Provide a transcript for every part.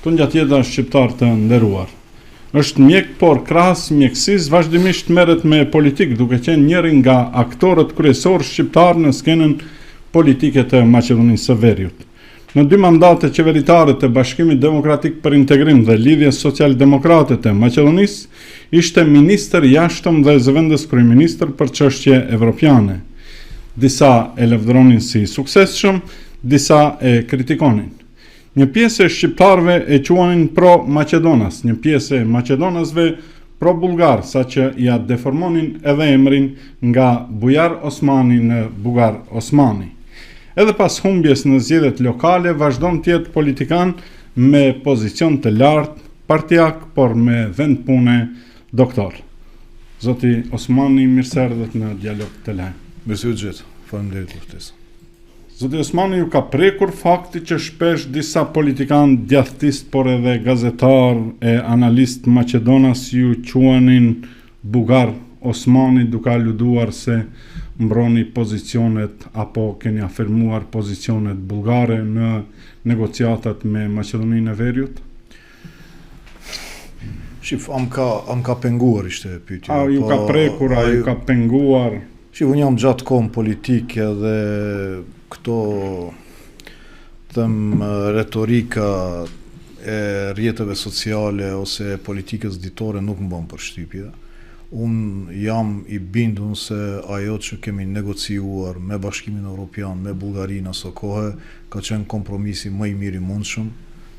Tungjatjeta shqiptarë të nderuar. Është mjek, por krahas mjekësisë vazhdimisht merret me politikë, duke qenë njëri nga aktorët kryesorë shqiptarë në skenën politike të Maqedonisë së Veriut. Në dy mandate qeveritare të Bashkimit Demokratik për Integrim dhe Lidhjes Socialdemokrate të Maqedonisë, ishte ministër i Jashtëm dhe zëvendës kryeministër për çështje evropiane. Disa e lavdëronin si i suksesshëm, disa e kritikonin. Një pjesë e shqiptarëve e quanin pro-maqedonas, një pjesë e maqedonasve pro-bullgar, saqë ia deformonin edhe emrin nga Bujar Osmani në Bugar Osmani. Edhe pas humbjes në zgjedhjet lokale vazhdon të jetë politikan me pozicion të lartë partiak, por me vend pune doktor. Zoti Osmani, mirë se erdhët në Dialog të Lajm. Mirë se ju gjeta. Faleminderit për ftesën. Zoti Osmani, ju ka prekur fakti që shpesh disa politikanë djathtistë, por edhe gazetarë e analistë maqedonas ju quanin Bugar Osmani duke aluduar se mbroni pozicionet apo keni afirmuar pozicionet bullgare në negociatat me Maqedoninë e Veriut? Shif, a m'ka, a m'ka penguar ishte pyetja. A ju ka po, prekur, a ju ka penguar? Shif, unë jam gjatë kohë në politikë edhe këto them retorika e rrjeteve sociale ose e politikës ditore nuk më bën përshtypje. Unë jam i bindun se ajo që kemi negociuar me Bashkimin Evropian, me Bullgarinë aso kohe, ka qenë kompromisi më i mirë i mundshëm,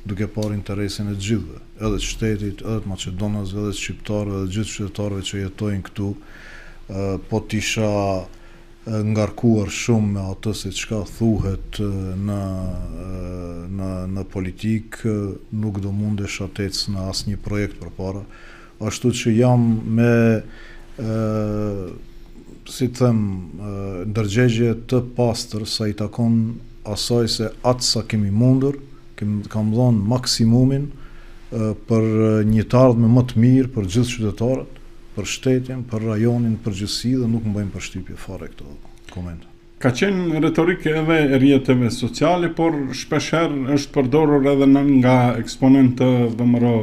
duke parë interesin e të gjithëve, edhe të shtetit, edhe të maqedonasve, edhe të shqiptarëve, edhe të gjithë qytetarëve që jetojnë këtu, po të isha ngarkuar shumë me atë se çka thuhet në në në politikë, nuk do mundesha të ec në asnjë projekt përpara. Ashtu që jam me si të them, ndërgjegje të pastër sa i takon asaj se atë sa kemi mundur, kem, kam dhënë maksimumin për një të ardhme më të mirë për gjithë qytetarët, për shtetin, për rajonin në përgjithësi dhe nuk më bëjnë përshtypje fare këto komente. Ka qenë retorikë edhe e rrjeteve sociale, por shpeshherë është përdorur edhe në, nga eksponentë të VMRO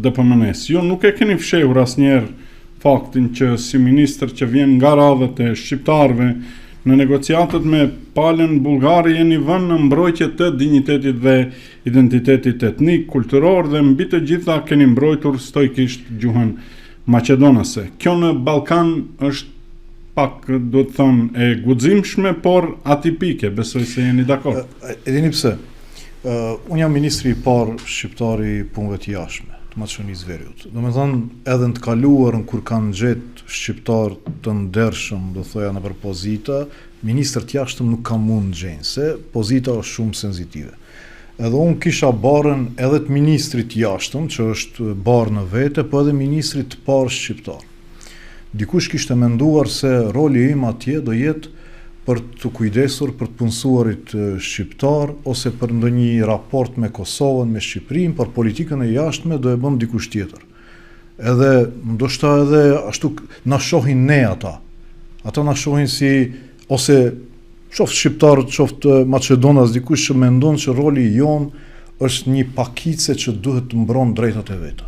DPMNE-së. Ju nuk e keni fshehur asnjëherë faktin që si ministër që vjen nga radhët e shqiptarëve në negociatat me palën bullgare jeni vënë në mbrojtje të dinjitetit dhe identitetit etnik, kulturor dhe mbi të gjitha keni mbrojtur stoikisht gjuhën maqedonase. Kjo në Ballkan është pak, duhet thënë, e guximshme, por atipike, besoj se jeni dakord. E dini pse? Uh, unë jam ministri i parë shqiptar i punëve të jashtme, të Maqedonisë Veriut. Domethënë, edhe në të kaluarën kur kanë gjetë shqiptarë të ndershëm, do thoja nëpër pozita, ministër të jashtëm nuk kanë mund të gjejnë, se pozita është shumë sensitive. Edhe unë kisha barrën edhe të ministrit të jashtëm, që është barrë në vete, po edhe ministrit të parë shqiptar. Dikush kishte menduar se roli im atje do jetë për t'u kujdesur për të punësuarit shqiptar ose për ndonjë raport me Kosovën, me Shqipërinë, por politikën e jashtme do e bën dikush tjetër. Edhe ndoshta edhe ashtu na shohin ne ata. Ata na shohin si ose qoftë shqiptarët, qoftë maqedonas, dikush që mendon që roli jonë është një pakice që duhet të mbron drejtat e veta.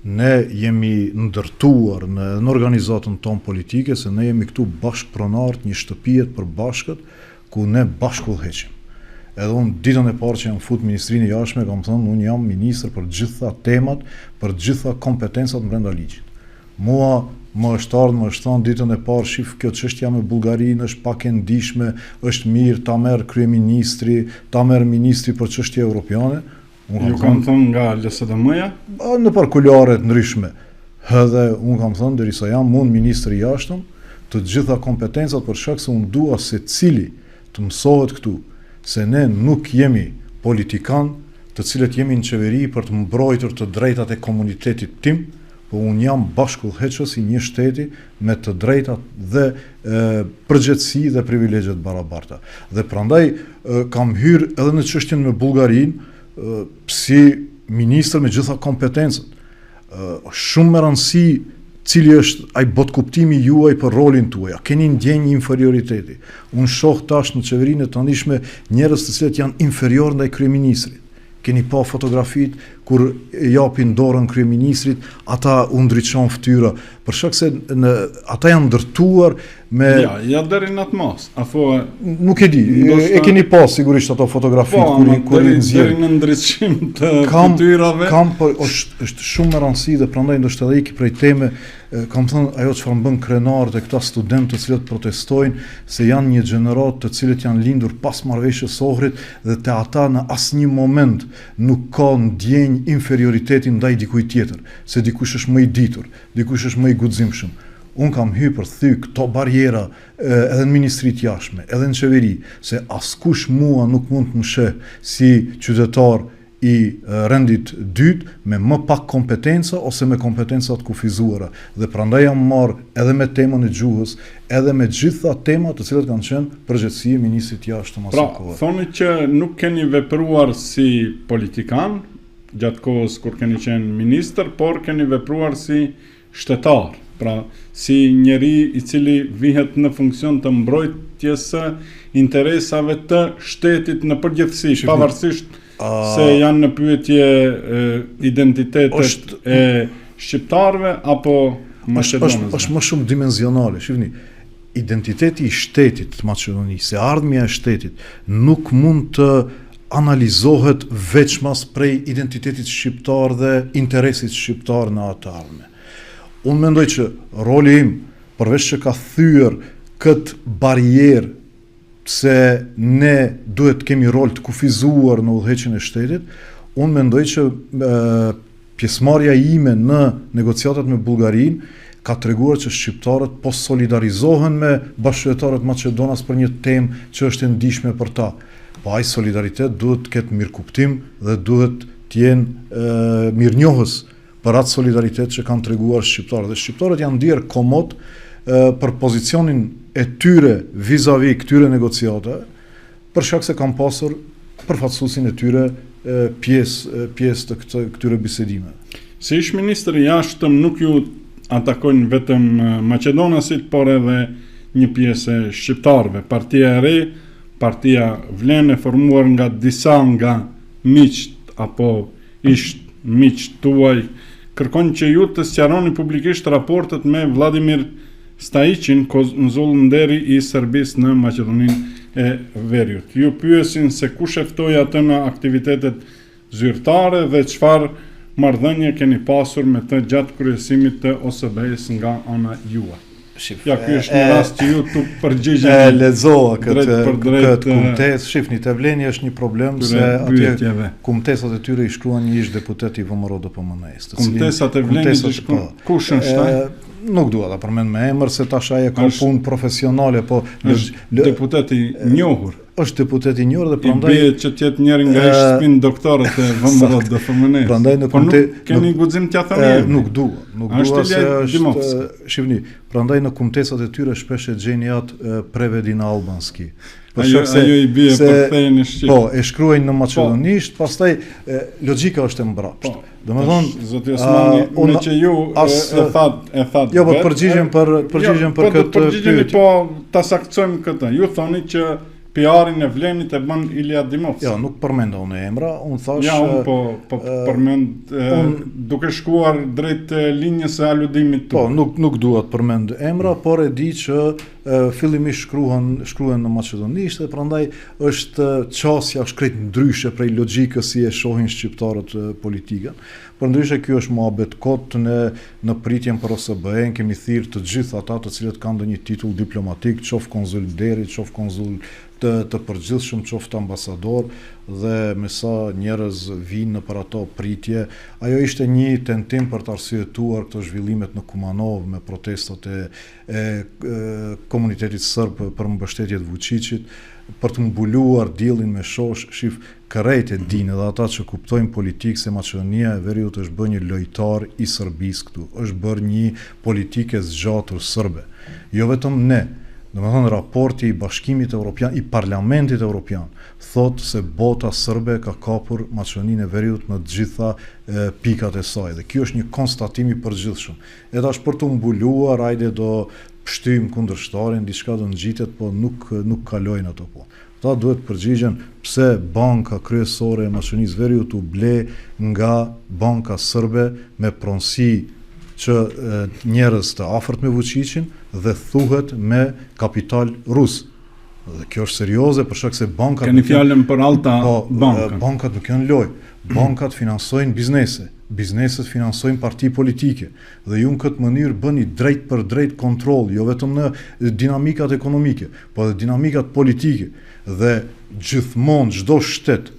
Ne jemi ndërtuar në, në organizatën tonë politike se ne jemi këtu bashkëpronarë të një shtëpie të përbashkët ku ne bashkë udhëheqim. Edhe unë ditën e parë që jam fut Ministrinë e Jashtme kam thënë unë jam ministër për gjitha temat, për gjitha kompetencat brenda ligjit. Mua më është ardhë, më është thënë ditën e parë, shif kjo çështja me Bullgarinë është pak e ndishme, është mirë ta merr kryeministri, ta merr ministri për çështje evropiane. Unë kam Ju kanë thënë nga LSDM-ja? Nëpër kuluare të ndryshme. Edhe unë kam thënë derisa jam unë ministër i jashtëm, të gjitha kompetencat për shkak se unë dua secili të mësohet këtu se ne nuk jemi politikan të cilët jemi në qeveri për të mbrojtur të drejtat e komunitetit tim, po unë jam bashkudhëheqës i një shteti me të drejtat dhe e, përgjegjësi dhe privilegje të barabarta. Dhe prandaj e, kam hyrë edhe në çështjen me Bullgarinë e, si ministër me gjitha kompetencat. E, shumë me rëndësi cili është ai botëkuptimi juaj për rolin tuaj. A keni ndjenjë inferioriteti? Unë shoh tash në qeverinë e tanishme njerëz të cilët janë inferior ndaj kryeministrit. Keni pa fotografitë kur japin dorën kryeministrit, ata u ndriçon fytyra, për shkak se në ata janë ndërtuar me Ja, ja deri në atë masë. A thua Nuk e di, ndoshta... e keni pa sigurisht ato fotografitë po, kur kur i nxjerr. Deri në ndriçim të kam, fytyrave. Kam, po është është shumë me rëndësi dhe prandaj ndoshta edhe iki prej teme, kam thënë ajo çfarë më bën krenar te këta studentë të cilët protestojnë se janë një gjeneratë të cilët janë lindur pas marrëveshjes së Ohrit dhe te ata në asnjë moment nuk ka ndjenjë inferioriteti ndaj dikujt tjetër, se dikush është më i ditur, dikush është më i guximshëm. Unë kam hy për thy këto barriera edhe në Ministri të Jashtme, edhe në qeveri, se askush mua nuk mund të më sheh si qytetar i rendit dytë me më pak kompetenca ose me kompetenca të kufizuara dhe prandaj jam marrë edhe me temën e gjuhës, edhe me gjitha temat të cilat kanë qenë përgjegjësi e ministrit të Jashtëm asaj kohe. Pra, thoni që nuk keni vepruar si politikan gjatë kohës kur keni qenë ministër, por keni vepruar si shtetar, pra si njeri i cili vihet në funksion të mbrojtjes së interesave të shtetit në përgjithësi, pavarësisht se janë në pyetje identitetet është, e shqiptarëve apo maqedonasve. Është, është më shumë dimenzionale, shihni, identiteti i shtetit të Maqedonisë, e ardhmja e shtetit nuk mund të analizohet veçmas prej identitetit shqiptar dhe interesit shqiptar në atë ardhme. Unë mendoj që roli im, përveç që ka thyer këtë barrierë se ne duhet të kemi rol të kufizuar në udhëheqjen e shtetit, unë mendoj që pjesëmarrja ime në negociatat me Bullgarinë ka treguar që shqiptarët po solidarizohen me bashkëqytetarët maqedonas për një temë që është e ndjeshme për ta. Po ai solidaritet duhet të ketë mirëkuptim dhe duhet të jenë mirënjohës për atë solidaritet që kanë treguar shqiptarët. Dhe shqiptarët janë ndier komod për pozicionin e tyre vizavi këtyre negociatave, për shkak se kanë pasur përfaqësuesin e tyre pjesë pjesë të këtë, këtyre bisedimeve. Si ish ministër i jashtëm nuk ju atakojnë vetëm maqedonasit, por edhe një pjesë e shqiptarëve. Partia e re, partia Vlen e formuar nga disa nga miqtë apo ish miqtë tuaj, kërkon që ju të sqaroni publikisht raportet me Vladimir Stajiqin, konsull nderi i Serbisë në Maqedoninë e Veriut. Ju pyesin se kush e ftoi atë në aktivitetet zyrtare dhe çfarë marrëdhënie keni pasur me të gjatë kryesimit të OSBE-së nga ana juaj. Shif, ja, ky është një rast që ju të përgjigjeni. E lexova këtë këtë kumtesë. Shifni, te Vleni është një problem se atje kumtesat e tyre i shkruan një ish deputet i VMRO DPMNE-së. Kumtesat e Vlenit i shkruan po. kush është ai? Nuk dua ta përmend me emër se tash ai e ka punë profesionale, po është deputet i njohur. Është deputet i njohur dhe prandaj i bie që të jetë njëri nga ish spin doktorët e VMRO DPMNE. Prandaj në po kumte nuk keni guxim t'ia thoni. Nuk dua, nuk dua se është shihni, prandaj në kumtesat e tyre shpesh e gjeni atë prevedi na albanski. Për shkak se ajo i bie se, përkthejnë në shqip. Po, e shkruajnë në maqedonisht, po. pastaj e, logjika është e mbrapshtë. Po. Domethënë, zoti Osmani, uh, unë, meqë ju as, e, e thatë, e thatë. Jo, po përgjigjem për përgjigjem jo, për po, këtë përgjigjemi po ta saktësojmë këtë. Ju thoni që PR-in e Vlenit e bën Ilja Dimovski. Jo, nuk përmenda unë emra, unë thash Ja, unë po po përmend un, duke shkuar drejt linjës së aludimit tuaj. Po, nuk nuk dua të përmend emra, mm. por e di që fillimisht shkruan shkruhen në maqedonisht dhe prandaj është qasja është krejt ndryshe prej logjikës si e shohin shqiptarët politikën. Përndryshe ky është muhabet kot ne në pritjen për OSBE-n kemi thirrë të gjithë ata të cilët kanë ndonjë titull diplomatik, qoftë konsull nderi, qoftë konsull të të përgjithshëm, qoftë ambasador dhe me sa njerëz vijnë nëpër ato pritje. Ajo ishte një tentim për të arsyetuar këto zhvillimet në Kumanovë me protestat e e komunitetit sërb për mbështetje të Vuçiqit, për të mbuluar diellin me shoshë, shif, krejt e dinë edhe ata që kuptojnë politikë se Maqedonia e Veriut është bërë një lojtar i Serbisë këtu, është bërë një politikë e zgjatur sërbe. Jo vetëm ne, domethënë raporti i Bashkimit Evropian, i Parlamentit Evropian, thotë se bota sërbe ka kapur Maqedoninë e Veriut në të gjitha pikat e saj dhe ky është një konstatim i përgjithshëm. E tash për t'u mbuluar, ajde do pështyjmë kundërshtarin, diçka do ngjitet, po nuk nuk kalojnë ato punë. Ata duhet të përgjigjen pse banka kryesore e Maqedonisë Veriut u ble nga banka sërbe me pronësi që njerëz të afërt me Vuçiqin dhe thuhet me kapital rus. Dhe kjo është serioze për shkak se bankat Keni fjalën për Alta po, Bankën. Bankat nuk janë lojë. Bankat finansojnë biznese, bizneset finansojnë parti politike dhe ju në këtë mënyrë bëni drejtpërdrejt kontroll jo vetëm në dinamikat ekonomike, po edhe dinamikat politike dhe gjithmonë çdo shtet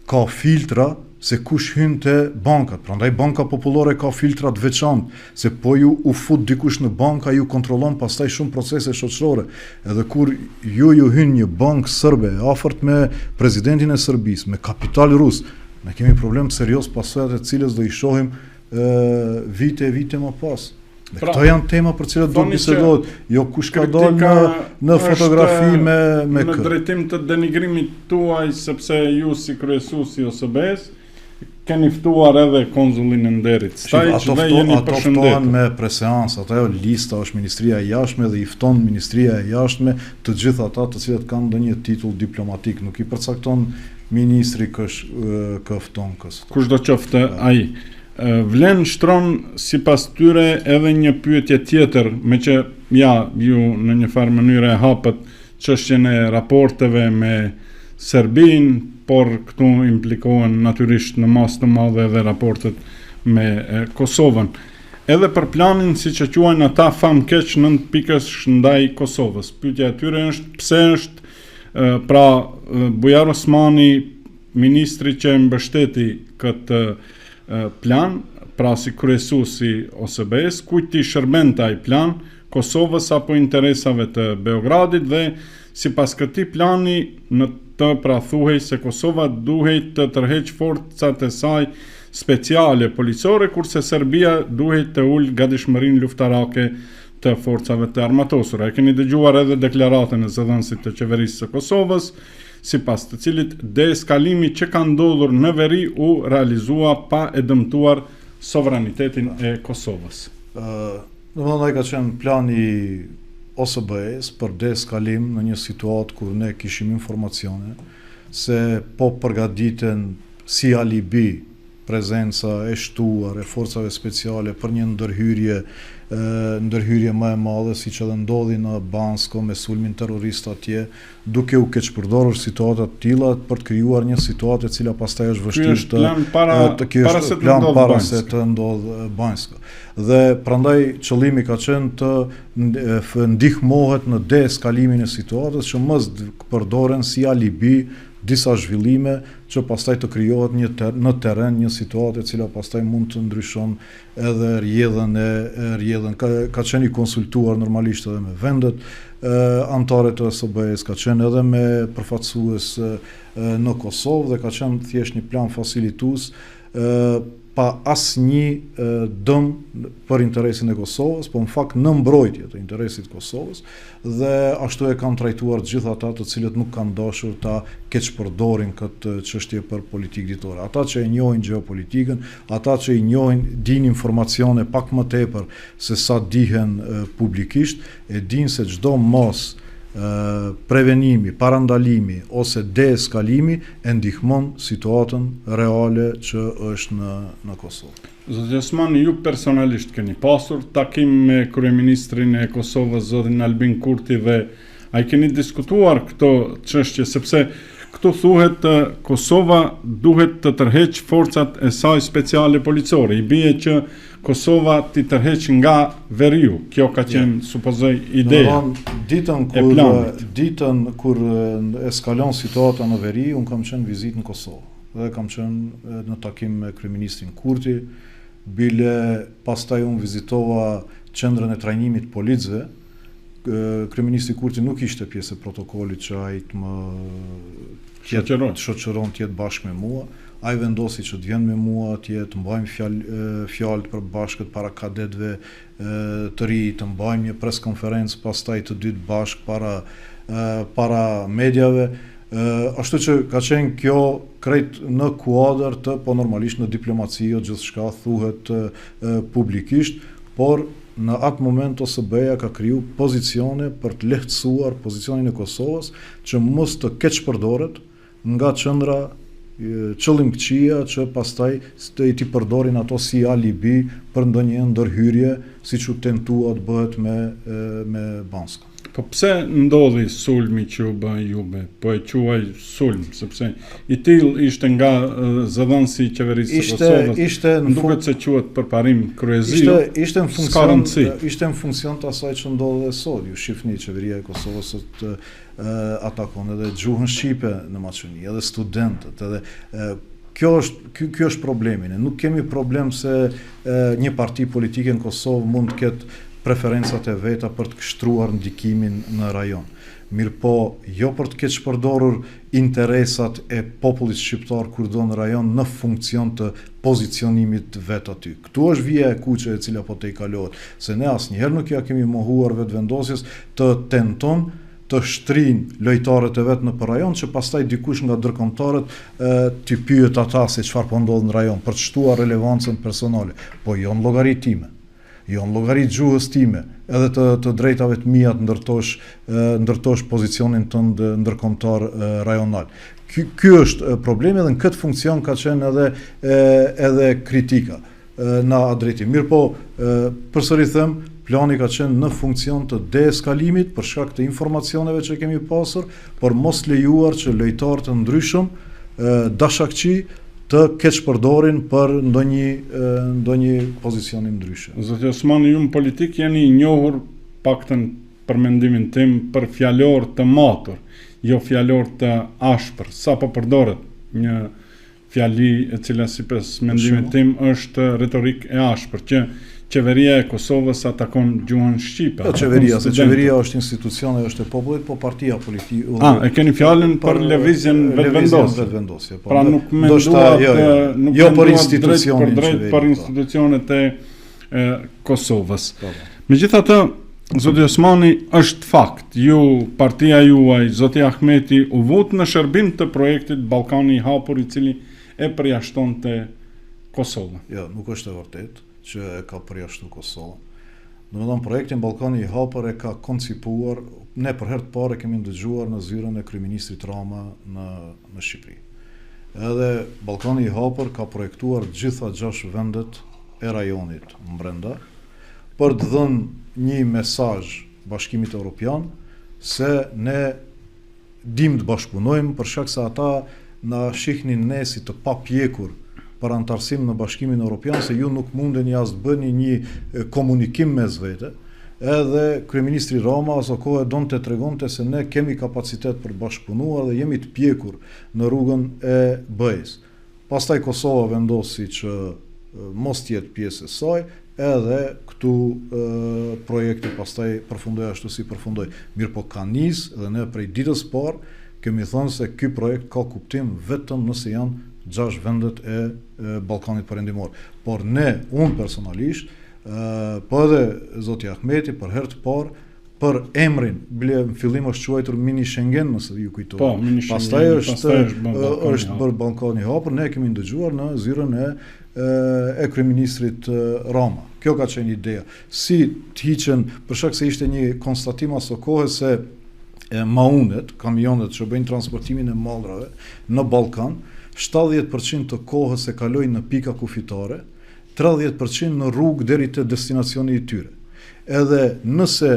ka filtra se kush hyn te bankat. Prandaj Banka Popullore ka filtra të veçantë, se po ju u fut dikush në banka ju kontrollon pastaj shumë procese shoqërore. Edhe kur ju ju hyn një bankë sërbe e afërt me presidentin e Serbisë, me kapital rus, ne kemi problem serioz pasojat e cilës do i shohim e, vite e vite më pas. Dhe pra, këto janë tema për cilat do të bisedohet, jo kush ka dalë në në fotografi me me kë. Në drejtim të denigrimit tuaj sepse ju si kryesues i OSBE-s keni ftuar edhe konzullin e nderit Stajiç dhe jeni ato ftohen me preseancë, ato ajo lista është Ministria e Jashtme dhe i fton Ministria e Jashtme të gjithë ata të cilët kanë ndonjë titull diplomatik, nuk i përcakton ministri kësh kë fton kë s'fton. Kushdo qoftë ai. Vlen shtron sipas tyre edhe një pyetje tjetër, meqë ja, ju në një farë mënyre e hapët çështjen e raporteve me Serbinë, por këtu implikohen natyrisht në masë të madhe edhe raportet me Kosovën. Edhe për planin, siç e quajnë ata famëkeq nëntëpikësh ndaj Kosovës. Pyetja e tyre është pse është pra Bujar Osmani Ministri që e mbështeti këtë plan, pra si kryesues i OSBE-së, kujt i shërbente ai plan, Kosovës apo interesave të Beogradit dhe sipas këtij plani në të pra thuhej se Kosova duhej të tërheqë forcat e saj speciale policore kurse Serbia duhej të ulë gatishmërinë luftarake të forcave të armatosura. E keni dëgjuar edhe deklaratën e zëdhënësit të qeverisë së Kosovës, sipas të cilit deeskalimi që ka ndodhur në veri u realizua pa e dëmtuar sovranitetin e Kosovës. Domethënë ai ka qenë plani i OSBE-së për deeskalim në një situatë kur ne kishim informacione se po përgatiten si alibi prezenca e shtuar e forcave speciale për një ndërhyrje ndërhyrje më e madhe siç edhe ndodhi në Bansko me sulmin terrorist atje, duke u keqpërdorur situata të tilla për të krijuar një situatë e cila pastaj është vështirë të plan para të kjo para se të plan para se të ndodh Banjska. Dhe prandaj qëllimi ka qenë të ndihmohet në deeskalimin e situatës që mos përdoren si alibi disa zhvillime që pastaj të krijohet një ter, në terren një situatë e cila pastaj mund të ndryshon edhe rrjedhën e rrjedhën ka, ka qenë i konsultuar normalisht edhe me vendet anëtare të OSBE-së, ka qenë edhe me përfaqësues në Kosovë dhe ka qenë thjesht një plan facilitues pa asnjë dëm për interesin e Kosovës, po në fakt në mbrojtje të interesit të Kosovës dhe ashtu e kanë trajtuar të gjithë ata të cilët nuk kanë dashur ta keqpërdorin këtë çështje për politikë ditore. Ata që e njohin gjeopolitikën, ata që i njohin, dinë informacione pak më tepër se sa dihen publikisht, e dinë se çdo masë prevenimi, parandalimi ose deeskalimi e ndihmon situatën reale që është në në Kosovë. Zoti Osmani, ju personalisht keni pasur takim me kryeministrin e Kosovës, zotin Albin Kurti dhe a i keni diskutuar këto çështje sepse këtu thuhet Kosova duhet të tërheqë forcat e saj speciale policore. I bie që Kosova t'i tërheqë nga veriu. Kjo ka qenë, ja. supozoj, ideja. Ditën kur ditën kur eskalon situata në veri, unë kam qenë vizitë në Kosovë dhe kam qenë në takim me kryeministrin Kurti. Bile pastaj unë vizitova qendrën e trajnimit policëve. Kryeministri Kurti nuk ishte pjesë e protokollit që ai të më shoqëron, të shoqëron të jetë bashkë me mua. Ai vendosi që të vjen me mua atje, të mbajmë fjalë fjalë të përbashkët para kadetëve të ri, të mbajmë një pres konferencë pastaj të dytë bashkë para para mediave. Ashtu që ka qenë kjo krejt në kuadër të, po normalisht në diplomaci jo gjithçka thuhet publikisht, por. në atë moment OSBE-ja ka kriju pozicione për të lehtësuar pozicionin e Kosovës që mos të keqpërdoret nga qendra qëllimkëqija që pastaj të t'i përdorin ato si alibi për ndonjë ndërhyrje siç u tentua të bëhet me me Banjskën. Po pse ndodhi sulmi që u bë juve? Po e quaj sulm, sepse i tillë ishte nga zëdhënësi i qeverisë së Kosovës. Ishte në duket se quhet Përparim Kryeziu. Ishte ishte në funksion ishte në funksion të asaj që ndodh edhe sot. Ju shihni qeveria e Kosovës sot atakon edhe gjuhën shqipe në Maqedoni, edhe studentët, edhe kjo është ky ky është problemi. Ne nuk kemi problem se e, një parti politike në Kosovë mund të ketë preferencat e veta për të shtruar ndikimin në rajon. Mirëpo, jo për të keqpërdorur interesat e popullit shqiptar kurdo në rajon në funksion të pozicionimit vet aty. Këtu është vija e kuqe e cila po tejkalohet, se ne asnjëherë nuk ia kemi mohuar Vetëvendosjes të tenton të shtrijnë lojtarët e vet nëpër rajon që pastaj dikush nga ndërkombëtarët t'i pyet ata se çfarë po ndodh në rajon për të shtuar relevancën personale, po jo në llogari time, jo në llogari të gjuhës time, edhe të të drejtave të mia të ndërtosh ndërtosh pozicionin tënd ndërkombëtar rajonal. Ky ky është problemi dhe në këtë funksion ka qenë edhe edhe kritika. në atë drejtim. Mirëpo, përsëri them, plani ka qenë në funksion të deeskalimit për shkak të informacioneve që kemi pasur, por mos lejuar që lojtarë të ndryshëm dashakëqij të keqpërdorin për ndonjë ndonjë pozicionim ndryshe. Zoti Osmani, ju në politikë jeni i njohur paktën për mendimin tim për fjalor të matur, jo fjalor të ashpër. Sapo përdorët një fjali e cila sipas mendimit tim është retorikë e ashpër që qeveria e Kosovës atakon gjuhën shqipe. Jo, qeveria, se qeveria është institucion e është e popullit, po partia politike. Ah, e keni fjalën për lëvizjen Vetëvendosje. Vetëvendosje, po. Pra nuk menduat jo, jo, nuk jo për institucionin për drejt për po. institucionet e, e Kosovës. Po, po. Megjithatë, Zoti Osmani, është fakt, ju, partia juaj, zoti Ahmeti, u vutë në shërbim të projektit Ballkani i Hapur i cili e përjashtonte Kosovën. Jo, nuk është e vërtetë që e ka përjashtu Kosovën. Domethënë, projektin Ballkani i Hapur e ka koncipuar, ne për herë të parë e kemi ndëgjuar në zyrën e kryeministrit Rama në, në Shqipëri. Edhe Ballkani i Hapur ka projektuar gjitha gjashtë vendet e rajonit mbrenda, për të dhënë një mesazh Bashkimit Europian se ne dimë të bashkëpunojmë për shkak se ata na shihnin ne si të papjekur për anëtarësim në Bashkimin Europian se ju nuk mundeni as të bëni një komunikim mes vete, edhe kryeministri Rama aso kohe donte të tregonte se ne kemi kapacitet për të bashkëpunuar dhe jemi të pjekur në rrugën e BE-së. Pastaj Kosova vendosi që mos të jetë pjesë e saj, edhe këtu projekti pastaj përfundoi ashtu si përfundoi. Mirëpo ka nis dhe ne prej ditës parë kemi thënë se ky projekt ka kuptim vetëm nëse janë gjashtë vendet e Ballkanit Perëndimor. Por ne, unë personalisht, po edhe zoti Ahmeti për herë të parë për emrin, bile në fillim është quajtur mini Schengen, nëse ju kujtohet. Po, mini Schengen. Pastaj është pastaj është bërë është bërë Ballkani i Hapur, ne e kemi ndëgjuar në zyrën e e kryeministrit Rama. Kjo ka qenë ideja. Si të hiqen, për shkak se ishte një konstatim aso kohe se e maunet, kamionet që bëjnë transportimin e mallrave në Ballkan, 70% të kohës e kalojnë në pika kufitare, 30% në rrugë deri te destinacioni i tyre. Edhe nëse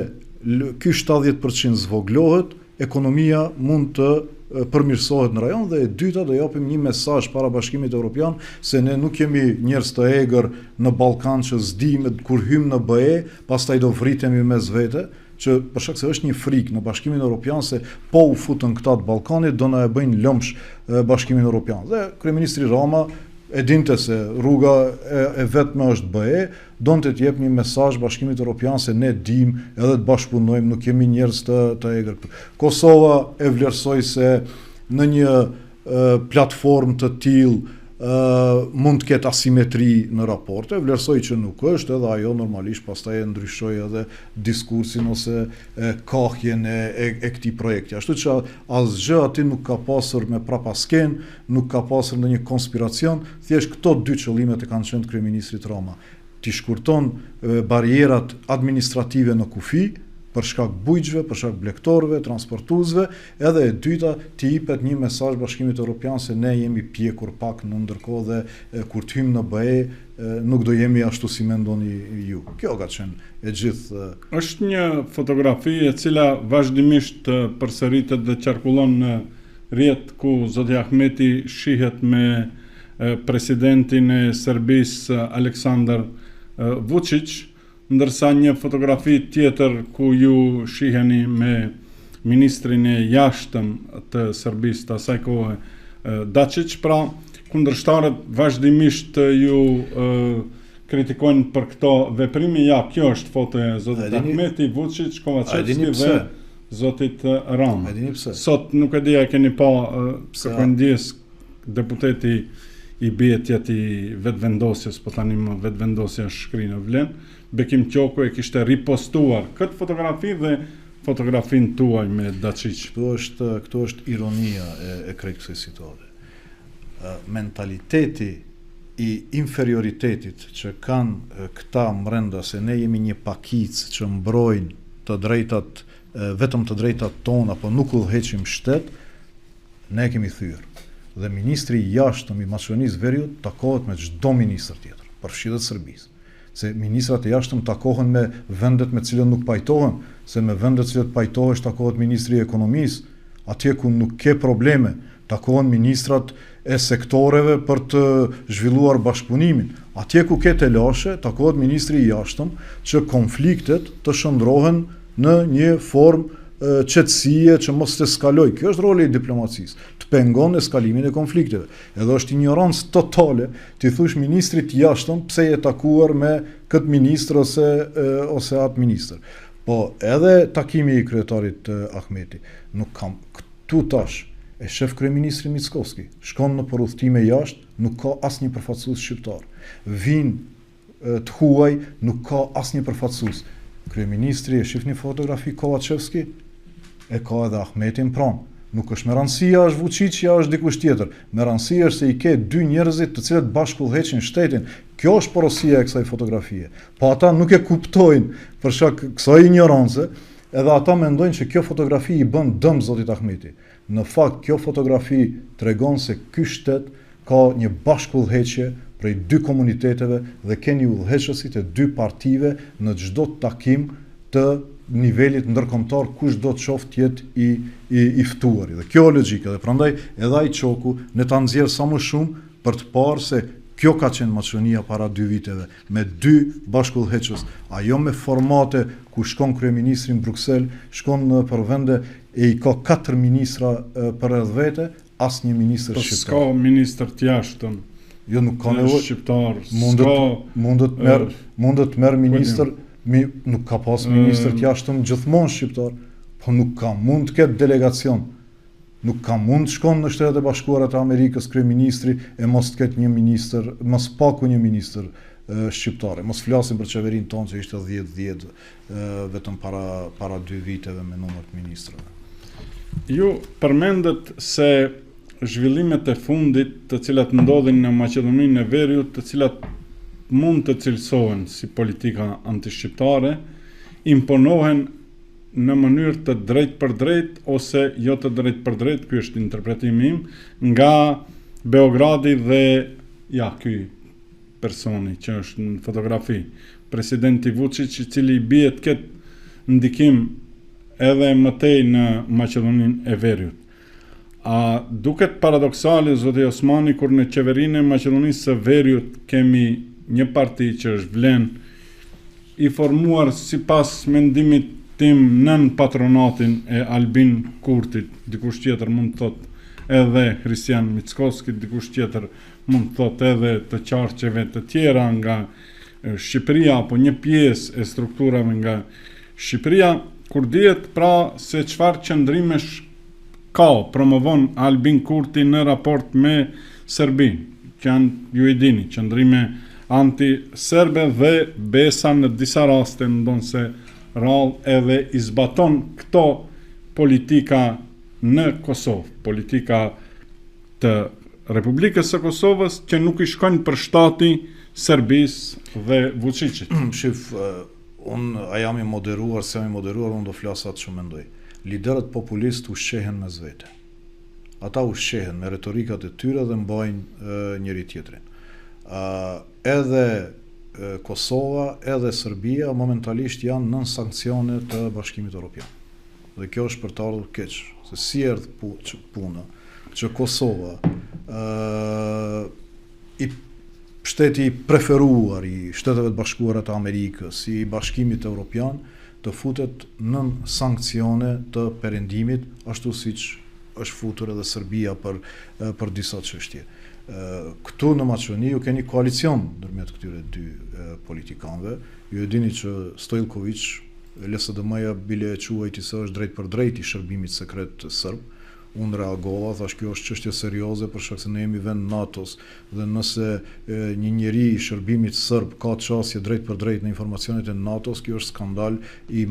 ky 70% zvogëlohet, ekonomia mund të përmirësohet në rajon dhe e dyta do japim një mesazh para Bashkimit Evropian se ne nuk jemi njerëz të egër në Ballkan që s'dimë kur hymë në BE, pastaj do vritemi mes vete, që për shkak se është një frikë në Bashkimin Evropian se po u futën këta të Ballkanit do na e bëjnë lëmsh Bashkimin Evropian. Dhe kryeministri Rama e dinte se rruga e, e vetme është BE, donte të jep një mesazh Bashkimit Evropian se ne dimë edhe të bashkëpunojmë, nuk jemi njerëz të të egër. Kosova e vlerësoi se në një platformë të tillë mund të ketë asimetri në raporte, vlerësoi që nuk është, edhe ajo normalisht pastaj e ndryshoi edhe diskursin ose e, kahjen e, e, e këtij projekti. Ashtu që asgjë aty nuk ka pasur me prapaskenë, nuk ka pasur ndonjë konspiracion, thjesht këto dy qëllimet e kanë qenë të kryeministrit Rama. T'i shkurton barrierat administrative në kufi, për shkak bujqve, për shkak blegtorëve, transportuesve, edhe e dyta t'i jipet një mesazh Bashkimit Europian se ne jemi pjekur pak në ndërkohë dhe kur të hyjmë në BE nuk do jemi ashtu si mendoni ju. Kjo ka qenë e gjithë. Është një fotografi e cila vazhdimisht përsëritet dhe qarkullon në rrjet ku zoti Ahmeti shihet me presidentin e Serbisë Aleksandar Vuçiq, ndërsa një fotografi tjetër ku ju shiheni me ministrin e jashtëm të Serbisë të asaj kohe Daçiq, pra kundërshtarët vazhdimisht ju kritikojnë për këto veprime, ja kjo është fotoja e zotit Ahmeti, Vuçiq, Kovaçevski dhe zotit Rama. A dini pse? Sot nuk e di a e keni pa, kërkoj ndjesë deputeti i bie të jetë i Vetëvendosjes, po tani më Vetëvendosja është shkri në Vlen, Bekim Qoku e kishte ripostuar këtë fotografi dhe fotografinë tuaj me Daçiq. Këtu është, këtu është ironia e, e krejt kësaj situate. Mentaliteti i inferioritetit që kanë këta mrenda se ne jemi një pakicë që mbrojnë të drejtat, vetëm të drejtat tona, po nuk udhëheqim shtet, Ne e kemi thyer. Dhe ministri i Jashtëm i Maqedonisë Veriut takohet me çdo ministër tjetër, përfshi dhe të Serbisë. Se ministrat e Jashtëm takohen me vendet me të cilët nuk pajtohen, se me vendet të cilët pajtohesh takohet ministri i Ekonomisë, atje ku nuk ke probleme, takohen ministrat e sektoreve për të zhvilluar bashkëpunimin. Atje ku ke telashe, takohet ministri i Jashtëm që konfliktet të shndërrohen në një formë qetësie që mos të eskalojë. Kjo është roli i diplomacisë, të pengon eskalimin e konflikteve. Edhe është injorancë totale t'i thush ministrit të jashtëm pse je takuar me këtë ministër ose ose atë ministër. Po edhe takimi i kryetarit Ahmeti, nuk kam këtu tash e shef kryeministri Mickoski, shkon nëpër udhëtime jashtë, nuk ka asnjë përfaqësues shqiptar. Vijnë të huaj nuk ka asnjë përfaqësues. Kryeministri e shihni fotografi Kovaçevski e ka edhe Ahmetin pranë. Nuk është me rëndësi a është Vuçiqi a është dikush tjetër. Me rëndësi është se i ke dy njerëzit të cilët bashkë udhëheqin shtetin. Kjo është porosia e kësaj fotografie. Po ata nuk e kuptojnë për shkak kësaj injorance, edhe ata mendojnë që kjo fotografi i bën dëm zotit Ahmeti. Në fakt kjo fotografi tregon se ky shtet ka një bashkëudhëheqje prej dy komuniteteve dhe keni udhëheqësit e dy partive në çdo takim të nivelit ndërkombëtar kushdo qoftë të jetë i i i ftuari. Dhe kjo është logjika dhe prandaj edhe ai Qoku ne ta nxjerr sa më shumë për të parë se kjo ka qenë Maqedonia para dy viteve me dy bashkëudhëheqës, a jo me formate ku shkon kryeministri në Bruksel, shkon nëpër vende e i ka katër ministra përreth vete, asnjë ministër po shqiptar. Po s'ka ministër të jashtëm. Jo nuk ka nevojë shqiptar. Mundet mundet merr mundet merr ministër, mi, nuk ka pas ministër të jashtëm gjithmonë shqiptar, po nuk ka mund të ketë delegacion. Nuk ka mund të shkon në Shtetet e Bashkuara të Amerikës kryeministri e mos të ketë një ministër, mos paku një ministër shqiptare. Mos flasim për qeverinë tonë që ishte 10-10 vetëm para para dy viteve me numër të ministrave. Ju përmendët se zhvillimet e fundit të cilat ndodhin në Maqedoninë e Veriut, të cilat mund të cilësohen si politika antishqiptare, imponohen në mënyrë të drejtpërdrejtë ose jo të drejtpërdrejtë, ky është interpretimi im, nga Beogradi dhe ja ky personi që është në fotografi, presidenti Vuçiq, i cili i bie të ketë ndikim edhe më tej në Maqedoninë e Veriut. A duket paradoksale, zoti Osmani, kur në qeverinë e Maqedonisë së Veriut kemi një parti që është vlen i formuar sipas mendimit tim nën patronatin e Albin Kurtit, dikush tjetër mund të thotë edhe Hristijan Mickoskit, dikush tjetër mund të thotë edhe të qarqeve të tjera nga Shqipëria apo një pjesë e strukturave nga Shqipëria, kur dihet pra se çfarë qëndrimesh ka, promovon Albin Kurti në raport me Serbinë, që janë, ju i dini, qëndrime anti-serbe dhe besa në disa raste, ndonëse rrallë edhe i zbaton këto politika në Kosovë, politika të Republikës së Kosovës që nuk i shkojnë për shtati Serbisë dhe Vuçiqit. Shif, unë a jam i moderuar, s'jam i moderuar, unë do flas atë që mendoj. Liderët populistë ushqehen mes vete. Ata ushqehen me retorikat e tyre dhe mbajnë njëri-tjetrin. Edhe Kosova edhe Serbia momentalisht janë nën sanksione të Bashkimit Europian. Dhe kjo është për të ardhur keq, se si erdh puna që Kosova ë i shteti i preferuar i Shteteve të Bashkuara të Amerikës, i Bashkimit Europian, të futet nën sanksione të Perëndimit, ashtu siç është futur edhe Serbia për për disa çështje. Këtu në Maqedoni ju keni koalicion ndërmjet këtyre dy politikanëve. Ju e dini që Stojilkoviq, LSDM-ja bile e quajti se është drejtpërdrejt i shërbimit sekret sërb. Unë reagova, thashë kjo është çështje serioze për shkak se ne jemi vend NATO-s dhe nëse një njeri i shërbimit sërb ka qasje drejtpërdrejt në informacionet e NATO-s, kjo është skandal i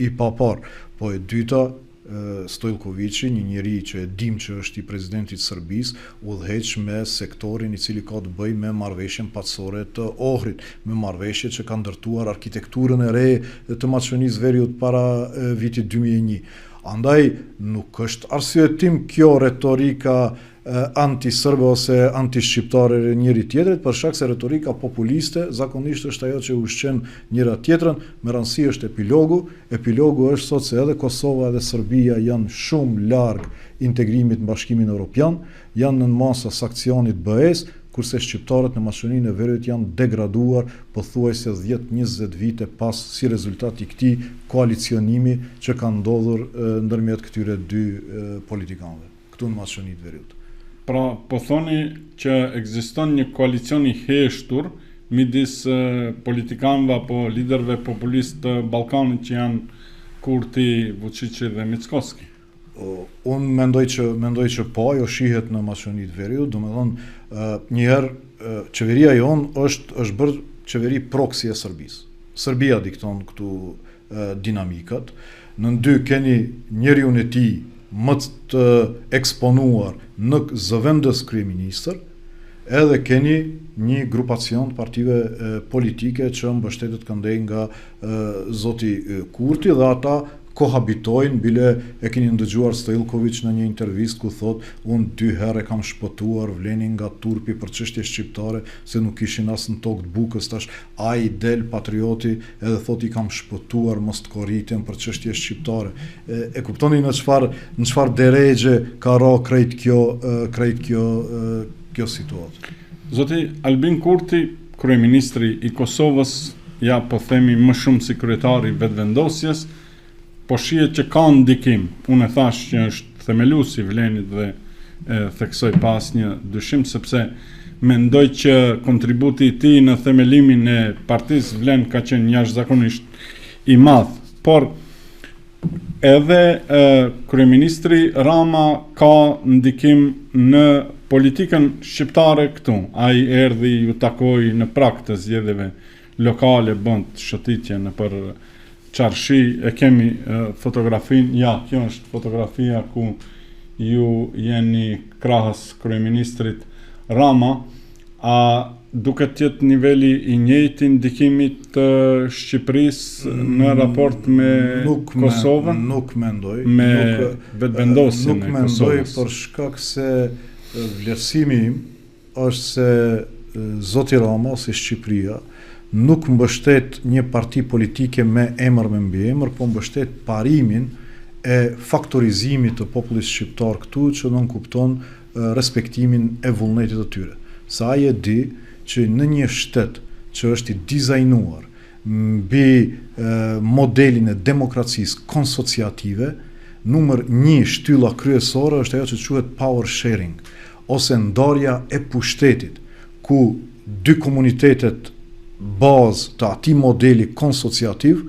i paparë. Po e dyta, Stojilkoviqi, një njeri që e dimë që është i presidentit të Serbisë, udhëheq me sektorin i cili ka të bëjë me marrëveshjen paqësore të Ohrit, me marrëveshje që ka ndërtuar arkitekturën e re të Maqedonisë Veriut para vitit 2001. Andaj, nuk është arsyetim kjo retorika anti-sërbe ose anti-shqiptare e njëri-tjetrit, për shkak se retorika populiste zakonisht është ajo që ushqen njëra-tjetrën, me rëndësi është epilogu, epilogu është sot se edhe Kosova edhe Serbia janë shumë larg integrimit në Bashkimin Europian, janë nën masa sanksionit BE-së, kurse shqiptarët në Maqedoninë e Veriut janë degraduar pothuajse 10-20 vite pas si rezultat i këtij koalicionimi që ka ndodhur ndërmjet këtyre dy politikanëve. këtu në Maqedoni të Veriut. Pra, po thoni që ekziston një koalicion i heshtur midis politikanëve apo liderëve populistë të Ballkanit që janë Kurti, Vuçiqi dhe Mickoski. Unë mendoj që mendoj që po, ajo shihet në Maqedoni të Veriut, domethënë një herë qeveria jonë është është bërë qeveri proksi e Serbisë. Serbia dikton këtu dinamikat. Nën dy keni njeriun e tij më të eksponuar në zëvendës kryeministër, edhe keni një grupacion të partive politike që mbështetet këndej nga zoti Kurti dhe ata kohabitojnë, bile e keni ndëgjuar Stojilkoviq në një intervistë ku thotë unë dy herë e kam shpëtuar Vlenin nga turpi për çështje shqiptare se nuk ishin as në tokë të bukës tash Ai del patrioti edhe thotë i kam shpëtuar mos të korriten për çështje shqiptare. E, e kuptoni në çfarë në çfarë derexhe ka ra krejt kjo krejt kjo kjo situatë. Zoti Albin Kurti, kryeministri i Kosovës, ja po themi më shumë si kryetar i Vetëvendosjes, po shihet që ka ndikim. Unë e thashë që është themelues i Vlenit dhe e theksoj pa asnjë dyshim sepse mendoj që kontributi i tij në themelimin e partisë Vlen ka qenë jashtëzakonisht i madh. Por edhe e, kryeministri Rama ka ndikim në politikën shqiptare këtu. Ai erdhi ju takoi në prag të zgjedhjeve lokale, bënte shëtitje nëpër Çarshi e kemi fotografinë, ja, kjo është fotografia ku ju jeni krahas kryeministrit Rama, a duket të jetë niveli i njëjtë i ndikimit të Shqipërisë në mm, raport me nuk Kosovën? Me, nuk mendoj. Me nuk, vetëvendosjen e Kosovës. Nuk mendoj për shkak se vlerësimi im është se zoti Rama ose Shqipëria nuk mbështet një parti politike me emër me mbiemër, po mbështet parimin e faktorizimit të popullit shqiptar këtu që nënkupton respektimin e vullnetit të tyre. Se ai e di që në një shtet që është i dizajnuar mbi modelin e demokracisë konsociative, numër një shtylla kryesore është ajo që quhet power sharing, ose ndarja e pushtetit, ku dy komunitetet bazë të atij modeli konsociativ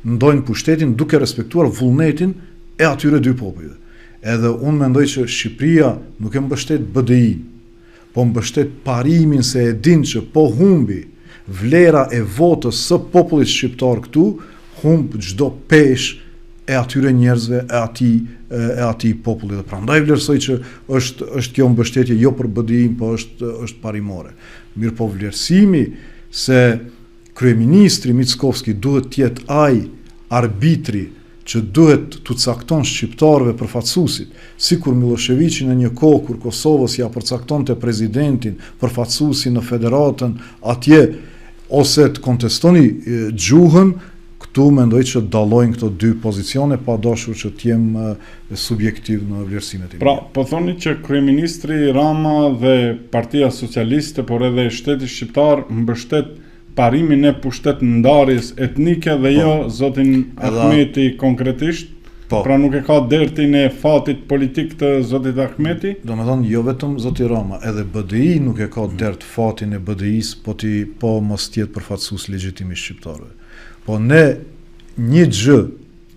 ndajnë pushtetin duke respektuar vullnetin e atyre dy popujve. Edhe unë mendoj që Shqipëria nuk e mbështet BDI-n, po mbështet parimin se e din që po humbi vlera e votës së popullit shqiptar këtu, humb çdo peshë e atyre njerëzve, e atij e atij populli dhe prandaj vlerësoj që është është kjo mbështetje jo për BDI-n, po është është parimore. Mirëpo vlerësimi se kryeministri Mickovski duhet të jetë ai arbitri që duhet t'u cakton shqiptarëve përfaqësuesit, sikur Millosheviqi në një kohë kur Kosovës ia përcaktonte presidentin, përfaqësuesin në federatën atje, ose të kontestoni gjuhën, këtu mendoj që dallojnë këto dy pozicione pa dashur që të jem subjektiv në vlerësimet e mia. Pra, po thoni që kryeministri Rama dhe Partia Socialiste, por edhe shteti shqiptar mbështet parimin e pushtetndarjes etnike dhe jo po. zotin Ahmeti konkretisht. Po. Pra nuk e ka dertin e fatit politik të zotit Ahmeti? Domethënë, jo vetëm zoti Rama, edhe BDI nuk e ka dert fatin e BDI-së, po ti po mos të jetë përfaqësues legjitim i shqiptarëve. Po ne një gjë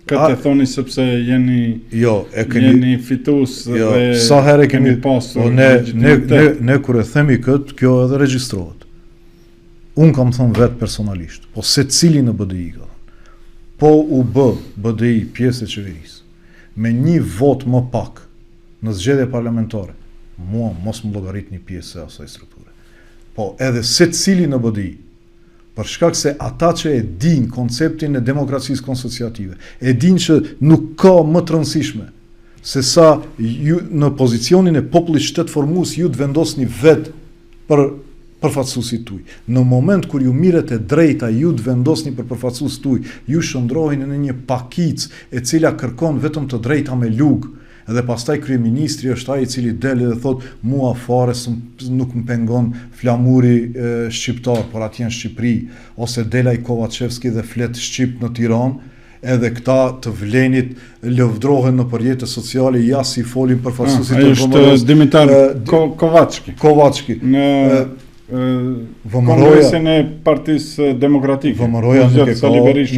Këtë e thoni sepse jeni jo, e keni jeni fitues jo, dhe sa herë kemi pasur po ne ne ne ne kur e themi këtë, kjo edhe regjistrohet. Unë kam thënë vetë personalisht, po secili në BDI ka thënë. Po u bë BDI pjesë e qeverisë, me një votë më pak në zgjedhje parlamentare, mua mos më llogaritni pjesë e asaj strukture. Po edhe secili në BDI, për shkak se ata që e dinë konceptin e demokracisë konsociative, e dinë që nuk ka më të rëndësishme se sa ju në pozicionin e popullit shtetformues ju të vendosni vetë për përfaqësuesit tuaj. Në moment kur ju mirret e drejta ju të vendosni për përfaqësuesit tuaj, ju shndërroheni në një pakicë e cila kërkon vetëm të drejta me lugë. Dhe pastaj kryeministri është ai i cili del dhe thotë mua fare nuk më pengon flamuri shqiptar, por atje në Shqipëri, ose del ai Kovaçevski dhe flet shqip në Tiranë, edhe këta të vlenit lëvdrohen nëpër rrjete sociale, ja si folin përfaqësuesit ah, të VMRO-s. Është Dimitar Ko Kovaçki. Kovaçki. Në Kongresin e Partisë Demokratike. VMRO-ja nuk e ka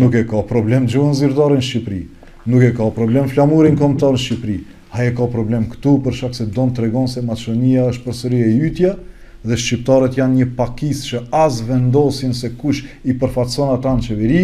nuk e ka problem gjuhën zyrtare në Shqipëri. Nuk e ka problem flamurin kombëtar në Shqipëri. Ai e ka problem këtu për shkak se don të tregon se Maqedonia është përsëri e jytja dhe shqiptarët janë një pakicë që as vendosin se kush i përfaqëson ata në qeveri,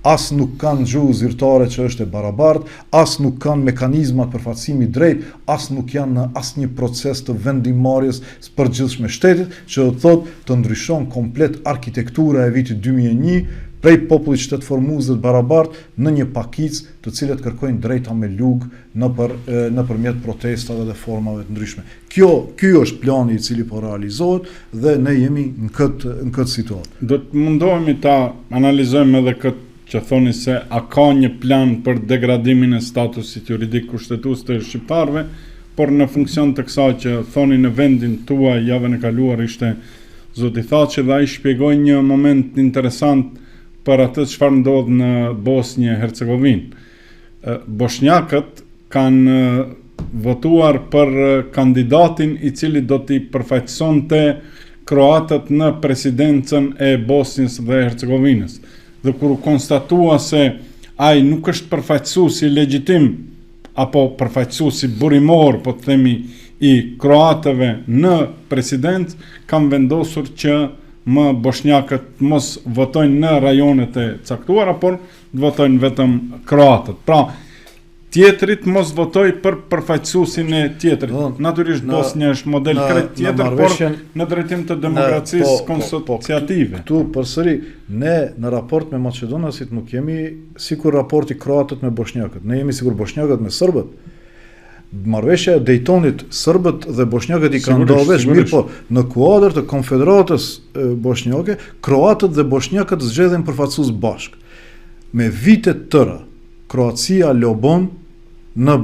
as nuk kanë gjuhë zyrtare që është e barabartë, as nuk kanë mekanizma të përfaqësimit drejt, as nuk janë në asnjë proces të vendimmarrjes së përgjithshme shtetit, që do të thotë të ndryshon komplet arkitektura e vitit 2001 prej popullit shtetformues dhe të barabartë në një pakicë të cilët kërkojnë drejta me lugë nëpër nëpërmjet protestave dhe formave të ndryshme. Kjo ky është plani i cili po realizohet dhe ne jemi në këtë në këtë situatë. Do të mundohemi ta analizojmë edhe këtë që thoni se a ka një plan për degradimin e statusit juridik kushtetues të shqiptarëve, por në funksion të kësaj që thoni në vendin tuaj javën e kaluar ishte zoti Thaçi dhe ai shpjegoi një moment interesant për atë çfarë ndodh në Bosnjë e Hercegovinë. Boshnjakët kanë votuar për kandidatin i cili do t'i përfaqësonte kroatët në presidencën e Bosnjës dhe Hercegovinës. Dhe kur u konstatua se ai nuk është përfaqësuesi legjitim apo përfaqësuesi burimor, po të themi, i kroatëve në presidencë, kanë vendosur që më boshnjakët mos votojnë në rajonet e caktuara, por të votojnë vetëm kroatët. Pra, tjetri të mos votojë për përfaqësuesin e tjetrit. No, Natyrisht në, Bosnja është model në, krejt tjetër, por në drejtim të demokracisë po, po, konsociative. Po, këtu përsëri ne në raport me maqedonasit nuk jemi sikur raporti kroatët me boshnjakët. Ne jemi sikur boshnjakët me serbët. Marrëveshja e Dejtonit, serbët dhe boshnjakët i kanë ndarë veç, mirëpo në kuadër të Konfederatës Boshnjake, kroatët dhe boshnjakët zgjedhin përfaqësues bashkë. Me vite të tëra, Kroacia lobon në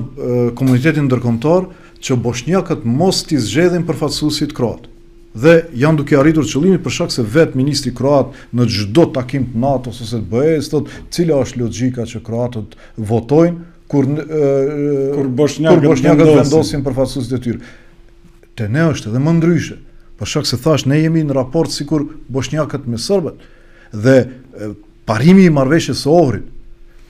komunitetin ndërkombëtar që boshnjakët mos t'i zgjedhin përfaqësuesit kroatë. Dhe janë duke arritur qëllimin për shkak se vetë ministri kroat në çdo takim të NATO-s ose të BE-së thotë cila është logjika që kroatët votojnë kur kur boshnjakët, kur boshnjakët vendosin përfaqësuesit e tyre. Te ne është edhe më ndryshe. Për shkak se thash ne jemi në raport sikur boshnjakët me serbët dhe parimi i marrëveshjes së Ohrit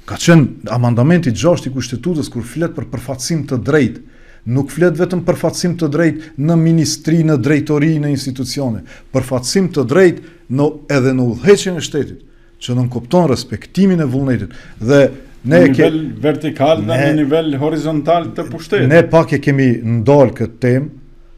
ka qenë amandamenti 6 i kushtetutës kur flet për përfaqësim të drejtë, nuk flet vetëm përfaqësim të drejtë në ministri, në drejtori, në institucione, përfaqësim të drejtë në edhe në udhëheqjen e shtetit. që nënkupton respektimin e vullnetit dhe Ne në nivel ke, vertikal dhe në nivel horizontal të pushtetit. Ne pak e kemi ndalë këtë temë,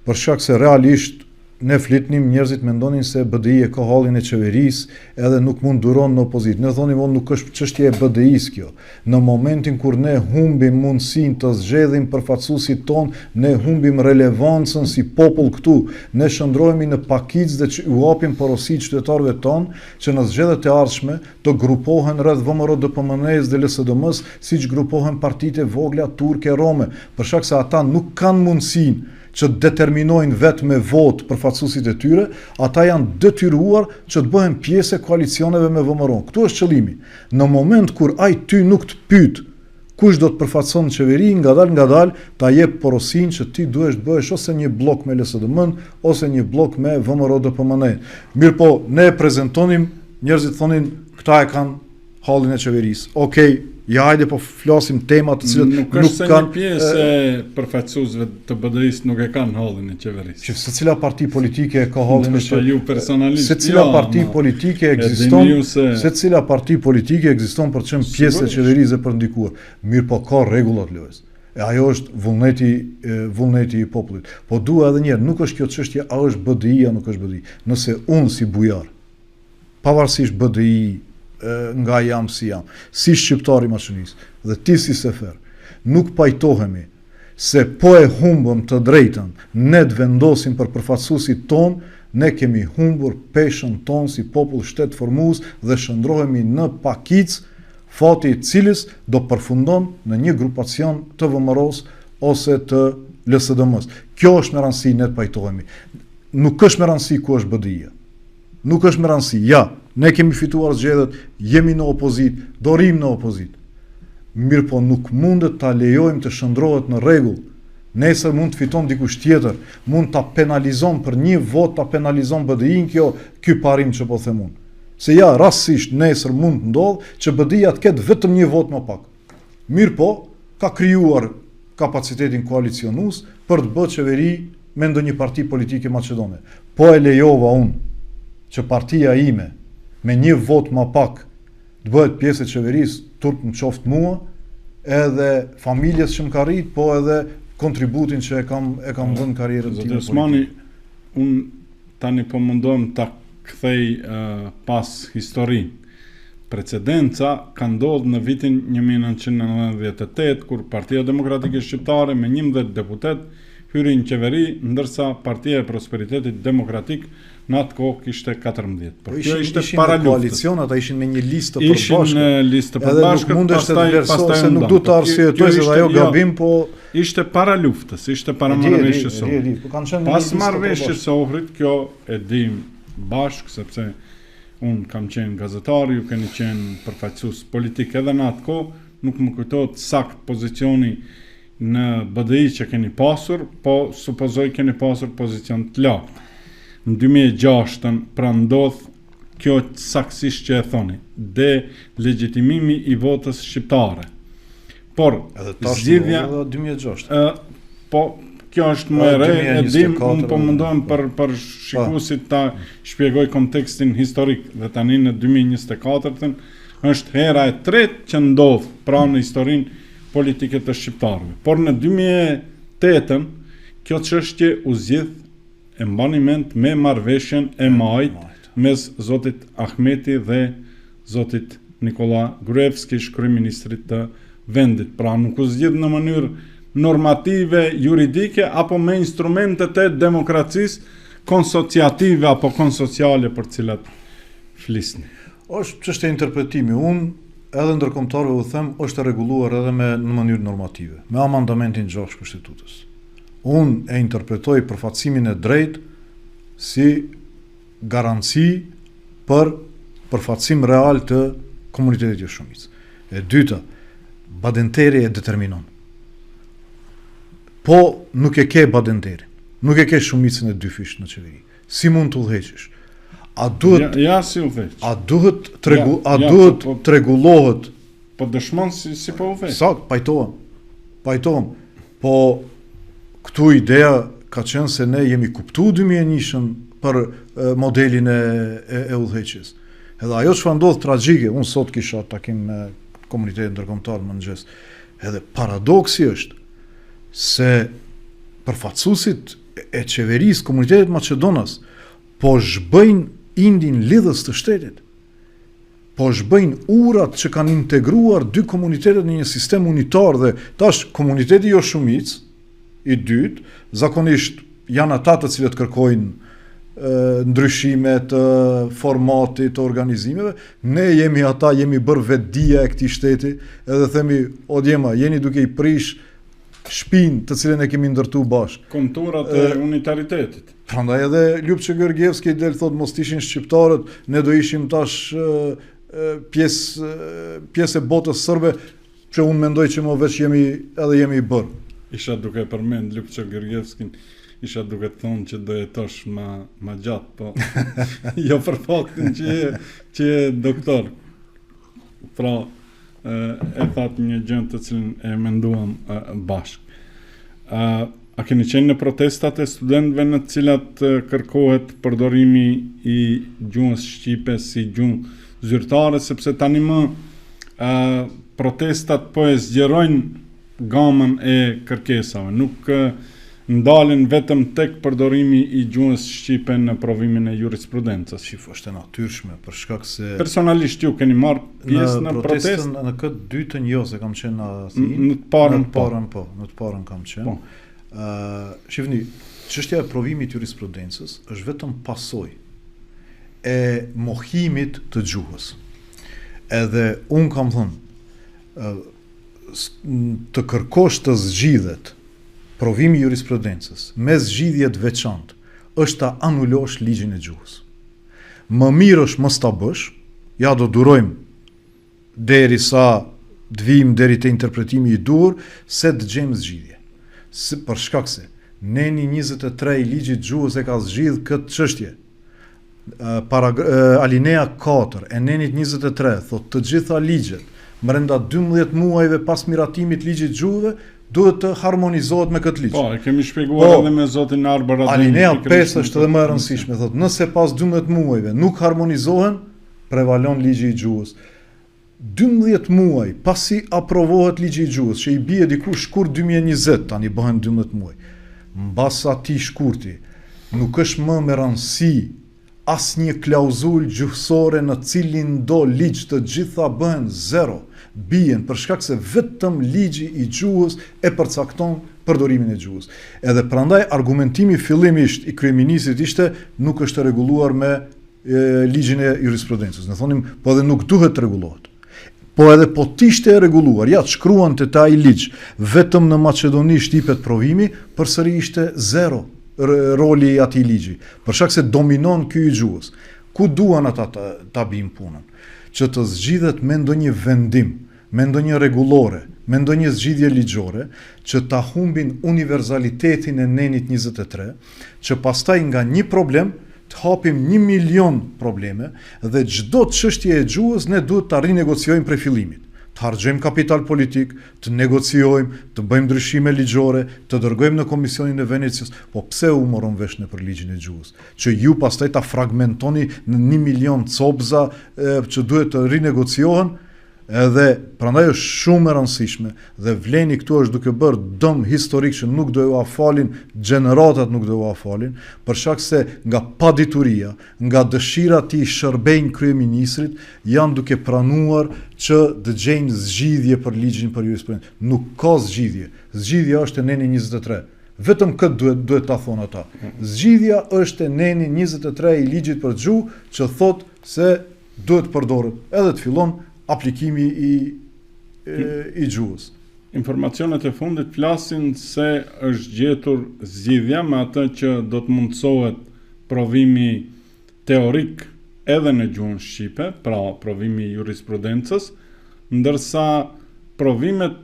për shkak se realisht ne flitnim, njerëzit mendonin se BDI e ka hallin e qeverisë edhe nuk mund duron në opozitë. Ne thonim, o nuk është çështje e BDI-së kjo. Në momentin kur ne humbim mundësinë të zgjedhim përfaqësuesit tonë, ne humbim relevancën si popull këtu. Ne shndërrohemi në pakicë dhe që u japim porosi qytetarëve tonë që në zgjedhjet e ardhshme të grupohen rreth VMRO-DPMNE-së dhe LSDM-së, siç grupohen partitë e vogla turke rome, për shkak se ata nuk kanë mundësinë që të determinojnë vetë me votë përfaqësuesit e tyre, ata janë detyruar që të bëhen pjesë e koalicioneve me VMRO-n. Këtu është qëllimi. Në moment kur ai ty nuk të pyet kush do të përfaqëson në qeveri, ngadalë ngadalë ta jep porosinë që ti duhesh të bëhesh ose një bllok me LSDM-n ose një bllok me VMRO-DPMNE. Mirëpo, ne e prezentonim, njerëzit thonin këta e kanë hallin e qeverisë. Okej, ja hajde po flasim tema të cilat nuk, nuk është kanë një pjesë e përfaqësuesve të BDI-së nuk e kanë hallin e qeverisë. Që secila parti politike e ka hallin e qeverisë. Ju personalisht. Secila jo, parti politike ekziston, se... secila parti politike ekziston për të qenë pjesë e qeverisë dhe për ndikuar. Mirëpo ka rregulla të lojës. E ajo është vullneti vullneti i popullit. Po dua edhe një herë, nuk është kjo çështje a është BDI a nuk është BDI. Nëse unë si Bujar pavarësisht BDI nga jam si jam, si shqiptar i Maqedonisë dhe ti si Sefer, nuk pajtohemi se po e humbëm të drejtën ne të vendosim për përfaqësuesit tonë, ne kemi humbur peshën tonë si popull shtetformues dhe shndërrohemi në pakicë, fati i cilës do përfundon në një grupacion të VMRO-së ose të LSDM-së. Kjo është me rëndësi ne të pajtohemi. Nuk është me rëndësi ku është BDI-ja. Nuk është me rëndësi. Ja, ne kemi fituar zgjedhjet, jemi në opozitë, do rrimë në opozitë. Mirëpo nuk mundet ta lejojmë të shndërrohet në rregull. Nesër mund të fiton dikush tjetër, mund ta penalizon për një votë ta penalizon BDI-n kjo, ky parim që po them unë. Se ja, rastësisht nesër mund të ndodhë që BDI-ja të ketë vetëm një votë më pak. Mirëpo, ka krijuar kapacitetin koalicionues për të bë qeveri me ndonjë parti politike maqedone. Po e lejova unë që partia ime me një votë ma pak të bëhet pjesë e qeverisë, turp më qoftë mua, edhe familjes që më ka rrit, po edhe kontributin që e kam e kam dhënë karrierën time. Zoti Osmani, unë tani po mundohem ta kthej uh, pas historinë. Precedenca ka ndodhur në vitin 1998, kur Partia Demokratike Shqiptare me 11 deputetë hyri në qeveri, ndërsa Partia e Prosperitetit Demokratik në atë kohë kishte 14. Por po kjo ishte ishin para luftës. Koalicion, ata ishin me një listë të përbashkët. Ishin në listë të përbashkët, edhe nuk mundesh të vlerësosh se nuk duhet të po arsyetoj se ajo jo, gabim, po ishte para luftës, ishte para marrëveshjes së Ohrit. Po kanë qenë Pas marrëveshjes së Ohrit, kjo e dim bashkë sepse Unë kam qenë gazetar, ju keni qenë përfaqësues politik edhe në atë kohë, nuk më kujtohet sakt pozicioni në BDI që keni pasur, po supozoj keni pasur pozicion të lartë. Në 2006-ën pra ndodh kjo saktësisht që e thoni, delegjitimimi i votës shqiptare. Por, edhe tash zgjidhja edhe 2006. Ë, po kjo është më e re, e dim, unë po mundohem po. për për po. shikuesit ta shpjegoj kontekstin historik dhe tani në 2024-ën është hera e tretë që ndodh pra në historinë politike të shqiptarëve. Por në 2008-ën kjo çështje u zgjidh e mbani mend me marrëveshjen e majit mes zotit Ahmeti dhe zotit Nikolla Gruevski, ish-kryeministrit të vendit. Pra nuk u zgjidh në mënyrë normative, juridike apo me instrumentet e demokracisë konsociative apo konsociale për të cilat flisni. Është çështje interpretimi. Unë edhe ndërkombëtarëve u them është e rregulluar edhe me në mënyrë normative, me amandamentin 6 Kushtetutës. Unë e interpretoj përfaqësimin e drejtë si garanci për përfaqësim real të komunitetit jo shumicë. E dyta, Badenteri e determinon. Po nuk e ke Badenterin, nuk e ke shumicën e dyfishtë në qeveri. Si mund të udhëheqësh? A duhet ja, ja si udhëheq. A duhet tregu, ja, a ja, duhet po, po, të rregullohet Po dëshmon si si po udhëheq. Sakt, pajtohem. Pajtohem. Po këtu ideja ka qenë se ne jemi kuptu 2001-shën për modelin e, e, e udhëheqjes. Edhe ajo çfarë ndodh tragjike, unë sot kisha takim me komunitetit ndërkombëtar në mëngjes. Edhe paradoksi është se përfaqësuesit e qeverisë komunitetit maqedonas po zhbëjnë indin lidhës të shtetit. Po zhbëjnë urat që kanë integruar dy komunitetet në një sistem unitar dhe tash komuniteti jo shumicë i dytë, zakonisht janë ata të cilët kërkojnë ndryshime të formatit të organizimeve, ne jemi ata, jemi bërë vetëdija e këtij shteti, edhe themi, o djema, jeni duke i prish shpinë të cilën e kemi ndërtu bashkë. Konturat e unitaritetit. Prandaj edhe Ljupço Georgievski del thotë mos të ishin shqiptarët, ne do ishim tash pjesë pjesë e botës sërbe, që unë mendoj që më veç jemi edhe jemi i bërë. Isha duke përmend Ljupço Georgievskin, isha duke të thonë që do jetosh ma, ma gjatë, po jo për faktin që je, që je doktor. Pra, e thatë një gjë të cilën e menduam bashkë. A keni qenë në protestat e studentëve në të cilat kërkohet përdorimi i gjuhës shqipe si gjuhë zyrtare, sepse tani më protestat po e zgjerojnë gamën e kërkesave, nuk ndalen vetëm tek përdorimi i gjuhës shqipe në provimin e jurisprudencës. Shif, është e natyrshme për shkak se personalisht ju keni marrë pjesë në, në protestë në këtë dytën jo se kam qenë në Athinë. Në të parën, në të po. parën po, në të parën kam qenë. Po. Ë, uh, shifni, çështja e provimit jurisprudencës është vetëm pasojë e mohimit të gjuhës. Edhe unë kam thënë, të kërkosh të zgjidhet provimi i jurisprudencës me zgjidhje të veçantë është ta anulosh ligjin e gjuhës. Më mirë është mos ta bësh, ja do durojmë derisa të vijmë deri te interpretimi i duhur, se të gjejmë zgjidhje. Se, për shkak se neni 23 i ligjit gjuhës e ka zgjidh këtë çështje. Para, alinea 4 e nenit 23 thotë të gjitha ligjet brenda 12 muajve pas miratimit të ligjit gjuhëve duhet të harmonizohet me këtë ligj. Po, e kemi shpjeguar po, edhe me zotin Arbër Ademi. Alinea 5 është edhe më e rëndësishme, thotë nëse pas 12 muajve nuk harmonizohen, prevalon ligji i gjuhës. 12 muaj pasi aprovohet ligji i gjuhës, që i bie diku shkurt 2020, tani bëhen 12 muaj. Mbas atij shkurti, nuk është më me rëndësi asnjë klauzulë gjuhësore në cilindo ligj, të gjitha bëhen zero, bien për shkak se vetëm ligji i gjuhës e përcakton përdorimin e gjuhës. Edhe prandaj argumentimi fillimisht i kryeministrit ishte nuk është e rregulluar me ligjin e jurisprudencës. Ne thonim, po edhe nuk duhet të rregullohet. Po edhe po të ishte e rregulluar, ja të shkruante te ai ligj, vetëm në Maqedoni shtypet provimi, përsëri ishte zero roli i atij ligji, për shkak se dominon ky i gjuhës. Ku duan ata ta, ta bijnë punën? Që të zgjidhet me ndonjë vendim, me ndonjë rregullore, me ndonjë zgjidhje ligjore, që ta humbin univerzalitetin e nenit 23, që pastaj nga një problem të hapim një milion probleme dhe çdo çështje e gjuhës ne duhet ta rinegociojmë prej fillimit. Të harxhojmë kapital politik, të negociojmë, të bëjmë ndryshime ligjore, të dërgojmë në Komisionin e Venecias, po pse u morëm vesh ne për ligjin e gjuhës? Që ju pastaj ta fragmentoni në një milion copëza që duhet të rinegociohen, Edhe prandaj është shumë e rëndësishme dhe vleni këtu është duke bërë dëm historik që nuk do jua falin gjeneratat nuk do jua falin, për shkak se nga padituria, nga dëshira t'i shërbejnë kryeministrit, janë duke pranuar që të gjejnë zgjidhje për ligjin për jurisprudencë. Nuk ka zgjidhje. Zgjidhja është te neni 23. Vetëm këtë duhet duhet ta thonë ata. Zgjidhja është te neni 23 i ligjit për gjuhë që thotë se duhet të përdoret edhe të fillon aplikimi i i gjuhës. Informacionet e fundit flasin se është gjetur zgjidhja me atë që do të mundësohet provimi teorik edhe në gjuhën shqipe, pra provimi i jurisprudencës, ndërsa provimet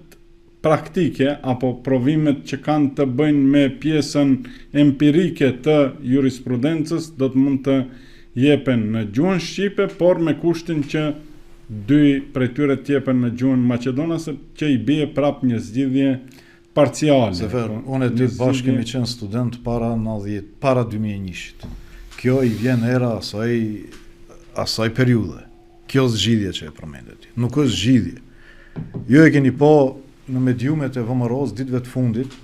praktike apo provimet që kanë të bëjnë me pjesën empirike të jurisprudencës do të mund të jepen në gjuhën shqipe, por me kushtin që dy prej tyre të jepen në gjuhën maqedonase, që i bie prapë një zgjidhje parciale. Sefer, po, unë e ti bashkë kemi qenë student para 90, para 2001-shit. Kjo i vjen era asaj asaj periudhe. Kjo zgjidhje që e përmende ti, nuk është zgjidhje. Ju e keni pa në mediumet e VMRO-s ditëve të fundit,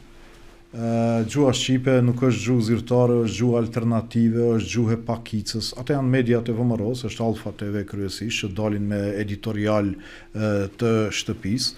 gjuha shqipe nuk është gjuhë zyrtare, është gjuhë alternative, është gjuhë e pakicës. Ato janë mediat e VMRO-s, është Alfa TV kryesisht që dalin me editorial të shtëpisë.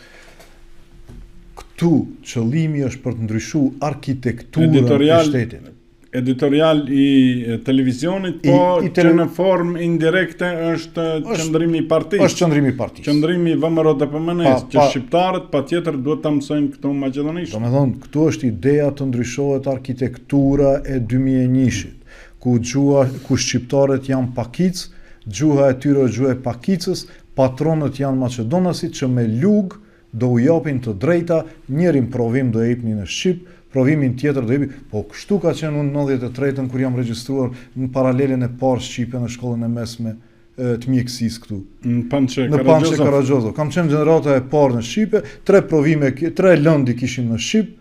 Këtu qëllimi është për të ndryshu arkitekturën e shtetit. Editorial i televizionit, po i, i tele... që në formë indirekte është qëndrimi i partisë. Është qëndrimi i partisë. Qëndrimi i VMRO-DPMNE-së, që shqiptarët patjetër duhet ta mësojnë këtu maqedonisht. Domethënë, këtu është ideja të ndryshohet arkitektura e 2001-shit, ku gjuha, ku shqiptarët janë pakicë, gjuha e tyre është gjuha e pakicës, patronët janë maqedonasit që me lugë do u japin të drejta, njërin provim do e jepni në shqip, provimin tjetër do jepni, po kështu ka qenë unë në 93-ën kur jam regjistruar në paralelen e parë shqipe në shkollën e mesme të mjekësisë këtu. Në Pançe Në Pançe Karagjozov. Kam qenë gjenerata e parë në shqipe, tre provime, tre lëndë i kishim në shqip,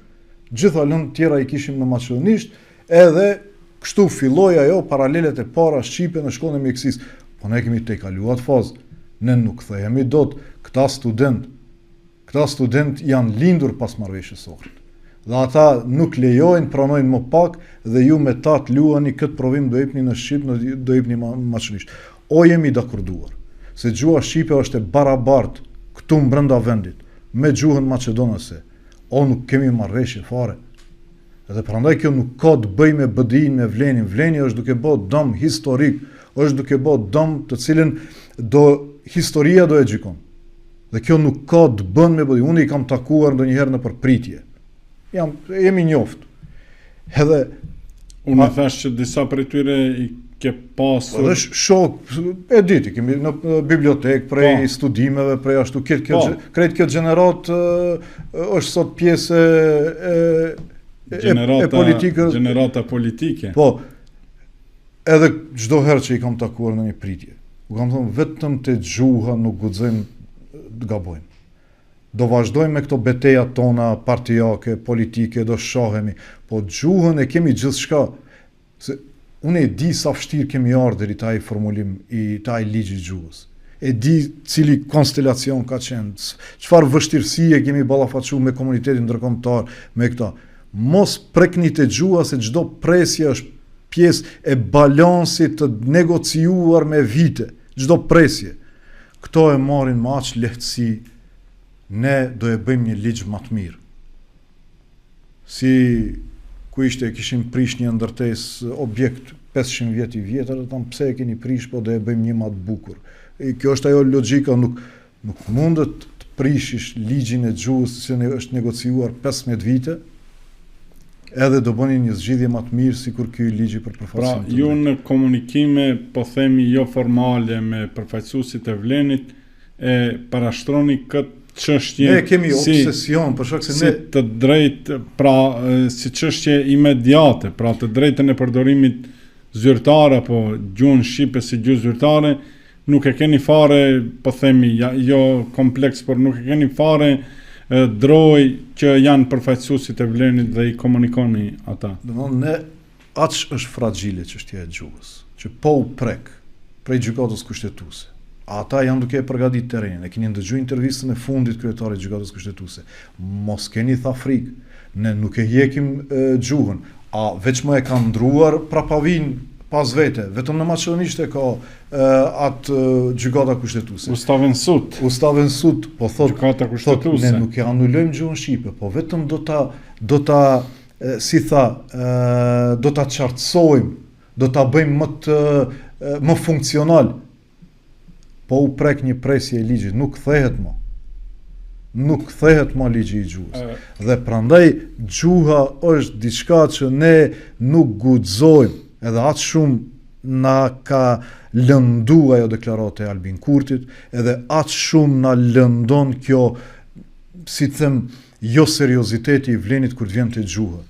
gjitha lëndë tjera i kishim në maqedonisht, edhe kështu filloi ajo paralelet e para shqipe në shkollën e mjekësisë. Po ne kemi tejkalu atë fazë. Ne nuk kthehemi dot, këta studentë, këta studentë janë lindur pas marrëveshjes së Ohrit. Dhe ata nuk lejojnë, pranojnë më pak dhe ju me ta të luani këtë provim do jepni në shqip, do jepni në maqedonisht. O jemi dakorduar se gjuha shqipe është e barabartë këtu mbrenda vendit me gjuhën maqedonase, o nuk kemi marrëveshje fare. Dhe prandaj kjo nuk ka të bëjë me BDI-në, me Vlenin. Vleni është duke bë dëm historik, është duke bë dëm të cilin do historia do e gjykon. Dhe kjo nuk ka të bën me BDI. Unë i kam takuar ndonjëherë nëpër pritje. Jam jemi njoft. Edhe unë e thash që disa prej tyre i ke pasur. Po është shok, e di ti, kemi në bibliotekë prej po. studimeve, prej ashtu krejt kjo po. krejt kjo gjeneratë është sot pjesë e e gjenerata, e politikës, gjenerata politike. Po. Edhe çdo herë që i kam takuar në një pritje, u kam thënë vetëm te gjuha nuk guxojmë të gabojmë. Do vazhdojmë me këto beteja tona partiake, politike, do shahemi, po gjuhën e kemi gjithçka. Se unë e di sa vështirë kemi ardhur deri te ai formulim i te ai ligj i gjuhës. E di cili konstelacion ka qenë, çfarë vështirësie kemi ballafaqu me komunitetin ndërkombëtar, me këta. Mos prekni te gjuha se çdo presje është pjesë e balansit të negociuar me vite, çdo presje. Këto e marrin me aq lehtësi, ne do e bëjmë një ligj ma të mirë. Si ku ishte e kishin prish një ndërtesë objekt 500 vjet i vjetër, dhe thanë pse e keni prish, po do e bëjmë një ma të bukur. E, kjo është ajo logjika, nuk, nuk mundet të prishish ligjin e gjuhës që është negociuar 15 vite, edhe do bëni një zgjidhje ma të mirë sikur ky ligji për përfaqësim. Pra, ju në komunikime, po themi jo formale me përfaqësuesit e Vlenit, e parashtroni këtë çështje ne kemi si, obsesion për shkak se ne si të drejtë pra si çështje imediate, pra të drejtën e përdorimit zyrtar apo gjuhën shqipe si gjuhë zyrtare nuk e keni fare, po themi, ja, jo kompleks, por nuk e keni fare drojë që janë përfaqësuesit e Vlenit dhe i komunikoni ata. Domethënë ne Aq është fragjile çështja e gjuhës, që po u prek prej Gjykatës Kushtetuese, a ata janë duke e përgatitur terrenin, e keni ndëgju intervistën e fundit kryetarit të Gjykatës Kushtetuese, mos keni tha frikë, ne nuk e hjekim gjuhën, a veç më e kanë ndruar prapavijën pas vete, vetëm në maqedonisht e ka atë Gjykata Kushtetuese. Ustavni sud. Ustavni sud, po thotë, Gjykata Kushtetuese. Thotë, ne nuk e anulojmë gjuhën shqipe, po vetëm do ta do ta si tha, do ta qartësojmë, do ta bëjmë më të më funksional. Po u prek një presje e ligjit, nuk kthehet më. Nuk kthehet më ligji i gjuhës. Dhe prandaj gjuha është diçka që ne nuk guxojmë, edhe aq shumë na ka lëndu ajo deklaratë e Albin Kurtit, edhe aq shumë na lëndon kjo, si të them, Jo serioziteti i Vlenit kur të vjen te gjuha.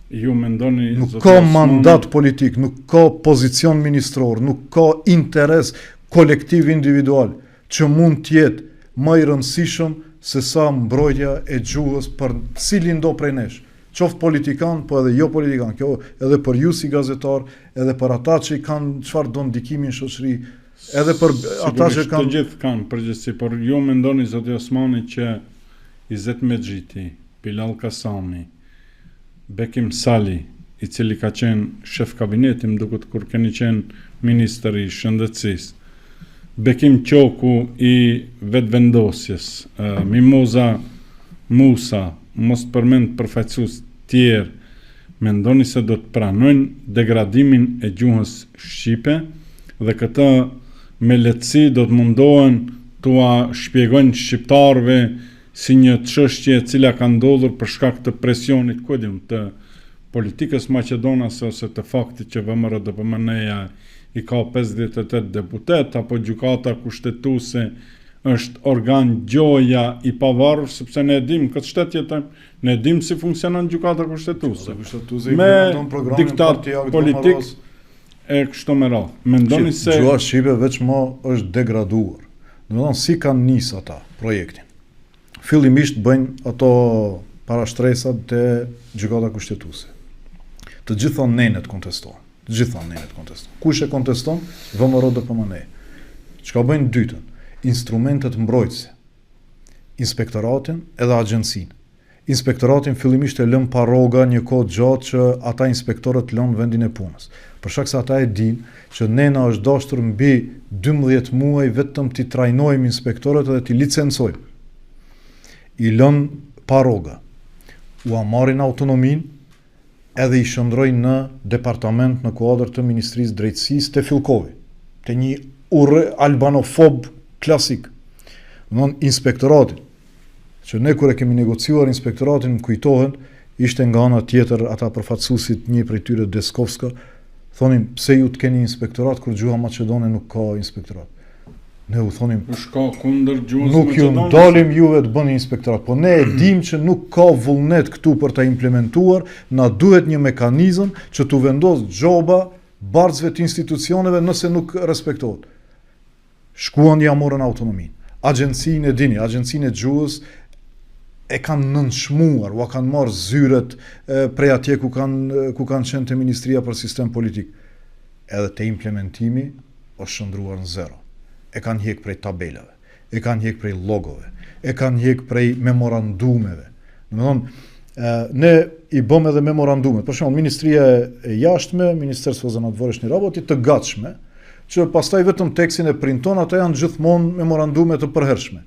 Ju mendoni nuk ka mandat politik, nuk ka pozicion ministror, nuk ka interes kolektiv individual që mund të jetë më i rëndësishëm se sa mbrojtja e gjuhës për cilindo prej nesh. Qoftë politikan, po edhe jo politikan, kjo edhe për ju si gazetar, edhe për ata që i kanë çfarëdo ndikimi në shoqëri, edhe për ata që kanë... Të gjithë kanë përgjegjësi, por ju mendoni, zoti Osmani, që Izet Mexhiti, Bilall Kasami, Bekim Sali, i cili ka qenë shef kabineti, më duket kur keni qenë ministër i Shëndetësisë, Bekim Qoku i Vetëvendosjes, Mimoza Musa, mos të përmend përfaqësues tjerë, mendoni se do të pranojnë degradimin e gjuhës shqipe dhe këtë me lehtësi do të mundohen t'ua shpjegojnë shqiptarëve si një çështje e cila ka ndodhur për shkak të presionit, ku e di unë, të politikës maqedonase ose të faktit që VMRO-DPMNE-ja i ka 58 deputetë apo gjykata kushtetuese është organ gjoja i pavarur sepse ne e dimë këtë shtet jetojmë, ne e dimë si funksionon gjykata kushtetuese. Me diktat politik e kështu me radhë. Mendoni se gjuha shqipe veç më është degraduar. Domethënë si kanë nis ata projektin. Fillimisht bëjnë ato parashtresat te gjykata kushtetuese. Të gjitha nenet kontestohen. Të gjitha nenet kontestohen. Kush e konteston? VMRO DPMNE. Çka bëjnë dytën? Instrumentet mbrojtëse. Inspektoratin edhe agjencinë. Inspektoratin fillimisht e lënë pa rroga një kohë të gjatë që ata inspektorët lënë vendin e punës. Për shkak se ata e dinë që ne na është dashur mbi 12 muaj vetëm t'i trajnojmë inspektorët edhe t'i licencojmë. I lënë pa rroga. Ua marrin autonominë edhe i shndërrojnë në departament në kuadër të Ministrisë Drejtësisë te Fillkovi, te një urre albanofob klasik. Domthon inspektoratin, që ne kur e kemi negociuar inspektoratin, më kujtohen, ishte nga ana tjetër ata përfaqësuesit një prej tyre Deskovska, thonin pse ju të keni inspektorat kur gjuha maqedone nuk ka inspektorat. Ne u thonim Kush ka kundër gjuhës Nuk ju ndalim juve të bëni inspektorat, po ne e dim që nuk ka vullnet këtu për ta implementuar, na duhet një mekanizëm që t'u vendos gjoba bartësve të institucioneve nëse nuk respektohet. Shkuan ja morën autonominë. Agjencinë e dini, agjencinë e gjuhës e kanë nënçmuar, ua kanë marrë zyret prej atje ku kanë ku kanë qenë te Ministria për Sistem Politik. Edhe te implementimi është shndërruar në zero. E kanë hjek prej tabelave, e kanë hjek prej logove, e kanë hjek prej memorandumeve. Domethënë, ne i bëmë edhe memorandumet. Për shembull, Ministria e Jashtme, Ministarstvo za nadvoreshni raboti të gatshme, që pastaj vetëm tekstin e printon, ato janë gjithmonë memorandume të përhershme.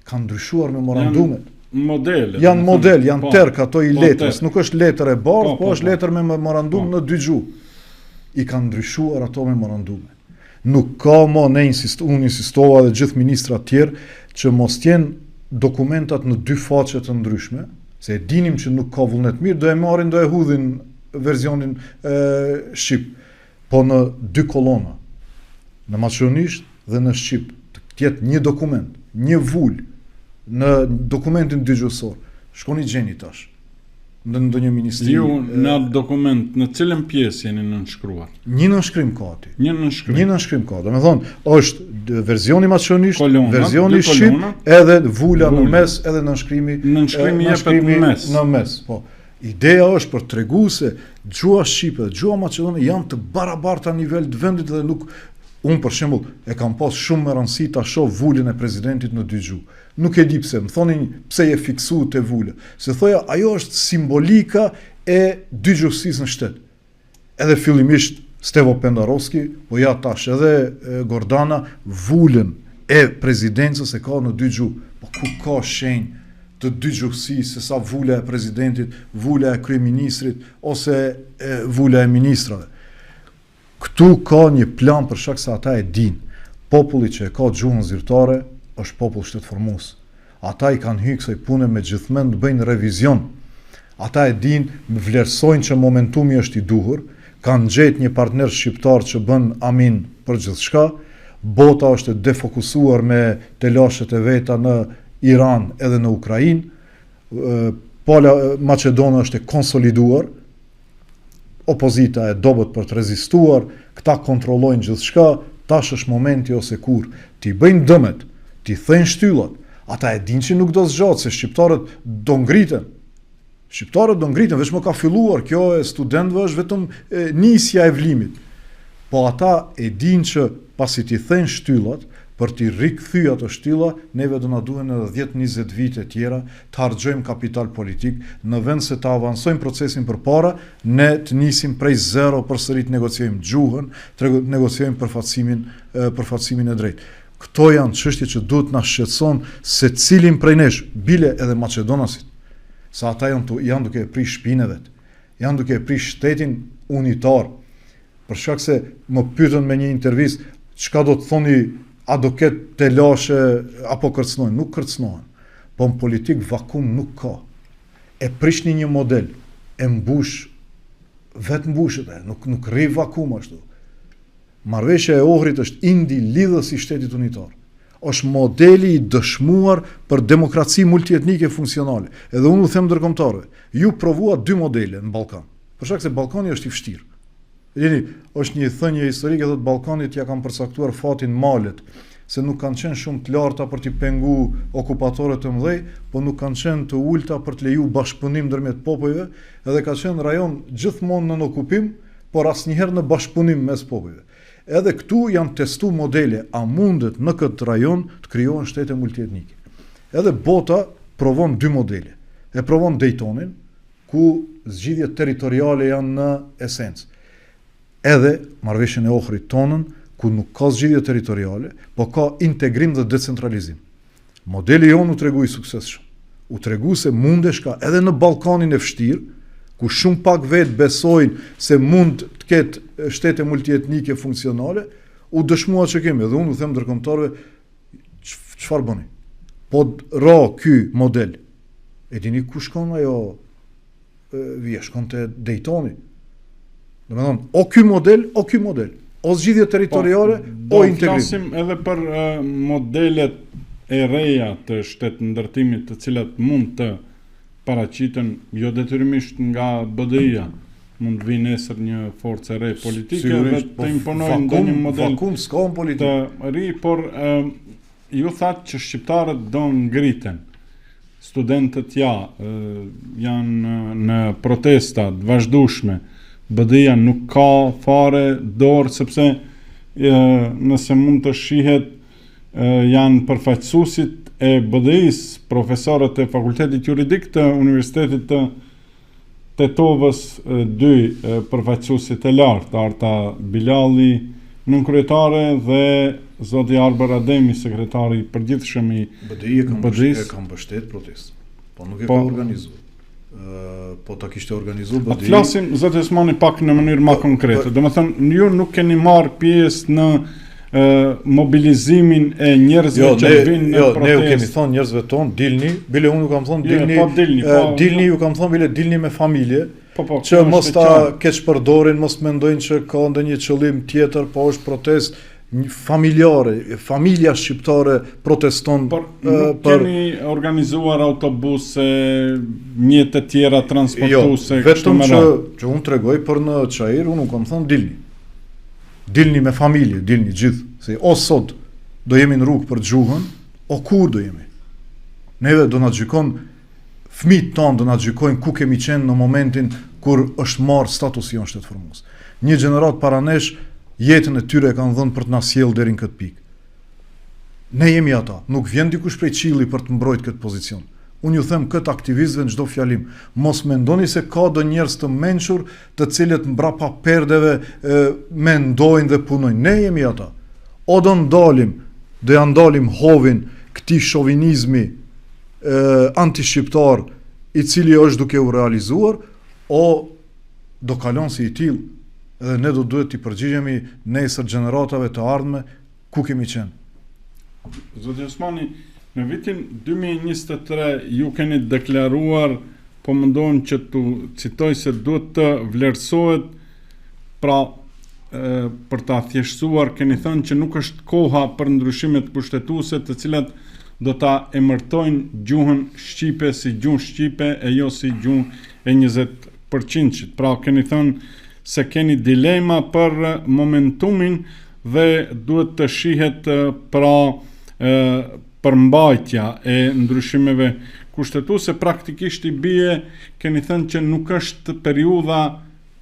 Kanë ndryshuar memorandumet. Janë modele. Janë model, janë po, terk ato i po, letrës, nuk është letër e bardhë, po, po, po është po. letër me memorandum po. në dy gjuhë. I kanë ndryshuar ato memorandume. Nuk ka mo, ne insist, unë insistova dhe gjithë ministrat tjerë, që mos t'jenë dokumentat në dy faqe të ndryshme, se e dinim që nuk ka vullnet mirë, do e marrin, do e hudhin versionin e, shqip. Po në dy kolona, në maqedonisht dhe në shqip, të jetë një dokument, një vulë në dokumentin dygjuhësor. Shkoni gjeni tash në ndonjë ministri. Ju në atë dokument në cilën pjesë jeni nënshkruar? Një nënshkrim ka aty. Një nënshkrim. Një nënshkrim ka. Domethënë, është versioni maqedonisht, versioni shqip, edhe vula në mes, edhe nënshkrimi, nënshkrimi jepet në mes. Në mes, po. Ideja është për tregu se gjuha shqipe dhe gjuha maqedone janë të barabarta në nivel të vendit dhe nuk unë për shembull e kam pas shumë me rëndësi ta shoh vulën e presidentit në dy gjuhë. Nuk e di pse, më thonin pse je fiksu te vula. Se thoja ajo është simbolika e dygjuhësisë në shtet. Edhe fillimisht Stevo Pendarovski, po ja tash edhe Gordana vulën e presidencës e ka në dy gjuhë. Po ku ka shenjë të dygjuhësisë se sa vula e presidentit, vula e kryeministrit ose e, vula e ministrave. Këtu ka një plan për shkak se ata e dinë. Populli që e ka gjuhën zyrtare është popull shtetformues. Ata i kanë hy kësaj pune me gjithmend të bëjnë revizion. Ata e dinë, vlerësojnë që momentumi është i duhur, kanë gjetë një partner shqiptar që bën amin për gjithçka, bota është e defokusuar me telashet e veta në Iran edhe në Ukrainë, pala maqedone është e konsoliduar, opozita e dobët për të rezistuar, këta kontrollojnë gjithçka, tash është momenti ose kur t'i bëjnë dëmet, t'i thejnë shtyllat, ata e dinë që nuk do zgjatë se shqiptarët do ngriten. Shqiptarët do ngriten, veç më ka filluar, kjo e studentëve është vetëm e, nisja e vlimit. Po ata e dinë që pasi t'i thejnë shtyllat, për t'i rikthy ato shtylla, neve do na duhen edhe 10-20 vite tjera të harxhojmë kapital politik, në vend se të avancojmë procesin përpara, ne të nisim prej zero përsëri të negociojmë gjuhën, të negociojmë përfaqësimin, përfaqësimin e drejtë. Këto janë çështje që duhet na shqetëson secilin prej nesh, bile edhe maqedonasit, se ata janë tu, janë duke e prish shpinë e vet, janë duke e prish shtetin unitar. Për shkak se më pyetën me një intervistë, çka do të thoni, a do ketë telashe apo kërcënojnë? Nuk kërcënohen. Po në politikë vakum nuk ka. E prishni një model, e mbush, vetë mbushet e, nuk, nuk rri vakum ashtu. Marrëveshja e Ohrit është indi lidhës i shtetit unitar. Është modeli i dëshmuar për demokraci multietnike funksionale. Edhe unë u them ndërkombëtarëve, ju provuat dy modele në Ballkan. Për shkak se Ballkani është i vështirë. E dini, është një thënie historike thotë Ballkanit ja kanë përcaktuar fatin malet, se nuk kanë qenë shumë të larta për t'i pengu okupatorët e mëdhej, po nuk kanë qenë të ulta për të leju bashkëpunim ndërmjet popujve, edhe ka qenë rajon gjithmonë nën okupim, por asnjëherë në bashkëpunim mes popujve. Edhe këtu janë testu modele, a mundet në këtë rajon të krijohen shtete multietnike. Edhe bota provon dy modele. E provon Daytonin, ku zgjidhjet territoriale janë në esencë. Edhe marrëveshjen e Ohrit tonën, ku nuk ka zgjidhje territoriale, po ka integrim dhe decentralizim. Modeli jonë u tregu i suksesshëm. U tregu se mundeshka edhe në Ballkanin e vështirë, ku shumë pak vetë besojnë se mund të ketë shtete multietnike funksionale, u dëshmua që kemi. Dhe unë u them ndërkombëtarëve, çfarë bëni? Po ra ky model. E dini ku shkon ajo vija, shkon te Daytoni. Domethënë, o ky model, o ky model. O zgjidhje territoriale, po, o integrim. Do flasim edhe për uh, modelet e reja të shtetndërtimit të cilat mund të paraqiten jo detyrimisht nga BDI-ja. Mund të vijë nesër një forcë e re politike dhe të po, imponojë ndonjë model vakum s'ka në politikë. Të ri, por uh, Ju thatë që shqiptarët do ngriten. Studentët ja, janë në protesta të vazhdueshme. BDI-ja nuk ka fare dorë sepse nëse mund të shihet janë përfaqësuesit e BDI-së, profesorët e Fakultetit Juridik të Universitetit të Tetovës dy përfaqësuesit e lartë, Arta Bilalli, nënkryetare dhe zoti Arbër Ademi, sekretari i përgjithshëm i BDI e ka mbështet, e ka mbështet protestën. Po nuk e po, ka organizuar. Po ta kishte organizuar BDI. Po flasim zoti Osmani pak në mënyrë më po, konkrete. Po, Domethënë ju nuk keni marrë pjesë në mobilizimin e njerëzve jo, që vijnë në jo, protestë. Ne u kemi thonë njerëzve tonë, dilni, bile unë u kam thonë dilni, jo, po dilni, po, dilni ju kam thonë bile dilni me familje, po, po, që mos ta keqpërdorin, mos mendojnë që ka ndonjë qëllim tjetër, po është protestë familjare, familja shqiptare proteston por nuk për keni organizuar autobuse, mjete tjera transportuese, jo, vetëm që që unë tregoj për në Çair, unë u kam thonë dilni. Dilni me familje, dilni gjithë, se o sot do jemi në rrugë për gjuhën, o kur do jemi. Neve do na gjykon, fëmijët tanë do na gjykojnë ku kemi qenë në momentin kur është marrë statusi jonë shtetformues. Një gjeneratë para nesh, jetën e tyre e kanë dhënë për të na sjellë deri në këtë pikë. Ne jemi ata, nuk vjen dikush prej qielli për të mbrojt këtë pozicion. Unë ju them këtë aktivistëve në çdo fjalim, mos mendoni se ka do njerëz të mençur të cilët mbrapa perdeve e, mendojnë dhe punojnë. Ne jemi ata. O do ndalim, do ja ndalim hovin këtij shovinizmi e, antishqiptar i cili është duke u realizuar, o do kalon si i tillë dhe ne do duhet t'i përgjigjemi nesër gjeneratave të ardhme Ku kemi qenë? Zoti Osmani, në vitin 2023 ju keni deklaruar, po mundohem që t'u citoj se duhet të vlerësohet pra e, për ta thjeshtësuar keni thënë që nuk është koha për ndryshimet kushtetuese të cilat do ta emërtojnë gjuhën shqipe si gjuhë shqipe e jo si gjuhë e 20 përqindshit. Pra keni thënë se keni dilema për momentumin dhe duhet të shihet pra përmbajtja e ndryshimeve. kushtetuese praktikisht i bie keni thënë që nuk është periudha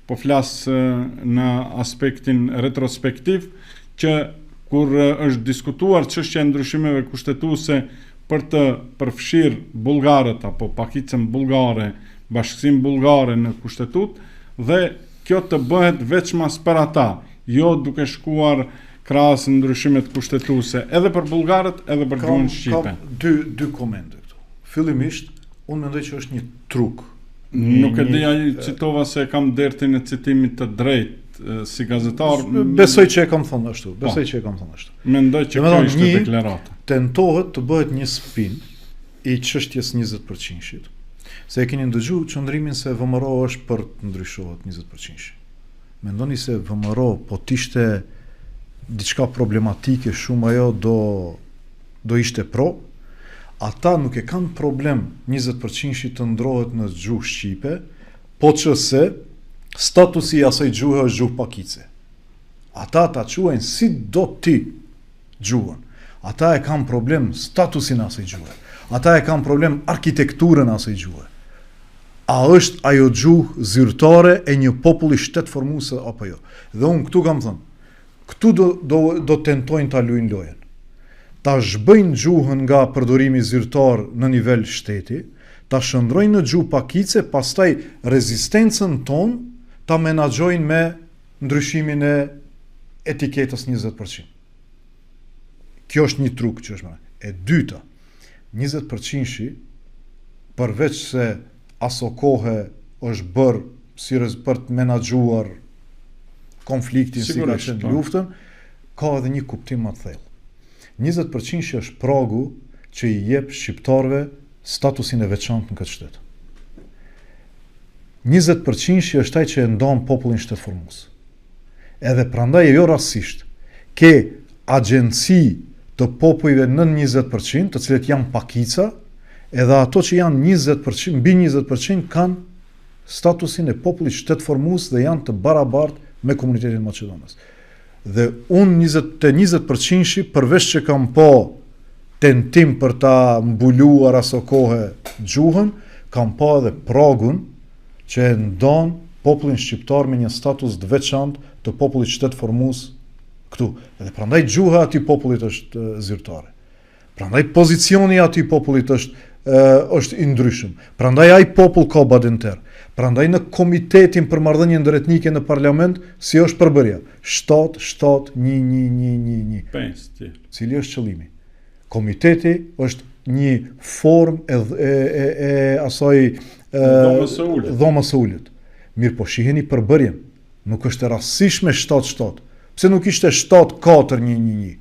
po flas në aspektin retrospektiv që kur është diskutuar çështja e ndryshimeve kushtetuese për të përfshirë bullgarët apo pakicën bullgare, bashkësinë bullgare në kushtetutë dhe kjo të bëhet veçmas për ata, jo duke shkuar krahas ndryshimet kushtetuese edhe për bullgarët edhe për gjuhën shqipe. Kam dy dy komente këtu. Fillimisht, unë mendoj që është një truk. Nuk e di a ju citova se e kam dertin e citimit të drejtë si gazetar. Besoj që e kam thënë ashtu, po. besoj që e kam thënë ashtu. Mendoj që kjo ishte një, deklarata. Tentohet të bëhet një spin i çështjes 20%-shit. Se e keni ndëgju qëndrimin se VMRO është për të ndryshohet 20%-shi. Mendoni se VMRO po të ishte diçka problematike shumë ajo do do ishte pro? Ata nuk e kanë problem 20 përqindshi të ndrohet në gjuhë shqipe, po që se statusi i asaj gjuhe është gjuhë pakice. Ata ta quajnë si do ti gjuhën. Ata e kanë problem statusin e asaj gjuhe. Ata e kanë problem arkitekturën e asaj gjuhe. A është ajo gjuhë zyrtare e një populli shtetformues apo jo? Dhe unë këtu kam thënë, këtu do do do tentojnë ta luajnë lojën. Ta zhbëjnë gjuhën nga përdorimi zyrtar në nivel shteti, ta shndërrojnë në gjuhë pakice, pastaj rezistencën tonë ta menaxhojnë me ndryshimin e etiketës 20%. Kjo është një truk që është më. E dyta, 20 përqindshi, përveç se aso kohe është bërë si rez për të menaxhuar konfliktin si ka qenë po. luftën, ka edhe një kuptim më të thellë. 20 përqindshi është pragu që i jep shqiptarëve statusin e veçantë në këtë shtet. 20 përqindshi është ai që e ndan popullin shtetformues. Edhe prandaj jo rastësisht, ke agjenci të popujve nën 20%, të cilët janë pakica, edhe ato që janë 20%, mbi 20% kanë statusin e popullit shtetformues dhe janë të barabartë me komunitetin maqedonas. Dhe unë 20, te 20 përqindshi, përveç që kam pa tentim për ta mbuluar aso kohe gjuhën, kam pa edhe pragun që e ndan popullin shqiptar me një status të veçantë të popullit shtetformues këtu. Edhe prandaj gjuha e atij popullit është zyrtare. Prandaj pozicioni i atij popullit është është i ndryshëm. Prandaj ai popull ka badinter. Prandaj në komitetin për marrëdhënie ndëretnike në parlament si është përbërja? 7 7 1 1 1 1 1. 5 tjerë. Cili është qëllimi? Komiteti është një formë e e e, e asaj dhomës së ulët. Dhomës së ulët. Mirëpo shiheni përbërjen. Nuk është e rastësishme 7-7. Pse nuk ishte 7-4-1-1-1?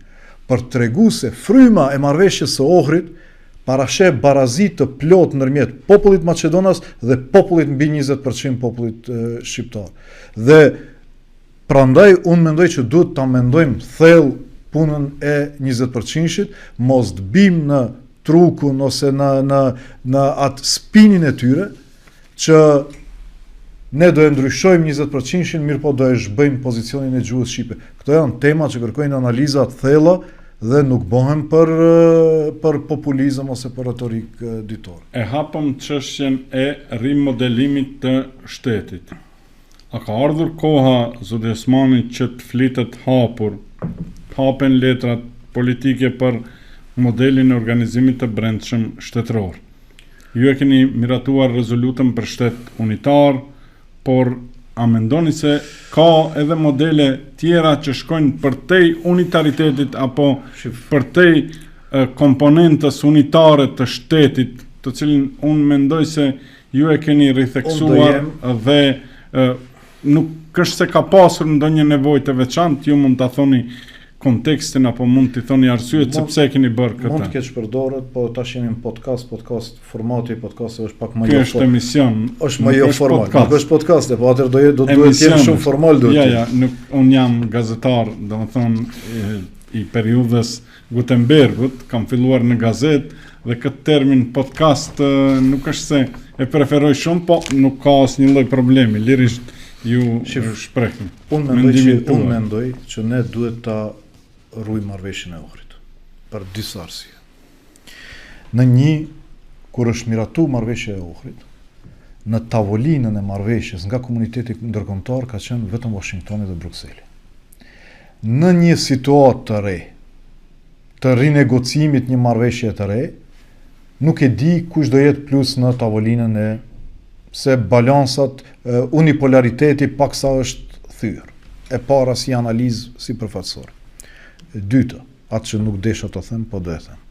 Për të tregu se fryma e marrëveshjes së Ohrit parasheh barazi të plotë ndërmjet popullit maqedonas dhe popullit mbi 20% popullit shqiptar. Dhe Prandaj unë mendoj që duhet ta mendojmë thellë punën e 20 përqindshit, mos të bimë në trukun ose në në në atë spinin e tyre që ne do e ndryshojmë 20 përqindshin, mirëpo do e zhbëjmë pozicionin e gjuhës shqipe. Këto janë tema që kërkojnë analiza të thella dhe nuk bëhen për për populizëm ose për retorikë ditore. E hapëm çështjen e rimodelimit të shtetit. A ka ardhur koha, zoti Osmani, që të flitet hapur, të hapen letrat politike për modelin e organizimit të brendshëm shtetëror? Ju e keni miratuar rezolutën për shtet unitar, por a mendoni se ka edhe modele tjera që shkojnë përtej unitaritetit apo përtej komponentës unitare të shtetit, të cilin unë mendoj se Ju e keni ritheksuar dhe e, nuk është se ka pasur ndonjë nevojë të veçantë, ju mund ta thoni kontekstin apo mund t'i thoni arsyet se pse e keni bërë këtë. Mund të keqpërdoret, po tash jemi në podcast, podcast formati i podcastit është pak më jo. Ky është emision. Është më jo formal. Podcast. Nuk është podcast, po atëherë do do duhet të jetë shumë formal duhet. Ja, ja, nuk un jam gazetar, domethënë i periudhës Gutenbergut, kam filluar në gazetë dhe këtë termin podcast nuk është se e preferoj shumë, po nuk ka asnjë lloj problemi, lirisht ju shprehni. Unë mendoj që unë mendoj që ne duhet ta ruajmë marrëveshjen e Ohrit për disa arsye. Në një. Kur është miratu marrëveshja e Ohrit, në tavolinën e marrëveshjes nga komuniteti ndërkombëtar ka qenë vetëm Washingtoni dhe Brukseli. Në një situatë të re, të rinegocimit një marrëveshje të re, nuk e di kush do jetë plus në tavolinën e se balansat, unipolariteti paksa është thyer. E para si analizë sipërfaqësore. E dyta, atë që nuk desha ta them, po do e them.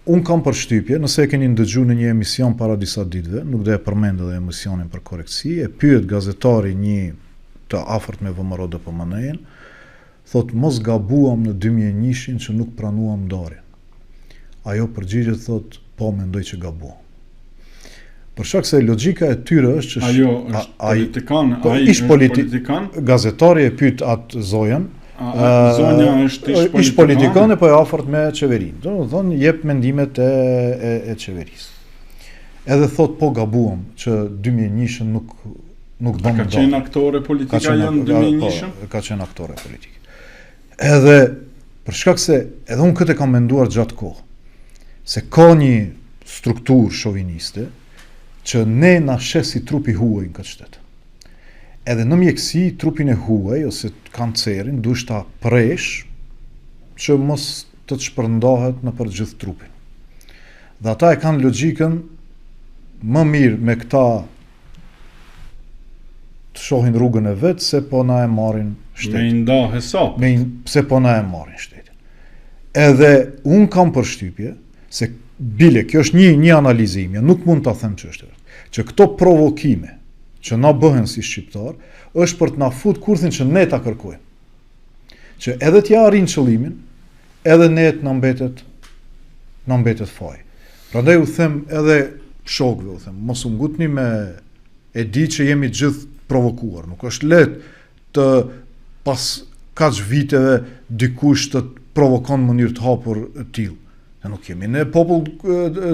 Unë kam përshtypje, nëse e keni ndëgju në një emision para disa ditëve, nuk do e përmend edhe emisionin për korrektësi, e pyet gazetari një të afërt me VMRO-DPMNE-n, thotë mos gabuam në 2001-shin që nuk pranuam ndarjen. Ajo përgjigjet thotë po mendoj që gabuam. Për shkak se logjika e tyre është që ajo është politikan, po, ai ish politi politikan. Gazetari e pyet atë zonjën, a, a, zonja është ish politikan. Ish politikan e po e afërt me qeverinë. Domethënë jep mendimet e e, e qeverisë. Edhe thot po gabuam që 2001-shën nuk nuk bëmë. Ka qenë aktore politike ajo në 2001-shën? Po, ka qenë aktore politike. Edhe për shkak se edhe unë këtë e kam menduar gjatë kohë, se ka një strukturë shoviniste që ne na sheh si trup i huaj në këtë shtet. Edhe në mjekësi trupin e huaj ose kancerin duhesh ta presh që mos të të shpërndahet nëpër gjithë trupin. Dhe ata e kanë logjikën më mirë me këta të shohin rrugën e vet se po na e marrin shtetin. Me i nda hesap. Me i, se po na e marrin shtetin. Edhe un kam përshtypje se bile kjo është një një analizë imja, nuk mund ta them që është e vërtetë. Që këto provokime që na bëhen si shqiptar, është për të na fut kurthin që ne ta kërkojmë. Që edhe t'ja arrijnë qëllimin, edhe ne të na mbetet na mbetet faj. Prandaj u them edhe shokëve, u them, mos u ngutni me e di që jemi gjithë provokuar, nuk është lehtë të pas kaq viteve dikush të provokon në mënyrë të hapur të tillë. Ne nuk jemi ne popull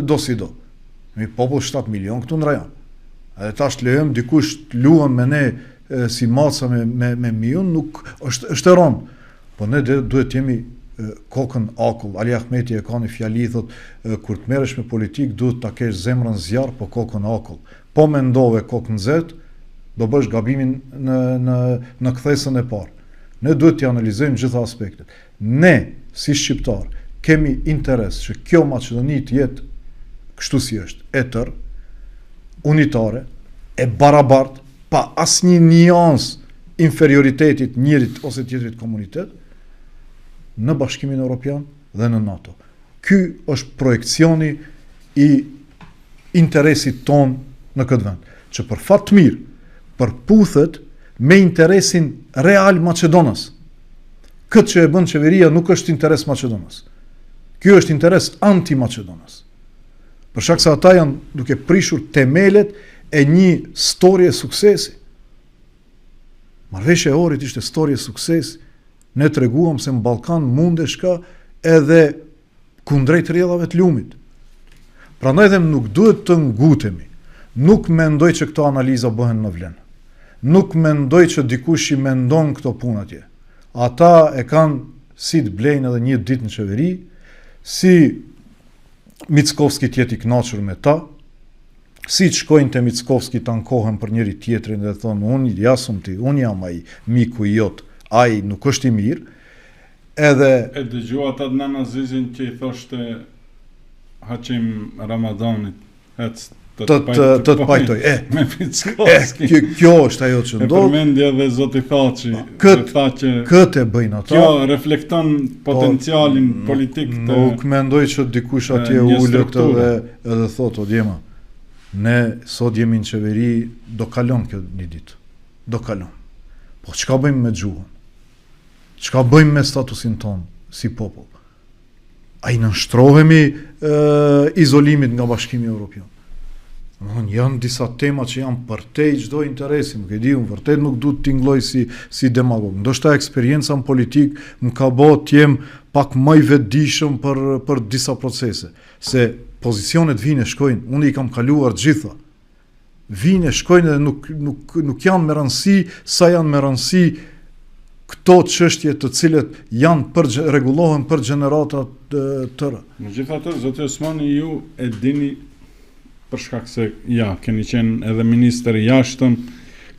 dosido. Jemi popull 7 milion këtu në rajon. Edhe tash të lejojmë dikush të luan me ne si maca me me me miun, nuk është është e rëndë. Po ne duhet të jemi kokën akull. Ali Ahmeti e ka një fjali thot kur të merresh me politikë duhet ta kesh zemrën zjarr po kokën akull. Po mendove kokë nxehtë, do bësh gabimin në në në kthesën e parë. Ne duhet t'i analizojmë gjitha aspektet. Ne si shqiptar kemi interes që kjo Maqedoni të jetë kështu si është, e tërë, unitare, e barabartë, pa asnjë niansë inferioritetit njërit ose tjetrit komunitet në Bashkimin Evropian dhe në NATO. Ky është projekcioni i interesit tonë në këtë vend, që për fat të mirë përputhet me interesin real maqedonas. Këtë që e bën qeveria nuk është interes maqedonas. Ky është interes anti-maqedonas. Për shkak se ata janë duke prishur temelet e një storje suksesi. Marrëveshja e Ohrit ishte storje suksesi. Ne treguam se në Ballkan mundesh ka edhe kundrejt rrjedhave të lumit. Prandaj them nuk duhet të ngutemi. Nuk mendoj që këto analiza bëhen në vlen. Nuk mendoj që dikush i mendon këto punë atje. Ata e kanë si të blejnë edhe një ditë në qeveri, si Mickovski të jetë i kënaqur me ta, si të shkojnë te Mickovski të ankohen për njëri tjetrin dhe thonë unë jasum ti, unë jam ai miku i jot, ai nuk është i mirë, edhe E dëgjuat Adnan Azizin që i thoshte Hashim Ramadanit, Ec të të të, të, të pajtoj. E, me Mickovski. E, kjo, kjo është ajo që ndodh. E përmendi edhe zoti Thaçi, po, kët, tha që këtë e bëjnë ata. Kjo reflekton po, potencialin po, politik të Nuk mendoj që dikush atje ulet edhe edhe thotë o djema. Ne sot jemi në qeveri, do kalon kjo një ditë. Do kalon. Po çka bëjmë me gjuhën? Çka bëjmë me statusin tonë si popull? A i nënshtrohemi e, izolimit nga Bashkimi Evropian? Domethënë, janë disa tema që janë përtej çdo interesi, nuk e di, unë vërtet nuk du të tingëlloj si, si demagog. Ndoshta eksperienca në politikë më ka bo të jem pak më i vetëdijshëm për, për disa procese, se pozicionet vijnë e shkojnë, unë i kam kaluar gjitha. Vijnë e shkojnë dhe nuk, nuk, nuk janë me rëndësi sa janë me rëndësi. këto çështje të cilët janë për rregullohen për gjenerata të tëra. Megjithatë, zoti Osmani, ju e dini për shkak se ja, keni qenë edhe ministër i jashtëm,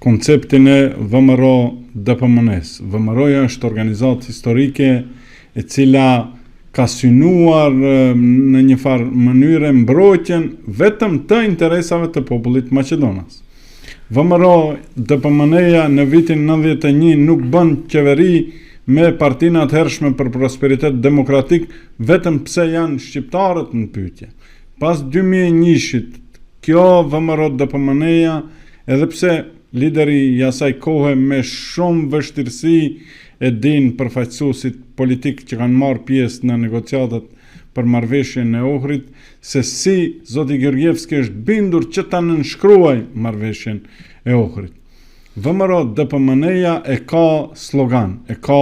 konceptin e VMRO DPMNE-s. VMRO-ja është organizatë historike e cila ka synuar në një farë mënyre mbrojtjen vetëm të interesave të popullit maqedonas. VMRO DPMNE-ja në vitin 91 nuk bën qeveri me partinë e atëhershme për prosperitet demokratik vetëm pse janë shqiptarët në pyetje. Pas 2001-shit, kjo VMRO DPMNE-ja, edhe pse lideri i asaj kohe me shumë vështirësi e dinë përfaqësuesit politikë që kanë marrë pjesë në negociatat për marrëveshjen e Ohrit, se si zoti Georgievski është bindur që ta nënshkruajë marrëveshjen e Ohrit. VMRO DPMNE-ja e ka slogan, e ka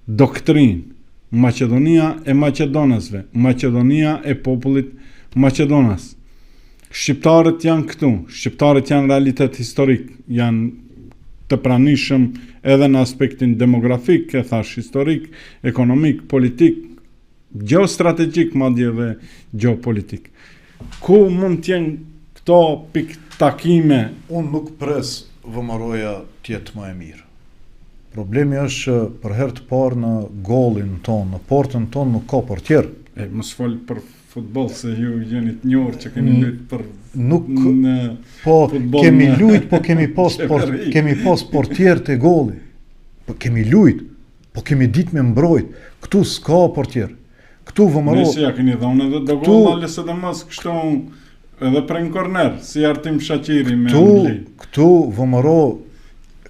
doktrinë, Maqedonia e maqedonasve, Maqedonia e popullit maqedonas. Shqiptarët janë këtu, shqiptarët janë realitet historik, janë të pranishëm edhe në aspektin demografik, e thash historik, ekonomik, politik, gjeostrategjik madje dhe gjeopolitik. Ku mund të jenë këto pikëtakime? Unë nuk pres VMRO-ja të jetë më e mirë. Problemi është që për herë të parë në golin tonë, në portën tonë nuk ka portier. E mos fol për futboll se ju jeni të njohur që keni luajt për nuk në po futboll kemi lujt, po kemi pas por, kemi pas portier te goli. Po kemi lujt, po kemi ditë me mbrojt. Këtu s'ka portier. Këtu VMRO. Nëse ja keni dhënë edhe do gola LSDM-s kështu edhe prej në korner, si Artim Shaqiri me këtu, Angli. Këtu VMRO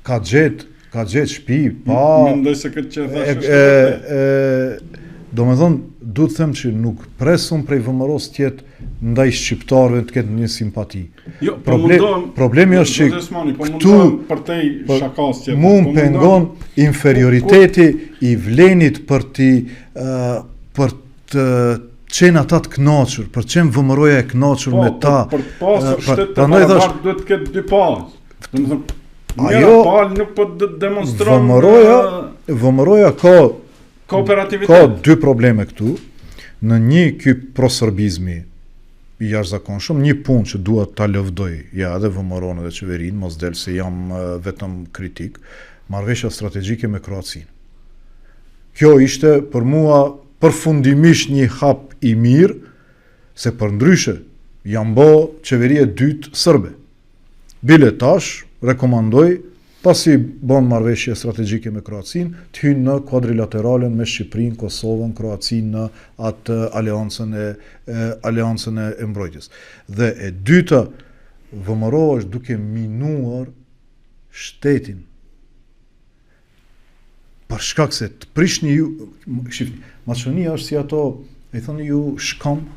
ka gjet ka gjet shtëpi pa Mendoj se këtë që thash është e, e, domethënë du të them që nuk pres unë prej VMRO-s të jetë ndaj shqiptarëve të ketë një simpati. Jo, po Problem, mundohem, problemi është që Osmani, po këtu përtej po, shakasë që mu po pengon inferioriteti i vlenit për t'i për të qenë ata të kënaqur, për të qenë VMRO-ja e kënaqur po, me ta. Për të pasur shtet të barabartë duhet të ketë dy palë. Domethënë, njëra palë nuk po demonstron VMRO-ja, VMRO-ja ka Kooperativitet. Ka dy probleme këtu. Në një ky proserbizmi i jashtëzakonshëm, një punë që dua ta lëvdoj, ja edhe VMRO-n edhe qeverinë, mos del se jam vetëm kritik, marrëveshja strategjike me Kroacinë. Kjo ishte për mua përfundimisht një hap i mirë, se përndryshe janë bo qeveri e dytë sërbe. Bile tash, rekomandoj, pasi bon marrëveshje strategjike me Kroacinë, të hyjnë në kuadrilateralen me Shqipërinë, Kosovën, Kroacinë në atë aleancën e, e aleancën e, e mbrojtjes. Dhe e dyta, VMRO është duke minuar shtetin. Për shkak se të prishni ju, shifni, Maqedonia është si ato, e thoni ju shkëmb?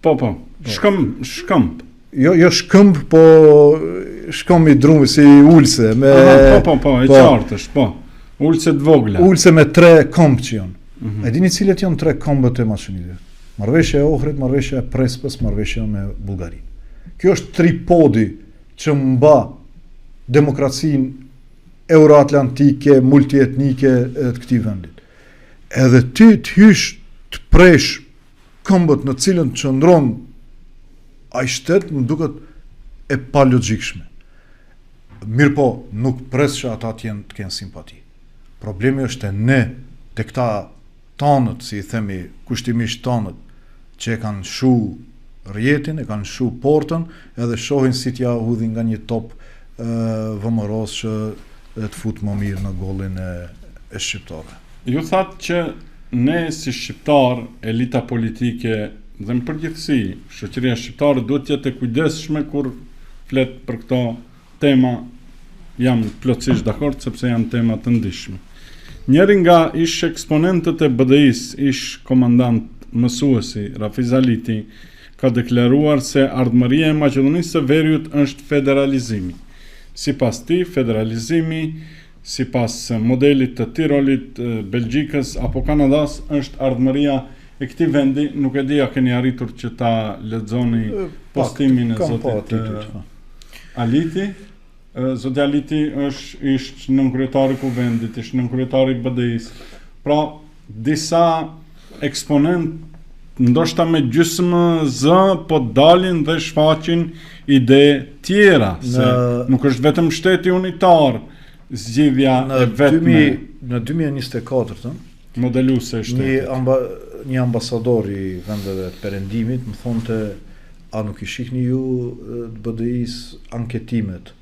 Po, po, po. shkëmb, shkëmb. Jo, jo shkëmb, po shkëmb i drumit si ulëse me Aha, po, po, po, e po, qartë është, po. Ulëse të vogla. Ulëse me tre këmbë që janë. Mm -hmm. E dini cilët janë tre këmbët e Maqedonisë? Marrëveshja e Ohrit, marrëveshja e Prespës, marrëveshja me Bullgarinë. Kjo është tripodi që mba demokracinë euroatlantike, multietnike të këtij vendit. Edhe ti të hysh të presh këmbët në cilën qëndron ai shtet, më duket e palogjikshme. Mirëpo, nuk pres që ata të jenë të kenë simpati. Problemi është te ne, te këta tanët, si i themi kushtimisht tanët, që e kanë shu rrjetin, e kanë shu portën, edhe shohin si t'ja hudhin nga një top VMRO-s që të fut më mirë në golin e, e shqiptarëve. Ju thatë që ne si shqiptarë, elita politike dhe në përgjithësi, shoqëria shqiptare duhet të jetë e kujdesshme kur flet për këto tema jam plotësisht dakord sepse janë tema të ndjeshme. Njëri nga ish eksponentët e BDI-së, ish komandant mësuesi Rafiz Aliti, ka deklaruar se ardhmëria e Maqedonisë së Veriut është federalizimi. Sipas tij, federalizimi sipas modelit të Tirolit, Belgjikës apo Kanadas është ardhmëria e këtij vendi, nuk e di a keni arritur që ta lexoni postimin e zotit po. Aliti? Zoti Aliti është ish nënkryetar i Kuvendit, ish nënkryetar i BDI-së. Pra, disa eksponentë ndoshta me gjysmë zë, po dalin dhe shfaqin ide tjera, në, se nuk është vetëm shteti unitar zgjidhja e vetme. Në 2024-ën, modeluese e shtetit. Një, amba, një ambasador i vendeve të perëndimit më thonte a nuk i shihni ju të BDI-së anketimet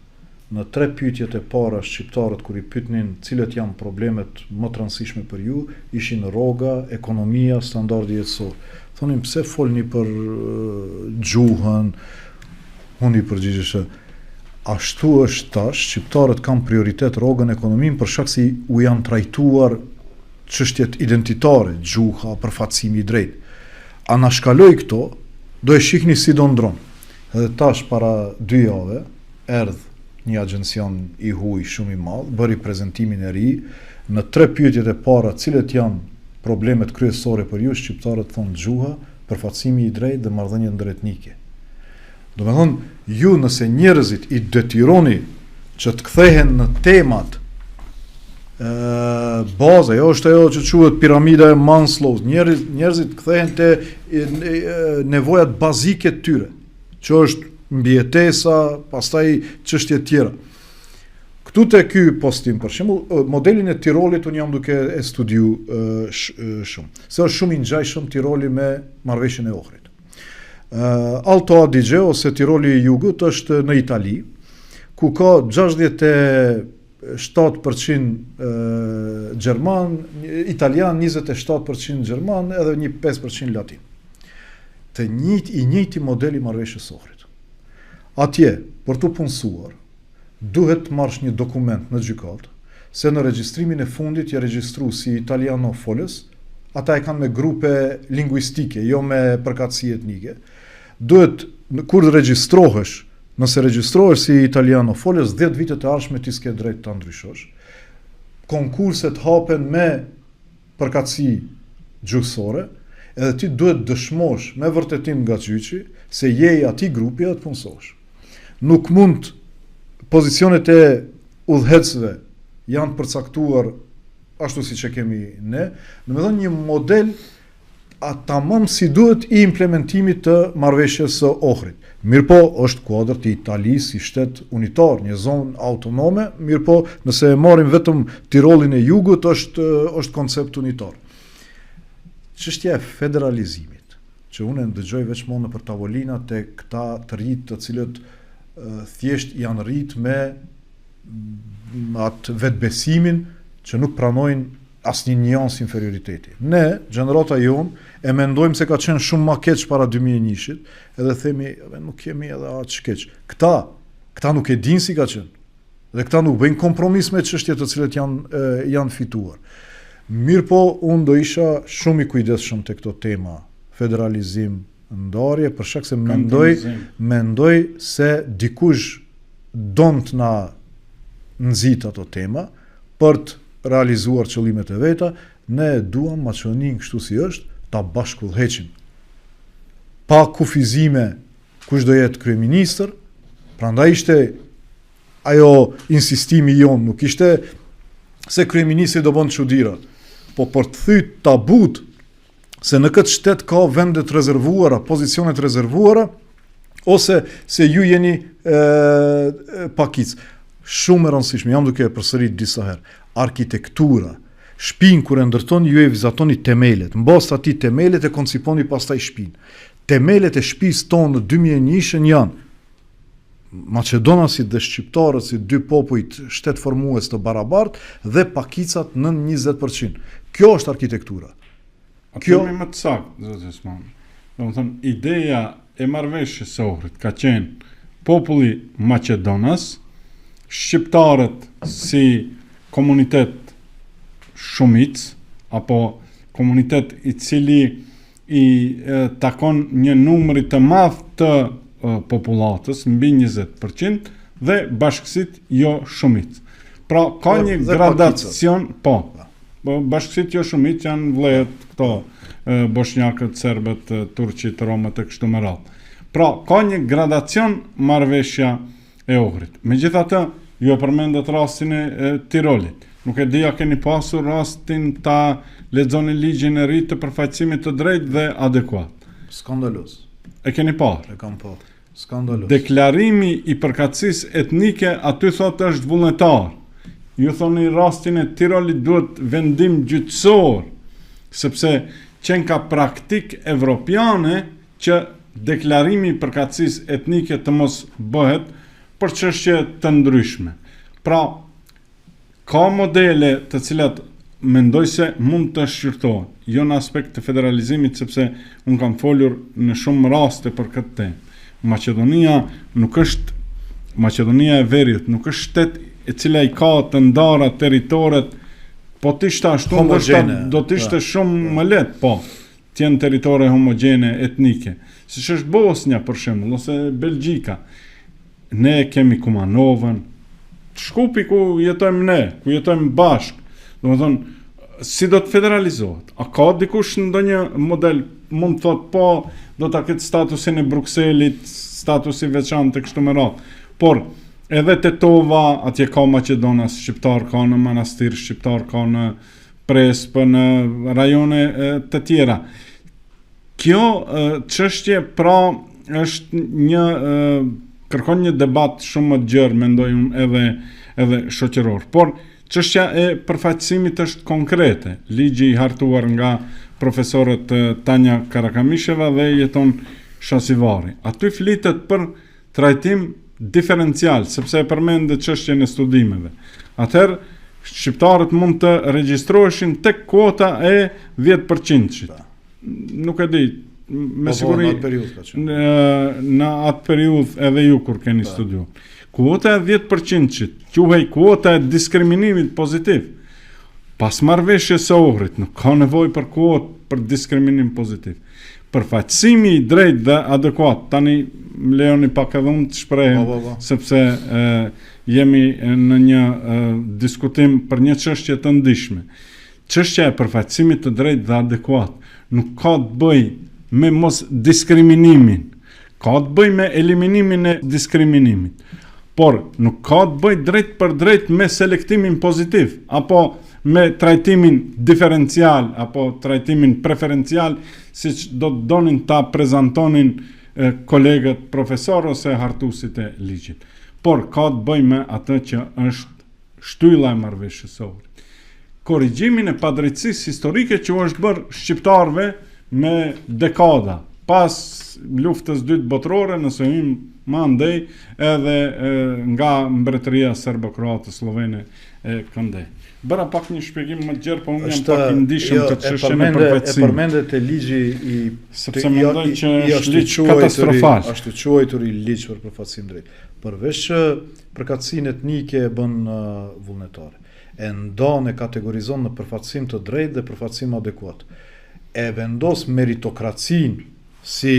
Në tre pyetjet e para shqiptarët kur i pyetnin cilët janë problemet më të rëndësishme për ju, ishin rroga, ekonomia, standardi jetësor. Thonin pse folni për gjuhën, unë i përgjigjesha ashtu është tash, shqiptarët kanë prioritet rrogën, ekonominë për shkak se u janë trajtuar çështjet identitare, gjuha, përfaqësimi i drejtë. Anashkaloi këto, do e shihni si do ndron. Edhe tash para dy jave erdh një agjencion i huaj shumë i madh, bëri prezantimin e ri, në tre pyetjet e para cilët janë problemet kryesore për ju, shqiptarët thonë gjuha, përfaqësimi i drejtë dhe marrëdhëniet ndëretnike. Domethënë, ju nëse njerëzit i detyroni që të kthehen në temat e, baza, jo është ajo që quhet piramida e Maslow, njerëz, njerëzit kthehen te nevojat bazike të tyre, që është mbijetesa, pastaj çështje të tjera. Këtu te ky postim për shembull, modelin e Tirolit unë jam duke e studiu shumë. Se është shumë i ngjashëm Tiroli me marrëveshjen e Ohrit. Alto Adige ose Tiroli i Jugut është në Itali, ku ka 67% gjerman, italian, 27% gjerman edhe një 5% latin. Të njëjtë i njëjti model i marrëveshjes së Ohrit. Atje, për t'u punësuar, duhet të marrësh një dokument në gjykatë, se në regjistrimin e fundit je regjistru si italiano folës, ata e kanë me grupe linguistike, jo me përkatësi etnike. Duhet, kur regjistrohesh, nëse regjistrohesh si italiano folës, 10 vitet e ardhshme ti s'ke drejt ta ndryshosh. Konkurset hapen me përkatësi gjuhësore, edhe ti duhet dëshmosh me vërtetim nga gjyqi se je i atij grupi edhe të punësohesh. Nuk mund pozicionet e udhëheqësve janë përcaktuar ashtu siç e kemi ne, domethënë një model a tamam si duhet i implementimit të marrëveshjes së Ohrit. Mirëpo, është kuadër të Italisë si shtet unitar, një zonë autonome, mirëpo, nëse e marrim vetëm Tirolin e Jugut, është, është koncept unitar. Çështja e federalizimit, që unë e ndëgjoj veç mo nëpër tavolina te këta të rinjtë të cilët thjesht janë rritë me atë vetëbesimin që nuk pranojnë asnjë njansë inferioriteti. Ne, gjenerata jonë, e mendojmë se ka qenë shumë ma keq para 2001-shit, edhe themi, edhe nuk jemi edhe aq keq. Këta, këta nuk e dinë si ka qenë. Dhe këta nuk bëjnë kompromis me çështje të cilët janë janë fituar. Mirëpo, unë do isha shumë i kujdesshëm te këto tema, federalizim, ndarje, për shkak se mendoj, mendoj se dikush don të na nxit ato tema për të realizuar qëllimet e veta, ne e duam Maqedoninë kështu si është, ta bashkudhëheqim. Pa kufizime kush do jetë kryeministër, prandaj ishte ajo insistimi jonë, nuk ishte se kryeministri do bën çudira, po për të thy tabut se në këtë shtet ka vende të rezervuara, pozicione të rezervuara, ose se ju jeni e, pakicë. Shumë e rëndësishme, jam duke e përsërit disa herë. Arkitektura, shpinë kur e ndërtoni ju e vizatoni temelet, në bazë të atij temelet e konciponi pastaj shpinë. Temelet e shpisë tonë në 2001-shën janë Maqedonasit dhe shqiptarët si dy popujt shtetformues të barabartë dhe pakicat nën 20%. Kjo është arkitektura. A Kjo jemi më të saktë, zoti Osmani. Domethënë ideja e marrëveshjes së Ohrit ka qenë populli maqedonas, shqiptarët si komunitet shumicë apo komunitet i cili i takon një numri të madh të popullatës, mbi 20%, dhe bashkësitë jo shumicë. Pra, ka një gradacion, po, po bashkësitë jo shumicë janë vllehët këto, boshnjakët, serbët, turqit, romët e kështu me radhë. Pra, ka një gradacion marrëveshja e Ohrit. Megjithatë, ju e përmendët rastin e Tirolit. Nuk e di a keni pasur rastin ta lexoni ligjin e ri të përfaqësimit të drejtë dhe adekuat. Skandaloz. E keni parë? E kam parë. Skandaloz. Deklarimi i përkatësisë etnike aty thotë është vullnetar. Ju thoni rastin e Tirolit duhet vendim gjyqësor, sepse qenka praktikë evropiane që deklarimi i përkatësisë etnike të mos bëhet për çështje të ndryshme. Pra, Ka modele të cilat mendoj se mund të shqyrtohen, jo në aspekt të federalizimit sepse unë kam folur në shumë raste për këtë temë. Maqedonia nuk është Maqedonia e Veriut nuk është shtet e cila i ka të ndara territoret, po të ishte ashtu ndoshta do të ishte po. shumë po. më lehtë, po, të jenë territore homogjene etnike, siç është Bosnja për shembull ose Belgjika. Ne kemi Kumanovën, Shkupi ku jetojmë ne, ku jetojmë bashkë. Domethënë, si do të federalizohet? A ka dikush ndonjë model mund të thotë po, do ta ketë statusin e Brukselit, status i veçantë e kështu me radhë. Por edhe Tetova, atje ka maqedonas shqiptar, ka në Manastir shqiptar, ka në Prespë, në rajone të tjera. Kjo çështje pra është një kërkon një debat shumë më të gjerë, mendoj unë edhe edhe shoqëror. Por çështja e përfaqësimit është konkrete. Ligji i hartuar nga profesorët Tanja Karakamisheva dhe Jeton Shasivari. Aty flitet për trajtim diferencial, sepse e përmende çështjen e studimeve. Atëherë shqiptarët mund të regjistroheshin tek kuota e 10%-shit. Nuk e di, me po, po siguri në atë periudhë ka qenë. Në, në atë periudhë edhe ju kur keni po. studiuar. Kuota e 10%-shit quhej kuota e diskriminimit pozitiv. Pas marrëveshjes së Ohrit nuk ka nevojë për kuotë për diskriminim pozitiv. Përfaqësimi i drejtë dhe adekuat, tani më lejoni pak edhe unë të shprehem, po, po, po. sepse e, jemi në një e, diskutim për një çështje të ndjeshme. Çështja e përfaqësimit të drejtë dhe adekuat nuk ka të bëjë me mos diskriminimin, ka të bëjë me eliminimin e diskriminimit, por nuk ka të bëjë drejtpërdrejt me selektimin pozitiv apo me trajtimin diferencial apo trajtimin preferencial, siç do të donin ta prezantonin kolegët profesorë ose hartuesit e ligjit. Por ka të bëjë me atë që është shtylla e marrëveshjes së Ohrit. Korrigjimin e padrejtësisë historike që u është bërë shqiptarëve me dekada pas luftës dytë botërore, nëse hyjmë më andej edhe e, nga mbretëria serbo-kroate sllovene e këndej. Bëra pak një shpjegim më të gjerë, po unë jam pak i ndjeshëm jo, te çështja e përfaqësimit. E përmende te ligji i sepse mendoj që është ligj katastrofal. Është quajtur i ligj për përfaqësim drejt. Përveç që Përkatësinë etnike e bën vullnetare. E ndan e kategorizon në përfaqësim të drejtë dhe përfaqësim adekuat. E vendos meritokracinë si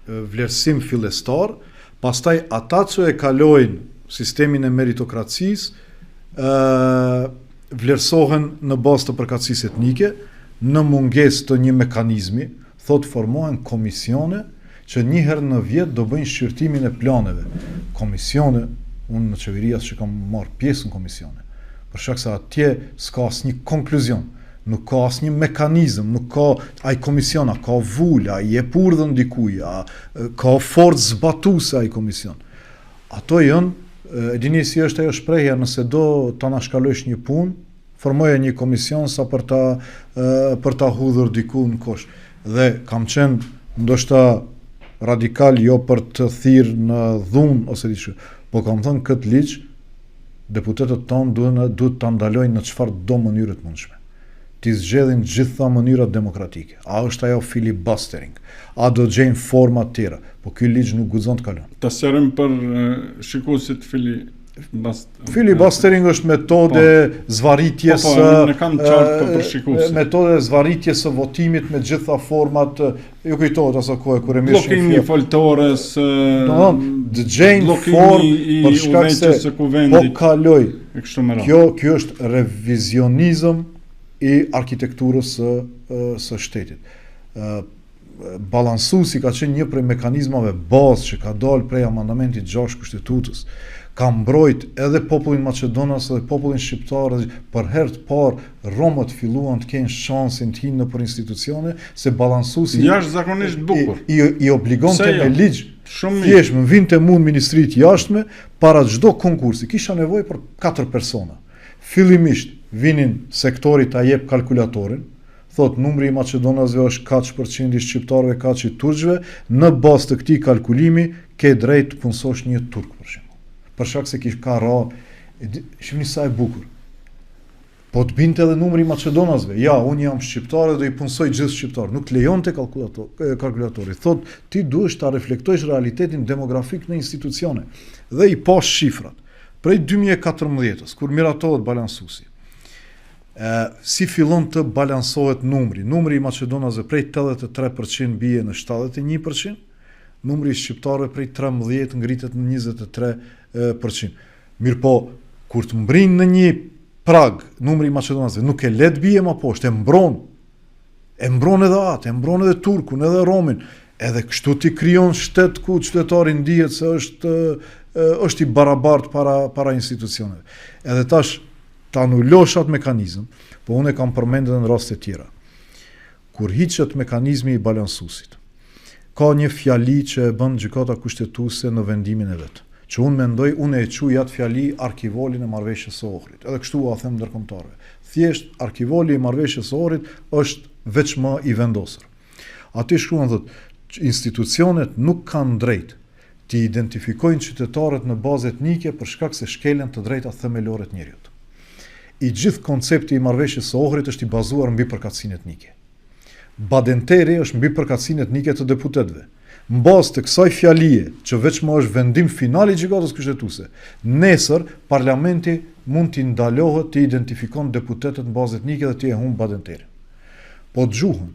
vlerësim fillestar, pastaj ata që e kalojnë sistemin e meritokracisë ë vlerësohen në bazë të përkatësisë etnike, në mungesë të një mekanizmi, Thotë formohen komisione që një herë në vjet do bëjnë shqyrtimin e planeve. Komisione, unë në qeveri as që kam marrë pjesë në komisione. Për shkak se atje s'ka asnjë konkluzion, nuk ka asnjë mekanizëm, nuk ka ai komision, a ka vulë, a i jep urdhën dikuj, a ka forcë zbatuese ai komision. Ato janë, e dini si është ajo shprehja, nëse do ta anashkalojsh një punë, Formoje një komision sa për ta për ta hudhur diku në kosh. Dhe kam qenë ndoshta radikal jo për të thirrë në dhunë ose diçka, po kam thënë këtë ligj deputetët tanë duhet duhet ta ndalojnë në çfarëdo mënyre të mundshme. T'i zgjedhin gjitha mënyrat demokratike. A është ajo filibustering? A do gjejnë forma të tjera? Po ky ligj nuk guxon të kalon. Ta sqarojmë për shikuesit fili Filibustering është metodë e po. zvarritjes po, po, e kam qartë po për shikuesit. Metodë e zvarritjes së votimit me gjitha format, ju kujtohet aso kohë kur e mirë Bllokimi i foltores, do të thonë, të gjejnë formë për shkak se po kaloi. E kështu me radhë. Kjo kjo është revizionizëm i arkitekturës së së shtetit. Ë. Balansuesi ka qenë një prej mekanizmave bazë që ka dalë prej amandamentit 6 kushtetutës. Ka mbrojt edhe popullin maqedonas edhe popullin shqiptar dhe për herë të parë romët filluan të kenë shansin të hinë nëpër institucione se balansuesi jashtëzakonisht bukur. I, i, i obligonte jo? me ligj. Shumë mirë. Thjesht më vinte mu në ministri të jashtme para çdo konkursi kisha nevojë për katër persona. Fillimisht vinin sektori ta jep kalkulatorin, thotë numri i maqedonasve është kaq për qind i shqiptarëve kaq i turqve, në bazë të këtij kalkulimi ke drejt të punësosh një turk për shembull. Për shkak se kish ka ra, shihni sa e bukur. Po të binte edhe numri i maqedonasve. Ja, unë jam shqiptar dhe do i punësoj gjithë shqiptarë. Nuk lejonte kalkulator, kalkulatori. Thotë, ti duhesh ta reflektojsh realitetin demografik në institucione. Dhe i pash shifrat. Prej 2014-ës, kur miratohet balansuesi, e, si fillon të balansohet numri? Numri i maqedonasve prej 83% bie në 71%, numri i shqiptarëve prej 13 ngritet në 23%. Mirëpo, kur të mbrin në një prag numri i maqedonasve nuk e le të bie ma poshtë, e mbron. E mbron edhe atë, e mbron edhe turkun, edhe romin. Edhe kështu ti krijon shtet ku qytetari ndihet se është është i barabartë para para institucioneve. Edhe tash ta anulosh atë mekanizëm, po unë e kam përmendur edhe në raste tjera. Kur hiqet mekanizmi i balansuesit, ka një fjali që e bën Gjykata Kushtetuese në vendimin e vet, që unë mendoj, unë e quaj atë fjali arkivolin e marrëveshjes së Ohrit. Edhe kështu ua them ndërkombëtarëve. Thjesht arkivoli i marrëveshjes së Ohrit është veç më i vendosur. Aty shkruan thotë, institucionet nuk kanë drejt t'i identifikojnë qytetarët në bazë etnike për shkak se shkelen të drejtat themelore të njeriut. I gjithë koncepti i marrëveshjes së Ohrit është i bazuar mbi përkatësinë etnike. Badenteri është mbi përkatësinë etnike të deputetëve. Në bazë të kësaj fjalie, që veç më është vendim final i Gjykatës Kushtetuese, nesër parlamenti mund t'i ndalohet t'i identifikon deputetët në bazë etnike dhe ti e humb badenterin. Po gjuhën,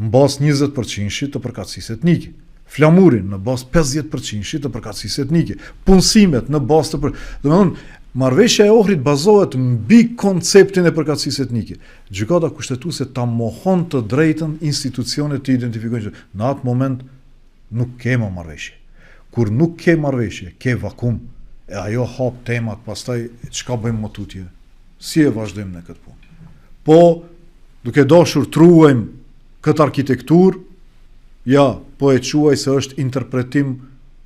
në bazë 20 përqindshit të përkatësisë etnike, flamurin në bazë 50 përqindshit të përkatësisë etnike, punësimet në bazë të për... Domethënë, marrëveshja e Ohrit bazohet mbi konceptin e përkatësisë etnike. Gjykata Kushtetuese ta mohon të drejtën institucionet të identifikojnë që në atë moment nuk ke më marrëveshje. Kur nuk ke marrëveshje, ke vakum, e ajo hap temat, pastaj çka bëjmë më tutje? Si e vazhdojmë në këtë punë? Po, duke dashur të ruajmë këtë arkitekturë, ja, po e quaj se është interpretim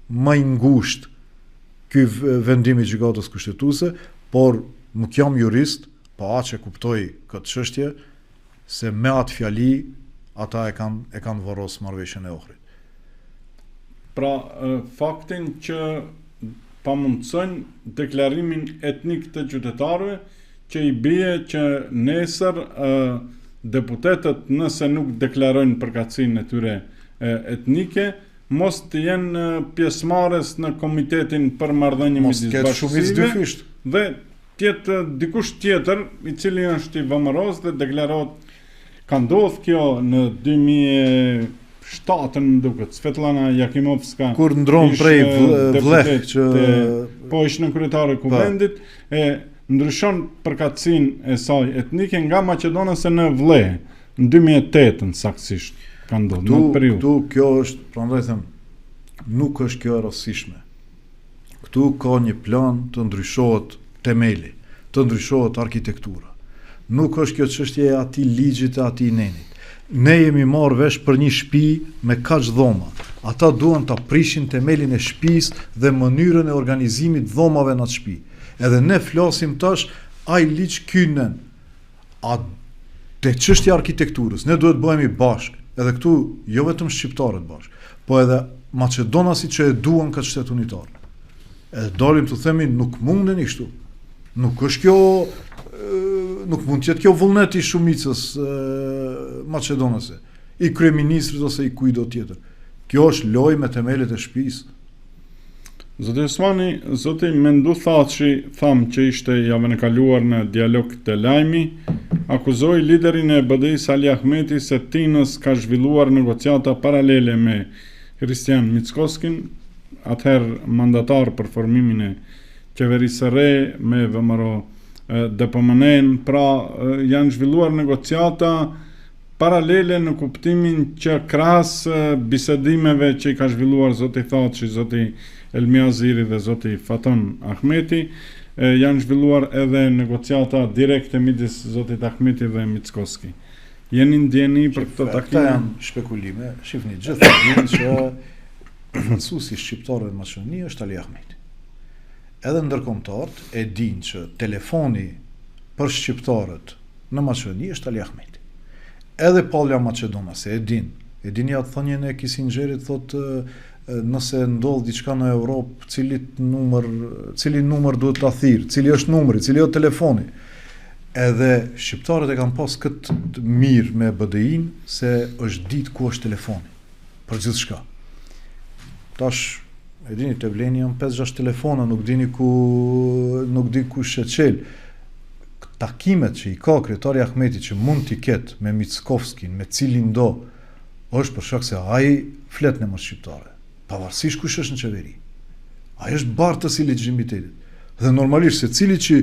më i ngushtë ky vendim i Gjykatës Kushtetuese, por nuk jam jurist, Po aq e kuptoj këtë çështje se me atë fjali ata e kanë e kanë varros marrëveshjen e Ohrit. Pra faktin që pamundësojnë deklarimin etnik të qytetarëve që i bie që nesër deputetët nëse nuk deklarojnë përkatësinë e tyre etnike, mos të jenë pjesëmarrës në komitetin për marrëdhënie midis bashkësive dhe Të jetë dikush tjetër i cili është i VMRO-s dhe deklarohet ka ndodh kjo në 2007 më duket Svetlana Jakimovska kur ndron prej vlleh që po ish nënkryetare e po. kuvendit e ndryshon përkatësinë e saj etnike nga maqedonase në vlleh në 2008-ën saktësisht ka ndodhur në atë periudhë. Këtu kjo është, prandaj them, nuk është kjo e rastësishme. Këtu ka një plan të ndryshohet temeli, të ndryshohet arkitektura. Nuk është kjo çështje e atij ligjit e atij nenit. Ne jemi marrë vesh për një shtëpi me kaq dhoma. Ata duan ta prishin temelin e shtëpisë dhe mënyrën e organizimit dhomave në atë shtëpi. Edhe ne flasim tash ai ligj ky nen. A te çështja e arkitekturës, ne duhet të bëhemi bashkë, edhe këtu jo vetëm shqiptarët bashkë, po edhe maqedonasit që e duan këtë shtet unitar. Edhe dalim të themi nuk mundeni kështu. Nuk është kjo nuk mund të jetë kjo vullnet i shumicës maqedonase, i kryeministrit ose i kujtdo tjetër. Kjo është lojë me temelet e shtëpisë. Zoti Osmani, zoti Menduh Thaçi, thamë që ishte javën e kaluar në dialog te Lajmi, akuzoi liderin e BDI Sali Ahmeti se tinëz ka zhvilluar negociata paralele me Hristijan Mickoskin, atëherë mandatar për formimin e qeverisë së re me VMRO DPMNE-n, pra janë zhvilluar negociata. Paralele në kuptimin që krahas bisedimeve që i ka zhvilluar zoti Thaçi, zoti Elmi Aziri dhe zoti Faton Ahmeti, janë zhvilluar edhe negociata direkte midis zotit Ahmeti dhe Mickoski. Jeni në dijeni për këto takime? Këta janë shpekulime. Shifni, gjithë e dinë që përfaqësuesi i shqiptarëve në Maqedoni është Ali Ahmeti. Edhe ndërkombëtarët e dinë që telefoni për shqiptarët në Maqedoni është Ali Ahmeti. Edhe pala maqedonase e din. E dini atë thënien e Kissingerit thotë nëse ndodh diçka në Europë, cilit numër, cili numër duhet ta thirr, cili është numri, cili është telefoni. Edhe shqiptarët e kanë pas këtë mirë me BDI-n se është ditë ku është telefoni për gjithçka. Tash e dini te VLEN-i janë 5-6 telefona, nuk dini ku nuk di kush e çel. Takimet që i ka kryetari Ahmeti që mund t'i ketë me Mickovskin, me cilin do, është për shkak se ai flet në emër shqiptare, pavarësisht kush është në qeveri. Ai është bartës i legjitimitetit. Dhe normalisht secili që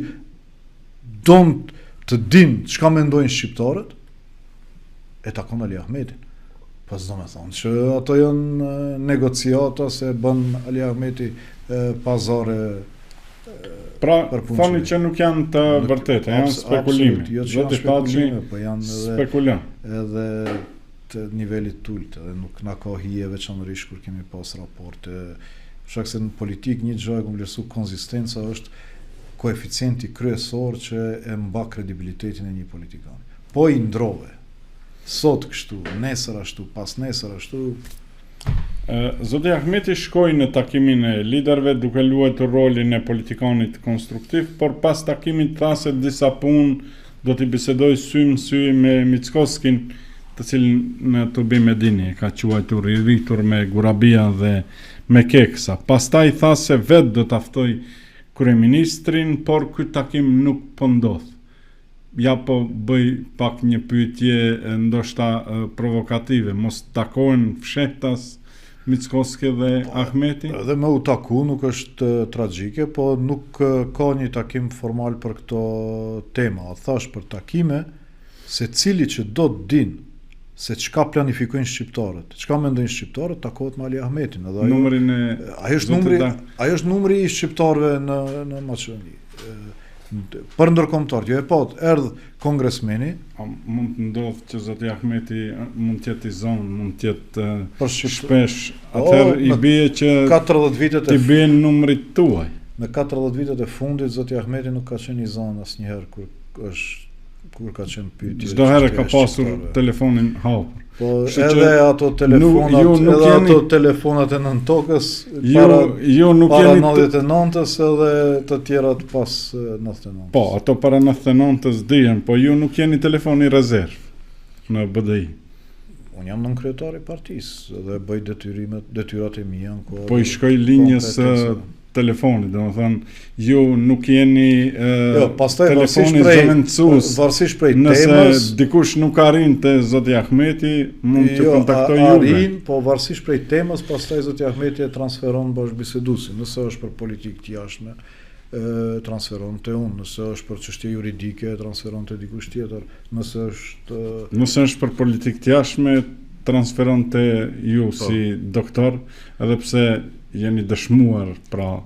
don të din çka mendojnë shqiptarët, e takon Ali Ahmetin. Po s'do me thonë që ato janë negociata se bën Ali Ahmeti pazare Pra, thoni që nuk janë të vërteta, janë spekulime. Jo që janë spekulime, po janë edhe spekulime. Edhe të nivelit të ulët, edhe nuk na ka hije veçanërisht kur kemi pas raporte. Për shkak se në politikë një gjë e kam vlerësu konzistenca është koeficienti kryesor që e mba kredibilitetin e një politikani. Po i ndrove. Sot kështu, nesër ashtu, pasnesër ashtu. Zoti Ahmeti shkoi në takimin e liderëve duke luajtur rolin e politikanit konstruktiv, por pas takimit tha se disa punë do t'i bisedojë sy më sy me Mickoskin, të cilin në tubim e dini e ka quajtur i rritur me gurabia dhe me keksa. Pastaj tha se vetë do ta ftojë kryeministrin, por ky takim nuk po ndodh. Ja po bëj pak një pyetje ndoshta provokative, mos takohen fshehtas Mickoski dhe po, Ahmeti? Edhe me u taku nuk është tragjike, po nuk ka një takim formal për këto tema. Thash për takime, secili që do të din se çka planifikojnë shqiptarët, çka mendojnë shqiptarët, takohet me Ali Ahmetin. Edhe ajo, Numrin e ai është numri, ai është numri i shqiptarëve në në Maqedoni. Për ndërkombëtar, jo e pat, erdh kongresmeni. A mund të ndodhë që zoti Ahmeti mund të jetë i zonë, mund të jetë për shpesh, po, atëherë i bie që 40 vitet e t'i bie numrit tuaj. Në 40 vitet e fundit zoti Ahmeti nuk ka qenë i zonë asnjëherë kur është kur ka qenë pyetje. Çdo herë ka pasur telefonin hapur. Po edhe ato telefonat, ju nuk edhe jeni, ato telefonat e nëntokës para ju nuk para jeni 99-ës edhe të tjerat pas 99-ës. Po, ato para 99-ës dihen, po ju nuk jeni telefoni rezervë në BDI. Unë jam nënkryetar i partisë dhe bëj detyrimet, detyrat e mia në kohë. Po i shkoj linjës së telefonit, domethënë ju nuk jeni e, jo, pastaj telefoni zëvendësues. Varësisht prej nëse temës, dikush nuk arrin te zoti Ahmeti, mund të jo, kontaktojë juve. Arrin, po varësisht prej temës, pastaj zoti Ahmeti e transferon bashkëbiseduesin, nëse është për politikë të jashtme, e transferon te unë, nëse është për çështje juridike, e transferon te dikush tjetër, nëse është nëse është për politikë të jashtme, transferon te ju po. si doktor, edhe pse jeni dëshmuar pra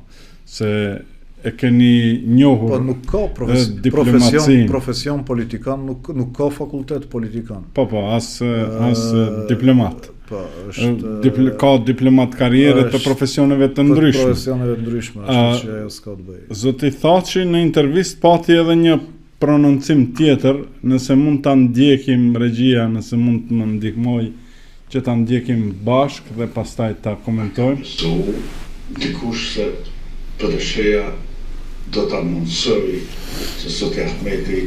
se e keni njohur Po nuk ka profes, profesion profesion politikan, nuk nuk ka fakultet politikan. Po po, as as diplomat. Po, është Dipl ka diplomat karriere të profesioneve të ndryshme. Profesioneve të ndryshme, ashtu që ajo s'ka të bëjë. Zoti Thaçi në intervistë pati edhe një prononcim tjetër, nëse mund ta ndjekim regjia, nëse mund të më ndihmojë që ta ndjekim bashkë dhe pastaj ta komentojmë. Mësu dikush se PDSH-ja do ta mundësojë që zoti Ahmeti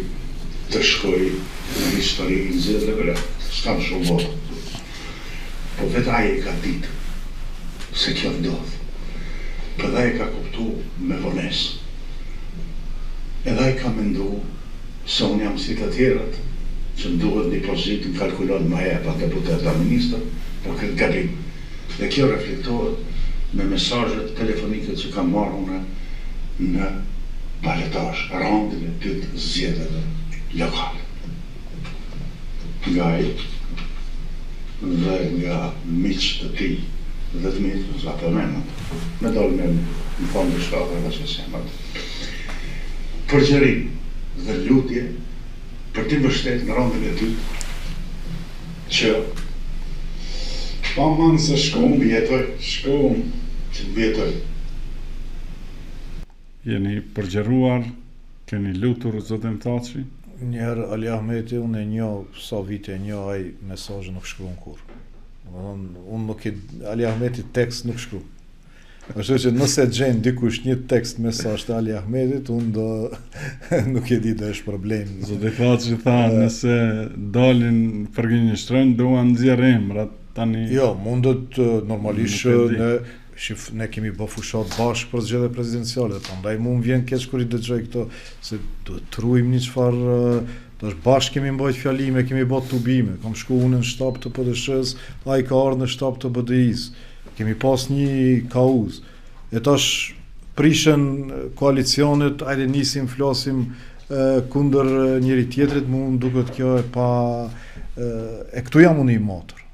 të shkojë në histori në zgjedhjet lokale. S'kam shumë vota. Po vetë ai e ka ditë se kjo ndodh. Po edhe ai e ka kuptu me vonesë. Edhe ai ka mendu se unë jam si të tjerët, që më duhet një pozitë, më kalkulon më jep a deputet a ministër, po këtë gabim. Dhe kjo reflektohet me mesazhet telefonike që kam marrë unë në balotazh, raundin e dytë zgjedhjeve lokale. Nga ai. Dhe nga miq të tij dhe të mi, s'na përmendët, me dalë me më thonë diçka dhe veç e semët, përgjërim dhe lutje për t'i mbështet në rondin e dytë që Aman se shkum, të mbijetoj, shkum, që të mbijetoj. Jeni përgjëruar, keni lutur zotin Thaçi? Njëherë Ali Ahmeti unë e njoh sa vite e njoh ai mesazhe nuk shkruan kurrë. Domethënë unë nuk i Ali Ahmeti tekst nuk shkruan. Kështu që nëse gjen dikush një tekst mesazh të Ali Ahmetit, unë do nuk e di do është problem. Zoti Thaçi tha nëse dalin përgënjeshtrojnë do ua nxjerr emrat tani. Jo, mundet normalisht ne Shif, ne kemi bë fushatë bashkë për zgjedhjet presidenciale, prandaj mu më vjen keq kur i dëgjoj këto, se duhet të ruajmë një çfarë tash bashkë kemi mbajt fjalime, kemi bë tubime, kam shku unë në shtab të PDSH-së, ai ka ardhur në shtab të BDI-së. Kemi pas një kauzë. E tash prishen koalicionet, ajde nisim flasim kundër njëri tjetrit, mu më duket kjo e pa e këtu jam unë i matur.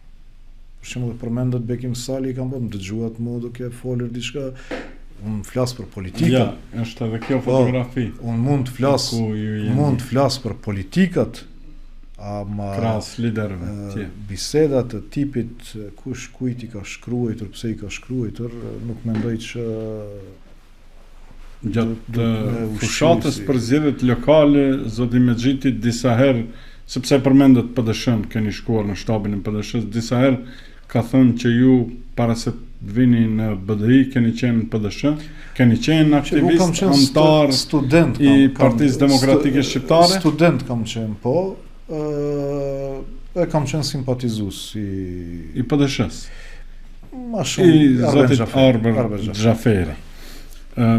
Për shembull, përmendët Bekim Sali, kam po më dëgjuat mu duke folur diçka, unë flas për politikat. Ja, është edhe kjo po, fotografi. Po, unë mund të flas, mund të flas për politikat, ama krahas liderëve të Biseda të tipit kush kujt i ka shkruajtur, pse i ka shkruajtur, nuk mendoj që Gjatë fushatës për zgjedhjet lokale, zoti Mexhiti disa herë, sepse përmendët PDSH-në, keni shkuar në shtabin e PDSH-së, disa herë ka thënë që ju para se të vini në BDI keni qenë në PDSH, keni qenë aktivist, anëtar student i Partisë Demokratike Shqiptare? Student kam qenë, po, e kam qenë simpatizues i i PDSH-së. Ma shumë i zotit Arbër Xhaferi.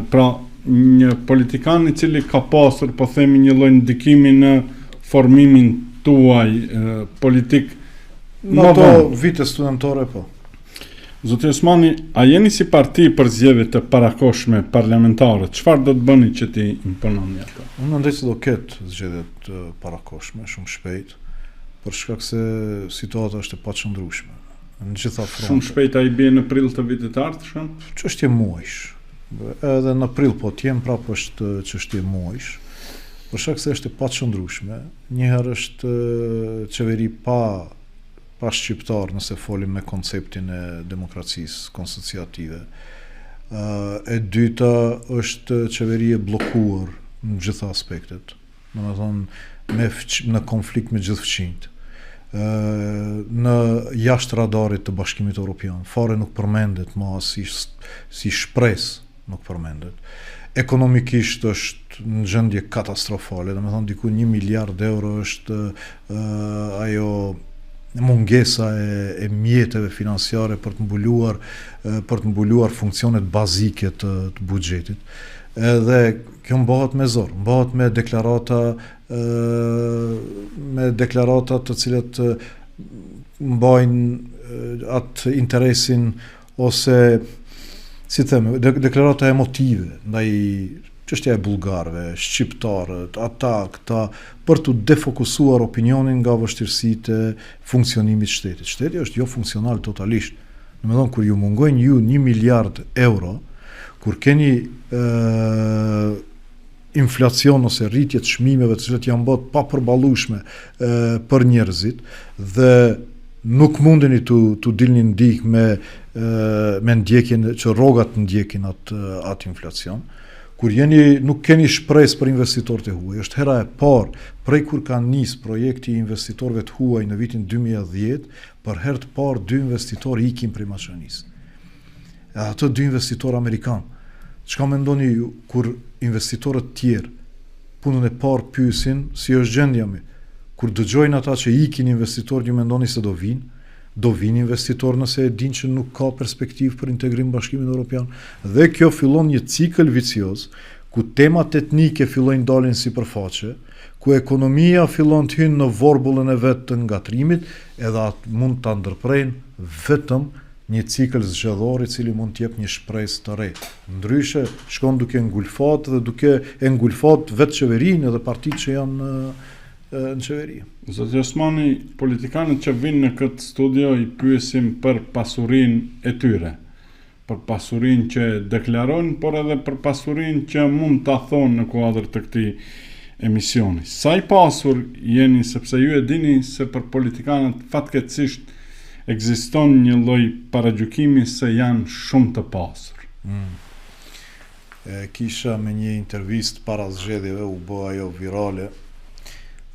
Pra, një politikan i cili ka pasur, po themi një lloj ndikimi në formimin tuaj politik në ato vite studentore po. Zoti Osmani, a jeni si parti për zgjedhje të parakohshme parlamentare? Çfarë do të bëni që t'i impononi ato? Unë mendoj se do ketë zgjedhje të parakohshme shumë shpejt, për shkak se situata është e paqëndrueshme. Në gjitha frontet. Shumë shpejt a i bie në prill të vitit të ardhshëm? Çështje muajsh. Edhe në prill po të jenë prapë është çështje muajsh. Për shkak se është e paqëndrueshme, një herë është qeveri pa pa shqiptar nëse folim me konceptin e demokracisë konsociative. E dyta është qeveri e bllokuar në gjitha aspektet. Domethënë, me në konflikt me gjithë fqinjtë, në jashtë radarit të Bashkimit Evropian, fare nuk përmendet ma si, si shpresë nuk përmendet. Ekonomikisht është në gjendje katastrofale, domethënë diku 1 miliard euro është uh, ajo mungesa e, e mjeteve financiare për të mbuluar për të mbuluar funksionet bazike të, të buxhetit. Edhe Kjo mbahet me zor, mbahet me deklarata me deklarata të cilat mbajnë atë interesin ose si të them, deklarata emotive ndaj çështja e bullgarëve, shqiptarët, ata, këta, për të defokusuar opinionin nga vështirësitë e funksionimit të shtetit. Shteti është jo funksional totalisht. Domethënë, kur ju mungojnë ju një miliard euro, kur keni e, inflacion ose rritje të çmimeve të cilat janë bërë të papërballueshme e, për njerëzit dhe nuk mundeni t'u t'u dilni në ndihmë me me ndjekjen që rrogat të ndjekin atë atë inflacion. Kur jeni nuk keni shpresë për investitorët e huaj, është hera e parë prej kur ka nis projekti i investitorëve të huaj në vitin 2010, Për herë të parë dy investitorë ikin prej Maqedonisë. Edhe ato dy investitorë amerikanë. Çka mendoni ju kur investitorët tjerë punën e parë pyesin si është gjendja mi? Kur dëgjojnë ata që ikin investitorët, ju mendoni se do vinë? Do vinë investitorë nëse e dinë që nuk ka perspektivë për integrim në Bashkimin Evropian. Dhe kjo fillon një cikël vicioz ku temat etnike fillojnë dalin sipërfaqe, ku ekonomia fillon të hynë në vorbullën e vet të ngatërrimit, edhe atë mund ta ndërprejnë vetëm një cikël zgjedhor i cili mund të jep një shpresë të re. Ndryshe, shkon duke ngulfat dhe duke e ngulfat vetë qeverinë edhe partitë që janë në. në qeveri. Zoti Osmani, politikanët që vijnë në këtë studio i pyesim për pasurinë e tyre, për pasurinë që deklarojnë, por edhe për pasurinë që mund ta thonë në kuadër të këtij emisioni. Sa i pasur jeni, sepse ju e dini se për politikanët fatkeqësisht ekziston një lloj paragjykimi se janë shumë të pasur. Mm. E kisha me një intervistë para zgjedhjeve, u bë ajo virale.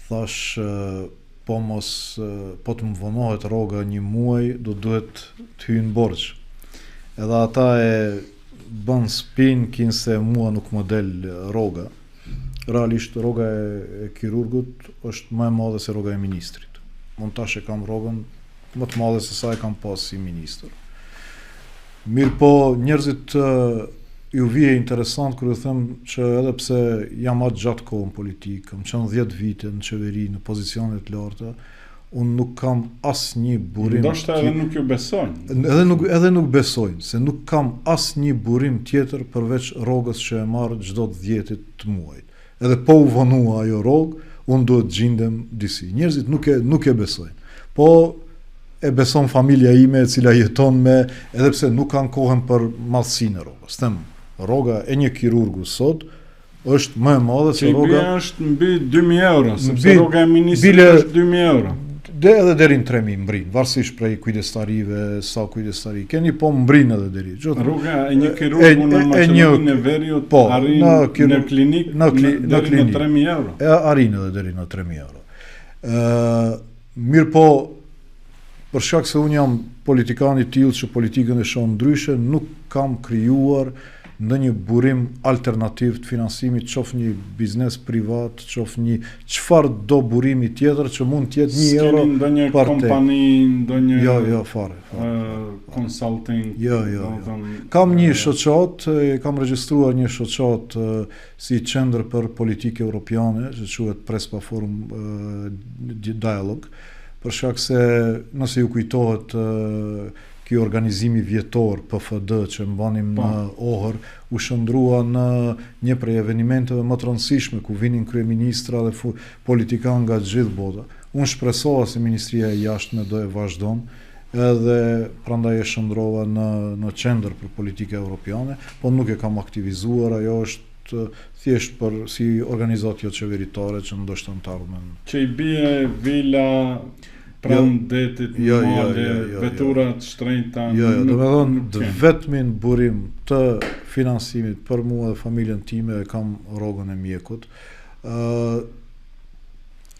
Thashë po mos po të më vonohet rroga një muaj, do duhet të hyj në borxh. Edhe ata e bën spin kinse mua nuk më del rroga. Realisht rroga e, e kirurgut është më e madhe se rroga e ministrit. Unë tash e kam rrogën më të madhe se sa e kam pas si ministër. Mirëpo, njerëzit ju vije interesant kur ju them që edhe pse jam aq gjatë kohë në politikë, kam qenë 10 vite në qeveri, në pozicione të larta, unë nuk kam asnjë burim. Ndoshta edhe nuk ju besojnë. Edhe nuk edhe nuk besojnë se nuk kam asnjë burim tjetër përveç rrogës që e marr çdo të dhjetit të muajit. Edhe po u vonua ajo rrogë, unë duhet të gjindem disi. Njerëzit nuk e nuk e besojnë. Po e beson familja ime e cila jeton me, edhe pse nuk ankohem për madhësinë e rrogës. Them, rroga e një kirurgu sot është më e madhe se rroga që është mbi 2000 euro, sepse rroga e ministrit bile, është 2000 euro. De edhe deri në 3000 mbrin, varësisht prej kujdestarive, sa kujdestari keni, po mbrin edhe deri. Gjithë, rroga e një kirurgu në Maqedoninë e Veriut po, arrin në, kirurg, në klinikë në, kli, në, deri në 3000 euro. E arrin edhe deri në 3000 euro. Ë, mirëpo për shkak se unë jam politikan i tillë që politikën e shoh ndryshe, nuk kam krijuar ndonjë burim alternativ të financimit, qoftë një biznes privat, qoftë një çfarëdo burimi tjetër që mund të jetë një euro S'keni ndonjë kompani, ndonjë Jo, jo, fare, fare. Consulting. Jo, jo, jo. Kam një shoqatë, kam regjistruar një shoqatë si qendër për politikë europiane, që quhet Prespa Forum Dialog, për shkak se nëse ju kujtohet Ky organizimi vjetor PFD që mbanim po. në Ohër u shndërrua në një prej evenimenteve më të rëndësishme ku vinin kryeministra dhe politikanë nga gjithë bota. Unë shpresova se Ministria e Jashtme do e vazhdon edhe prandaj e shndërrova në në qendër për politika europiane, po nuk e kam aktivizuar, ajo është thjesht për si organizatë joqeveritare që ndoshta në të ardhmen. Që i bie vila pranë jo, detit, jo, jo, male, jo, jo, jo, vetura të shtrenjta. Jo, jo, domethënë të vetmin burim të financimit për mua dhe familjen time e kam rrogën e mjekut. Ë uh,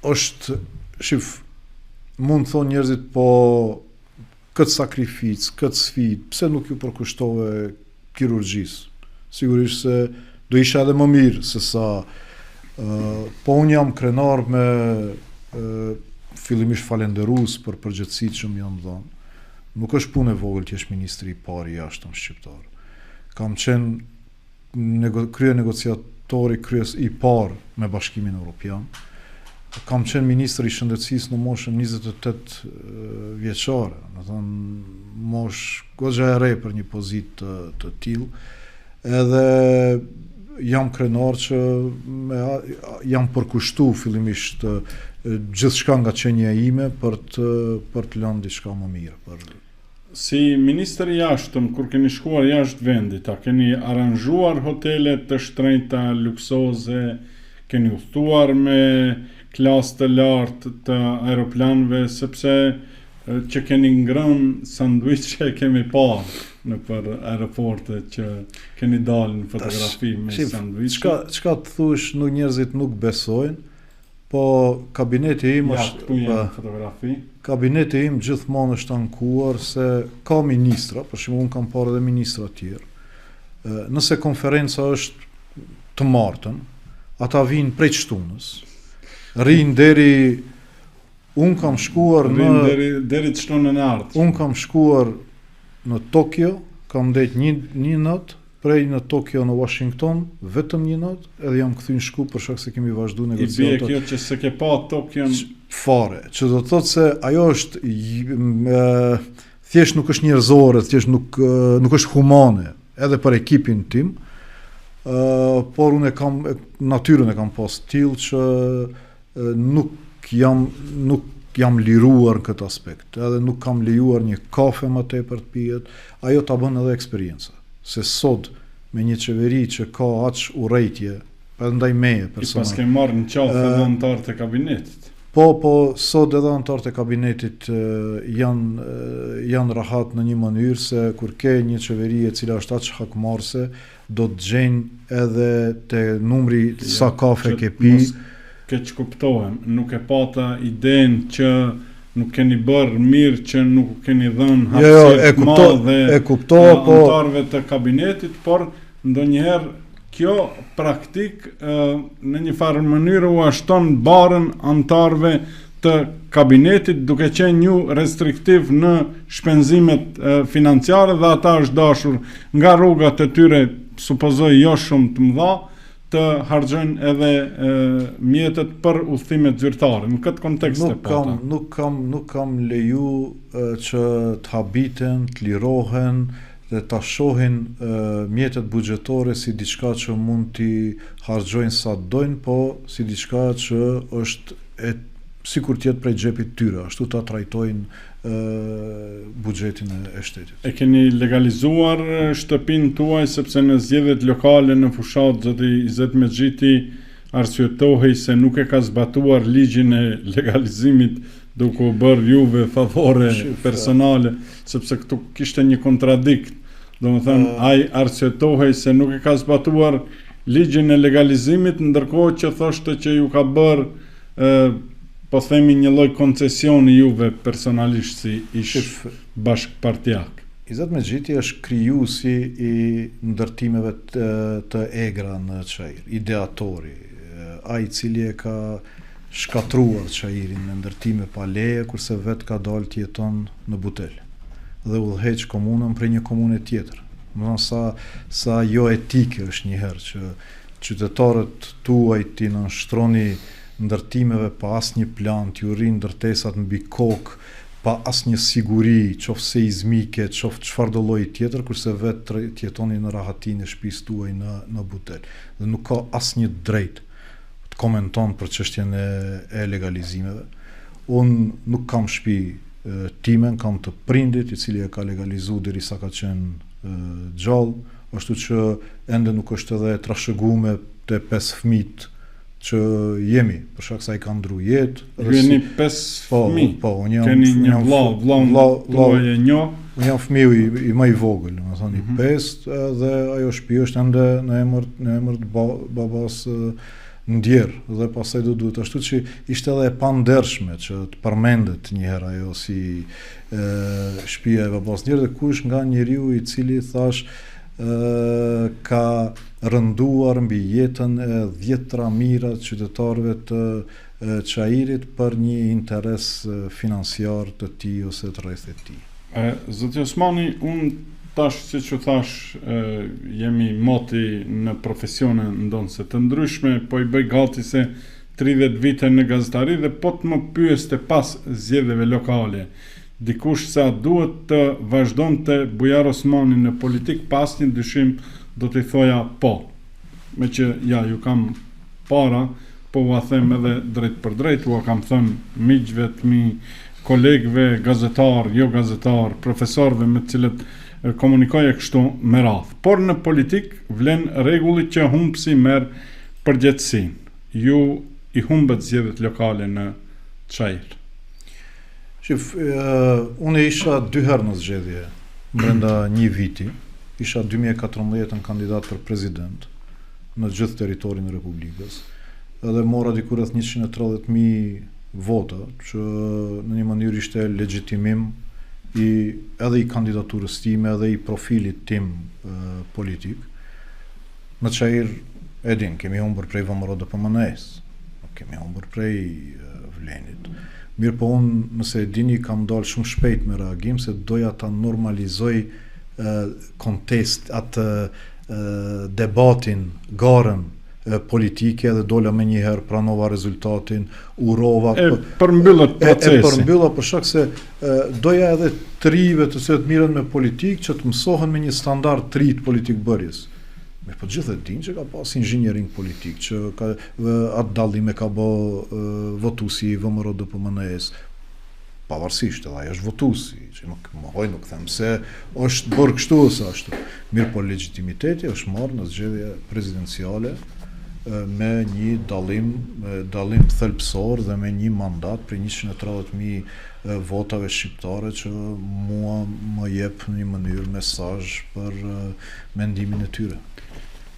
është shif mund të thonë njerëzit po këtë sakrificë, këtë sfidë, pse nuk iu përkushtove kirurgjisë? Sigurisht se do isha edhe më mirë se sa uh, po unë jam krenar me uh, fillimisht falenderues për përgjegjësitë që më janë dhënë. Nuk është punë e vogël të jesh ministri i parë i jashtëm shqiptar. Kam qenë nego, kryenegociatori kryes i parë me Bashkimin Evropian. Kam qenë ministër i shëndetësisë në moshën 28 vjeçare, domethënë moshë goxha e re për një pozitë të, të tillë. Edhe jam krenar që me, jam përkushtu fillimisht gjithçka nga qenia ime për të për të lënë diçka më mirë për Si ministër i jashtëm, kur keni shkuar jashtë vendit, a keni aranzhuar hotele të shtrenjta, luksoze, keni udhëtuar me klasë të lartë të aeroplanëve, sepse që keni ngrënë sanduiçe e kemi parë nëpër aeroporte që keni dalë në fotografi me sanduiçe. Çka çka të thuash, nuk njerëzit nuk besojnë, Po kabineti im ja, është këtu janë po, fotografi. Kabineti im gjithmonë është ankuar se ka ministra, për shembull unë kam parë edhe ministra të tjerë. Nëse konferenca është të martën, ata vijnë prej shtunës. Rrinë deri unë kam shkuar në deri deri të shtunën e ardhshme. Unë kam shkuar në Tokyo, kam ndejt një një natë Prej në Tokyo në Washington, vetëm një natë, edhe jam kthy në Shkup për shkak se kemi vazhdu negociatat. I bie kjo që s'e ke pa Tokion? Fare, që do të thotë se ajo është thjesht nuk është njerëzore, thjesht nuk nuk është humane, edhe për ekipin tim. Ë, por unë e kam natyrën e kam pas tillë që nuk. jam nuk jam liruar në këtë aspekt, edhe nuk kam lejuar një kafe më tepër të pihet, ajo ta bën edhe eksperienca. Se sot me një qeveri që ka aq urrejtje, edhe ndaj meje personal. I paske marrë në qafë edhe anëtarët e kabinetit. Po, po, sot edhe anëtarët e kabinetit janë janë rahat në një mënyrë se kur ke një qeveri e cila është aq hakmarrëse, do të gjejnë edhe te numri sa kafe ke pi. Mos keqkuptohem, nuk e pata idenë që nuk keni bërë mirë që nuk u keni dhënë jo, jo, hapësirë të madhe e kuptova, po, anëtarëve të kabinetit, por ndonjëherë kjo praktikë në një farë mënyrë ua shton barrën anëtarëve të kabinetit duke qenë ju restriktiv në shpenzimet financiare dhe ata është dashur nga rrogat e tyre, supozoj jo shumë të mëdha, të harxhojnë edhe e, mjetet për udhëtimet zyrtare. Në këtë kontekst nuk e pata. Kam, nuk kam nuk kam leju që të habiten, të lirohen dhe ta shohin mjetet buxhetore si diçka që mund t'i harxhojnë sa të dojnë, po si diçka që është e sikur të jetë prej xhepit të tyre, ashtu ta trajtojnë buxhetin e shtetit. E keni legalizuar shtëpinë tuaj sepse në zgjedhjet lokale në fushatë zoti Izet Mexhiti arsyetohej se nuk e ka zbatuar ligjin e legalizimit duke u bërë juve favore personale, sepse këtu kishte një kontradikt. Domethënë, ai arsyetohej se nuk e ka zbatuar ligjin e legalizimit, ndërkohë që thoshte që ju ka bërë ë po themi një lloj koncesioni juve personalisht si ish bashkëpartiak. Izet Mexhiti është krijuesi i ndërtimeve të, të egra në Çair, ideatori, ai i cili e ka shkatërruar Çairin me ndërtime pa leje, kurse vetë ka dalë të jeton në Butel dhe udhëheq komunën prej një komune tjetër. Domethënë sa sa jo etike është një herë që qytetarët tuaj t'i nënshtroni ndërtimeve pa asnjë plan, t'ju rrinë ndërtesat mbi kokë pa asnjë siguri, qoftë seizmike, qoftë çfarëdo lloji tjetër, kurse vetë të jetoni në rahatinë e shtëpisë tuaj në në Butel. Dhe nuk ka asnjë drejtë të komenton për çështjen e, e legalizimeve. Unë nuk kam shtëpi timen, kam të prindit, i cili e ka legalizu derisa ka qenë gjallë, ashtu që ende nuk është edhe e trashëgume te pesë fëmijët që jemi, për shkak se ai ka ndru jetë. Ju jeni pesë po, fëmijë. Po, unë jam keni një vëlla, vëllaun tuaj e njoh. Unë jam fëmiu i, i më i vogël, domethënë mm -hmm. i mhm. pestë dhe ajo shtëpi është ende në emër në emër të ba, babas ndjerë dhe pastaj do duhet ashtu që ishte edhe e pandershme që të përmendet një herë ajo si e, shtëpia e babas ndjerë dhe kush nga njeriu i cili thash e, ka rënduar mbi jetën e dhjetëra mijëra qytetarëve të Çairit për një interes financiar të tij ose të rrethit të tij. Zoti Osmani, unë tash siç ju thashë, jemi moti në profesione ndonëse të ndryshme, po i bëj gati se 30 vite në gazetari dhe po të më pyeste pas zgjedhjeve lokale, dikush se a duhet të vazhdonte Bujar Osmani në politikë pa asnjë dyshim do t'i thoja po. Meqë ja ju kam para, po ua them edhe drejtpërdrejt, ua kam thënë miqve të mi, kolegëve, gazetarë, jo gazetarë, profesorëve me të cilët komunikoj e kështu me radhë. Por në politikë vlen rregulli që humbësi merr përgjegjësinë. Ju i humbët zgjedhjet lokale në Çair. Shif, unë isha dy herë në zgjedhje brenda një viti. Isha 2014-ën kandidat për president në gjithë territorin e Republikës. Edhe mora diku rreth 130.000 vota, që në një mënyrë ishte legjitimim i edhe i kandidaturës time, edhe i profilit tim e, politik. Në Çair, e din, kemi humbur prej VMRO-DPMNE-së, nuk kemi humbur prej Vlenit. Mirëpo unë, nëse e dini, kam dalë shumë shpejt me reagim, se doja ta normalizoj kontest, atë debatin, garën politike dhe dola menjëherë, pranova rezultatin, urova. E përmbyllët procesin. E, e përmbylla për shkak se e, doja edhe të rinjve të cilët mirren me politikë që të mësohen me një standard të ri të politikëbërjes. Mirëpo gjithë e dinë që ka pas inxhiniering politik, që ka atë dallim e ka bo votuesi i VMRO-DPMNE-së, pavarësisht edhe ai është votuesi, që nuk mohoj, nuk them se është bërë kështu ose ashtu. Mirëpo legjitimiteti është marrë në zgjedhje prezidenciale me një dallim, dallim thelbësor dhe me një mandat prej 130.000 votave shqiptare që mua më jep në një mënyrë mesazh për mendimin e tyre.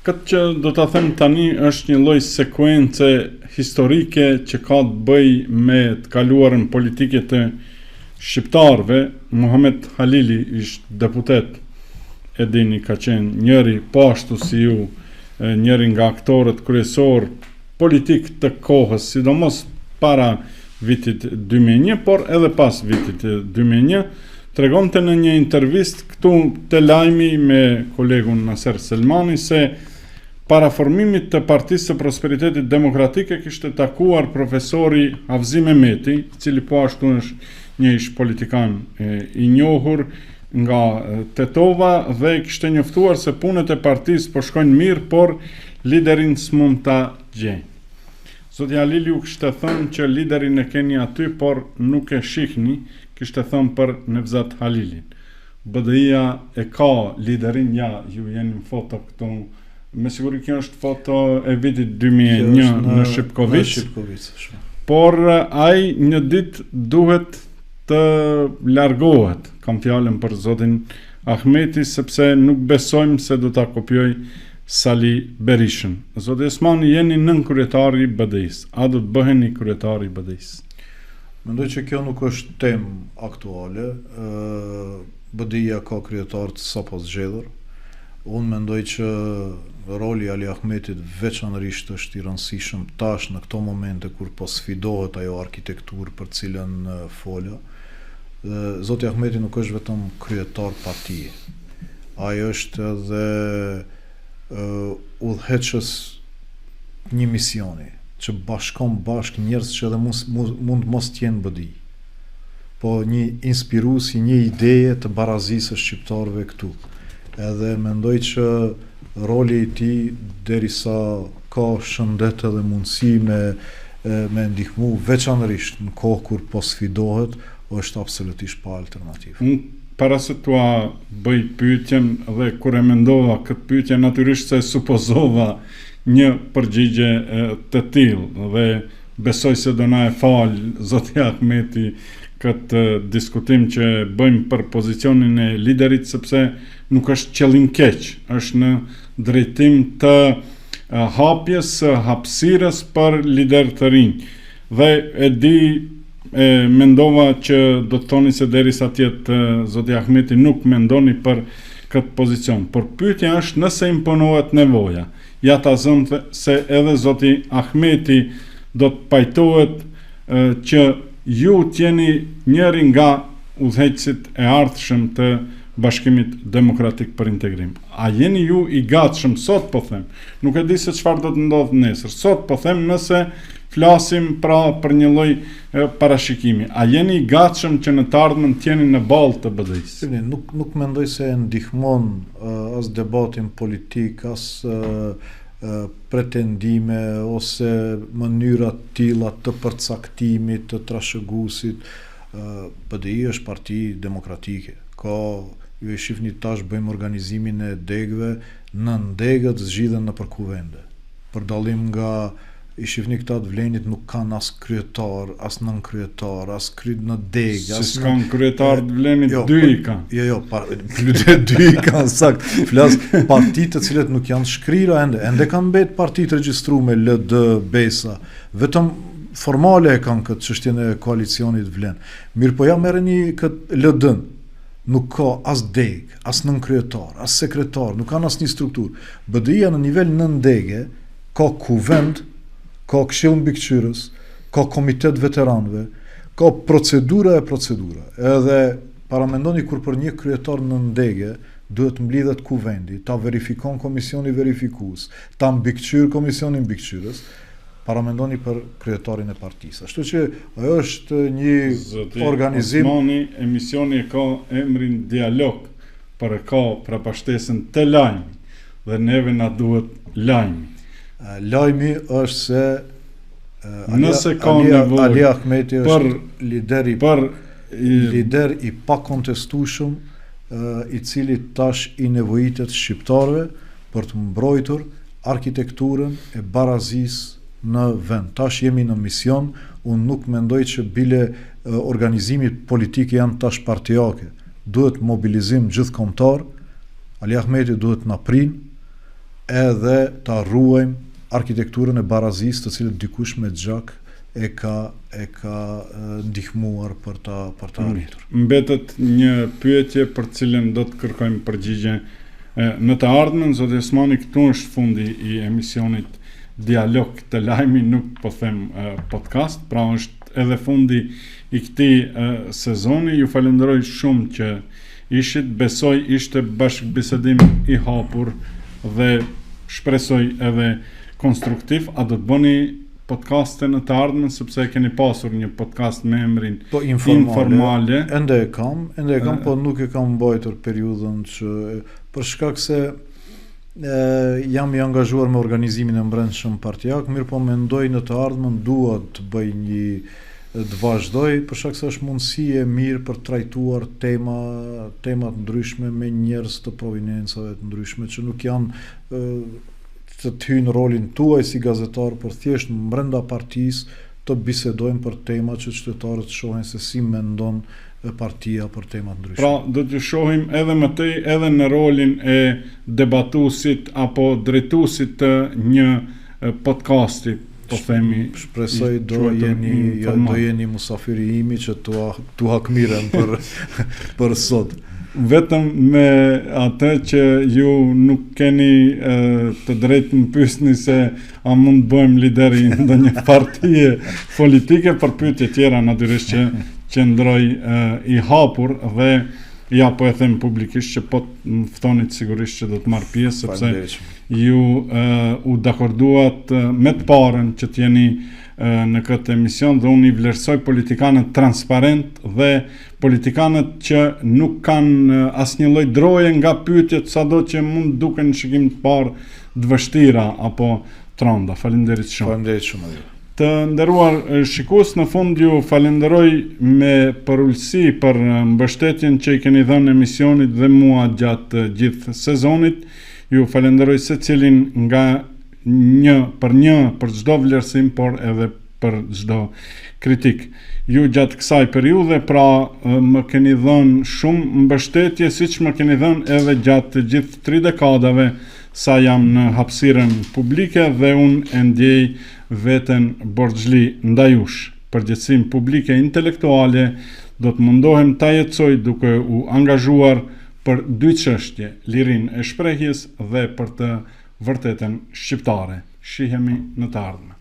Këtë që do ta them tani është një lloj sekuence historike që ka të bëjë me të kaluarën politike të shqiptarëve. Muhamet Halili ish deputet, e dini ka qenë njëri po ashtu si ju, njëri nga aktorët kryesorë politikë të kohës, sidomos para vitit 2001, por edhe pas vitit 2001, tregonte në një intervistë këtu te lajmi me kolegun Naser Selmani se para formimit të Partisë së Prosperitetit Demokratik e kishte takuar profesori Havzi Mehmeti, i cili po ashtu është një ish politikan i njohur nga Tetova dhe kishte njoftuar se punët e partisë po shkojnë mirë, por liderin s'mund ta gjejnë. Zoti Halili u kishte thënë që liderin e keni aty, por nuk e shihni, kishte thënë për Nevzat Halilin. BDI-ja e ka liderin, ja, ju jeni në foto këtu. Me siguri kjo është foto e vitit 2001 në, në Shipkovicë. Në Shipkovicë, Por ai një ditë duhet të largohet, kam fjalën për zotin Ahmeti, sepse nuk besojmë se do ta kopjojë Sali Berishën. Zoti Osmani, jeni nënkryetar i BDI-së. A do të bëheni kryetar i BDI-së? Mendoj që kjo nuk është temë aktuale. BDI-ja ka kryetar të sapozgjedhur. Unë mendoj që roli i Ali Ahmetit veçanërisht është i rëndësishëm tash në këto momente kur po sfidohet ajo arkitekturë për të cilën fola. Zoti Ahmeti nuk është vetëm kryetar partie. Ai është edhe udhëheqës një misioni që bashkon bashkë njerëz që edhe mund, mund mos të jenë BDI. Po një inspirues i një ideje të barazisë së shqiptarëve këtu. Edhe mendoj që roli i tij derisa ka shëndet edhe mundësi me me ndihmu veçanërisht në kohë kur po sfidohet është absolutisht pa alternativë. Unë para se t'ua bëj pyetjen dhe kur e mendova këtë pyetje natyrisht se supozova një përgjigje të tillë dhe Besoj se do na e falë zoti Ahmeti këtë diskutim që bëjmë për pozicionin e liderit sepse nuk është qëllimkeq, është në drejtim të hapjes së hapësirës për liderë të rinj. Dhe e di e mendova që do të thoni se derisa të jetë zoti Ahmeti nuk mendoni për këtë pozicion, por pyetja është nëse imponohet nevoja. Ja ta zëmë se edhe zoti Ahmeti do të pajtohet që ju të jeni njëri nga udhëheqësit e ardhshëm të Bashkimit Demokratik për Integrim. A jeni ju i gatshëm sot po them, nuk e di se çfarë do të ndodhë nesër. Sot po them nëse flasim pra për një lloj parashikimi. A jeni i gatshëm që në të ardhmen të jeni në ballë të BDI-së? Nuk nuk mendoj se e ndihmon as debatin politik, as pretendime ose mënyra të tilla të përcaktimit të trashëguesit. BDI është parti demokratike. Ka ju e shihni tash bëjmë organizimin e degëve, nëndegët zgjidhen nëpër kuvende. Për dallim nga I shihni këta të Vlenit nuk kanë as kryetar, as nënkryetar, as kry në degë, as Si s'kanë kryetar të Vlenit, jo, dy i kanë. Jo, jo, pa, dy, dy i kanë sakt. Flas partitë të cilët nuk janë shkrira ende, ende kanë mbet parti të regjistrume LD, Besa. Vetëm formale e kanë këtë çështjen e koalicionit Vlen. Mirëpo ja merreni këtë LD-n. Nuk ka as degë, as nënkryetar, as sekretar, nuk kanë asnjë strukturë. BDI-ja në nivel nëndege ka kuvend, ka këshill mbikëqyrës, ka komitet veteranëve, ka procedura e procedura. Edhe paramendoni kur për një kryetar nëndege duhet mblidhet kuvendi, ta verifikon komisioni verifikues, ta mbikëqyr komisioni mbikëqyrës, paramendoni për kryetarin e partisë. Ashtu që ajo është një Zoti organizim Osmani, emisioni e ka emrin Dialog, por e ka prapashtesën te lajmi. Dhe neve na duhet lajmi. Lajmi është se nëse ka nevojë Ali Ahmeti është për lider i për lider i pakontestueshëm i cili tash i nevojitet shqiptarëve për të mbrojtur arkitekturën e barazisë në vend. Tash jemi në mision, unë nuk mendoj që bile organizimet politike janë tash partiake. Duhet mobilizim gjithëkombëtar, Ali Ahmeti duhet të na prin edhe ta ruajmë arkitekturën e barazisë të cilën dikush me gjak e ka e ka ndihmuar për ta për ta arritur. Mbetet një pyetje për të cilën do të kërkojmë përgjigje në të ardhmen, zoti Osmani, këtu është fundi i emisionit Dialog te Lajmi, nuk po them podcast, pra është edhe fundi i këtij sezoni. Ju falenderoj shumë që ishit, besoj ishte bashkëbisedim i hapur dhe shpresoj edhe konstruktiv. A do të bëni podcaste në të ardhmen sepse e keni pasur një podcast me emrin po, informale. informale. Ende e kam, ende e kam, po nuk e kam mbajtur periudhën që për shkak se e, jam i angazhuar me organizimin e mbrendshëm partiak, mirëpo mendoj në të ardhmen dua të bëj një të vazhdoj për shkak se është mundësi e mirë për të trajtuar tema tema të ndryshme me njerëz të proveniencave të ndryshme që nuk janë të të hyjnë në rolin tuaj si gazetar, por thjesht mbrenda partisë të bisedojmë për tema që qytetarët të shohin se si mendon partia për tema të ndryshme. Pra, do t'ju shohim edhe më tej edhe në rolin e debatuesit apo drejtuesit të një podcasti, po themi. Shpresoj do jeni do jeni musafiri imi që t'u t'u hakmirem për për sot. Vetëm me atë që ju nuk keni e, të drejtë më pyesni se a mund të bëhem lider i ndonjë partie politike për pyetje tjera natyrisht që qëndroj e, i hapur dhe ja po e them publikisht që po të më ftonit sigurisht që do të marr pjesë sepse ju e, u dakorduat me të parën që të jeni në këtë emision dhe unë i vlerësoj politikanët transparent dhe politikanët që nuk kanë asnjë lloj droje nga pyetjet sado që mund të duken në shikim të parë të vështira apo të rënda. Faleminderit shumë. Faleminderit shumë edhe. Të nderuar shikues, në fund ju falenderoj me përulësi për mbështetjen që i keni dhënë emisionit dhe mua gjatë gjithë sezonit. Ju falenderoj secilin nga një për një për çdo vlerësim, por edhe për çdo kritikë. Ju gjatë kësaj periudhe pra më keni dhënë shumë mbështetje, siç më keni dhënë edhe gjatë gjithë tri dekadave sa jam në hapësirën publike dhe unë e ndjej veten borxhli ndaj jush. Përgjegjësinë publike intelektuale do të mundohem ta jetësoj duke u angazhuar për dy çështje, lirinë e shprehjes dhe për të vërtetën shqiptare. Shihemi në të ardhmen.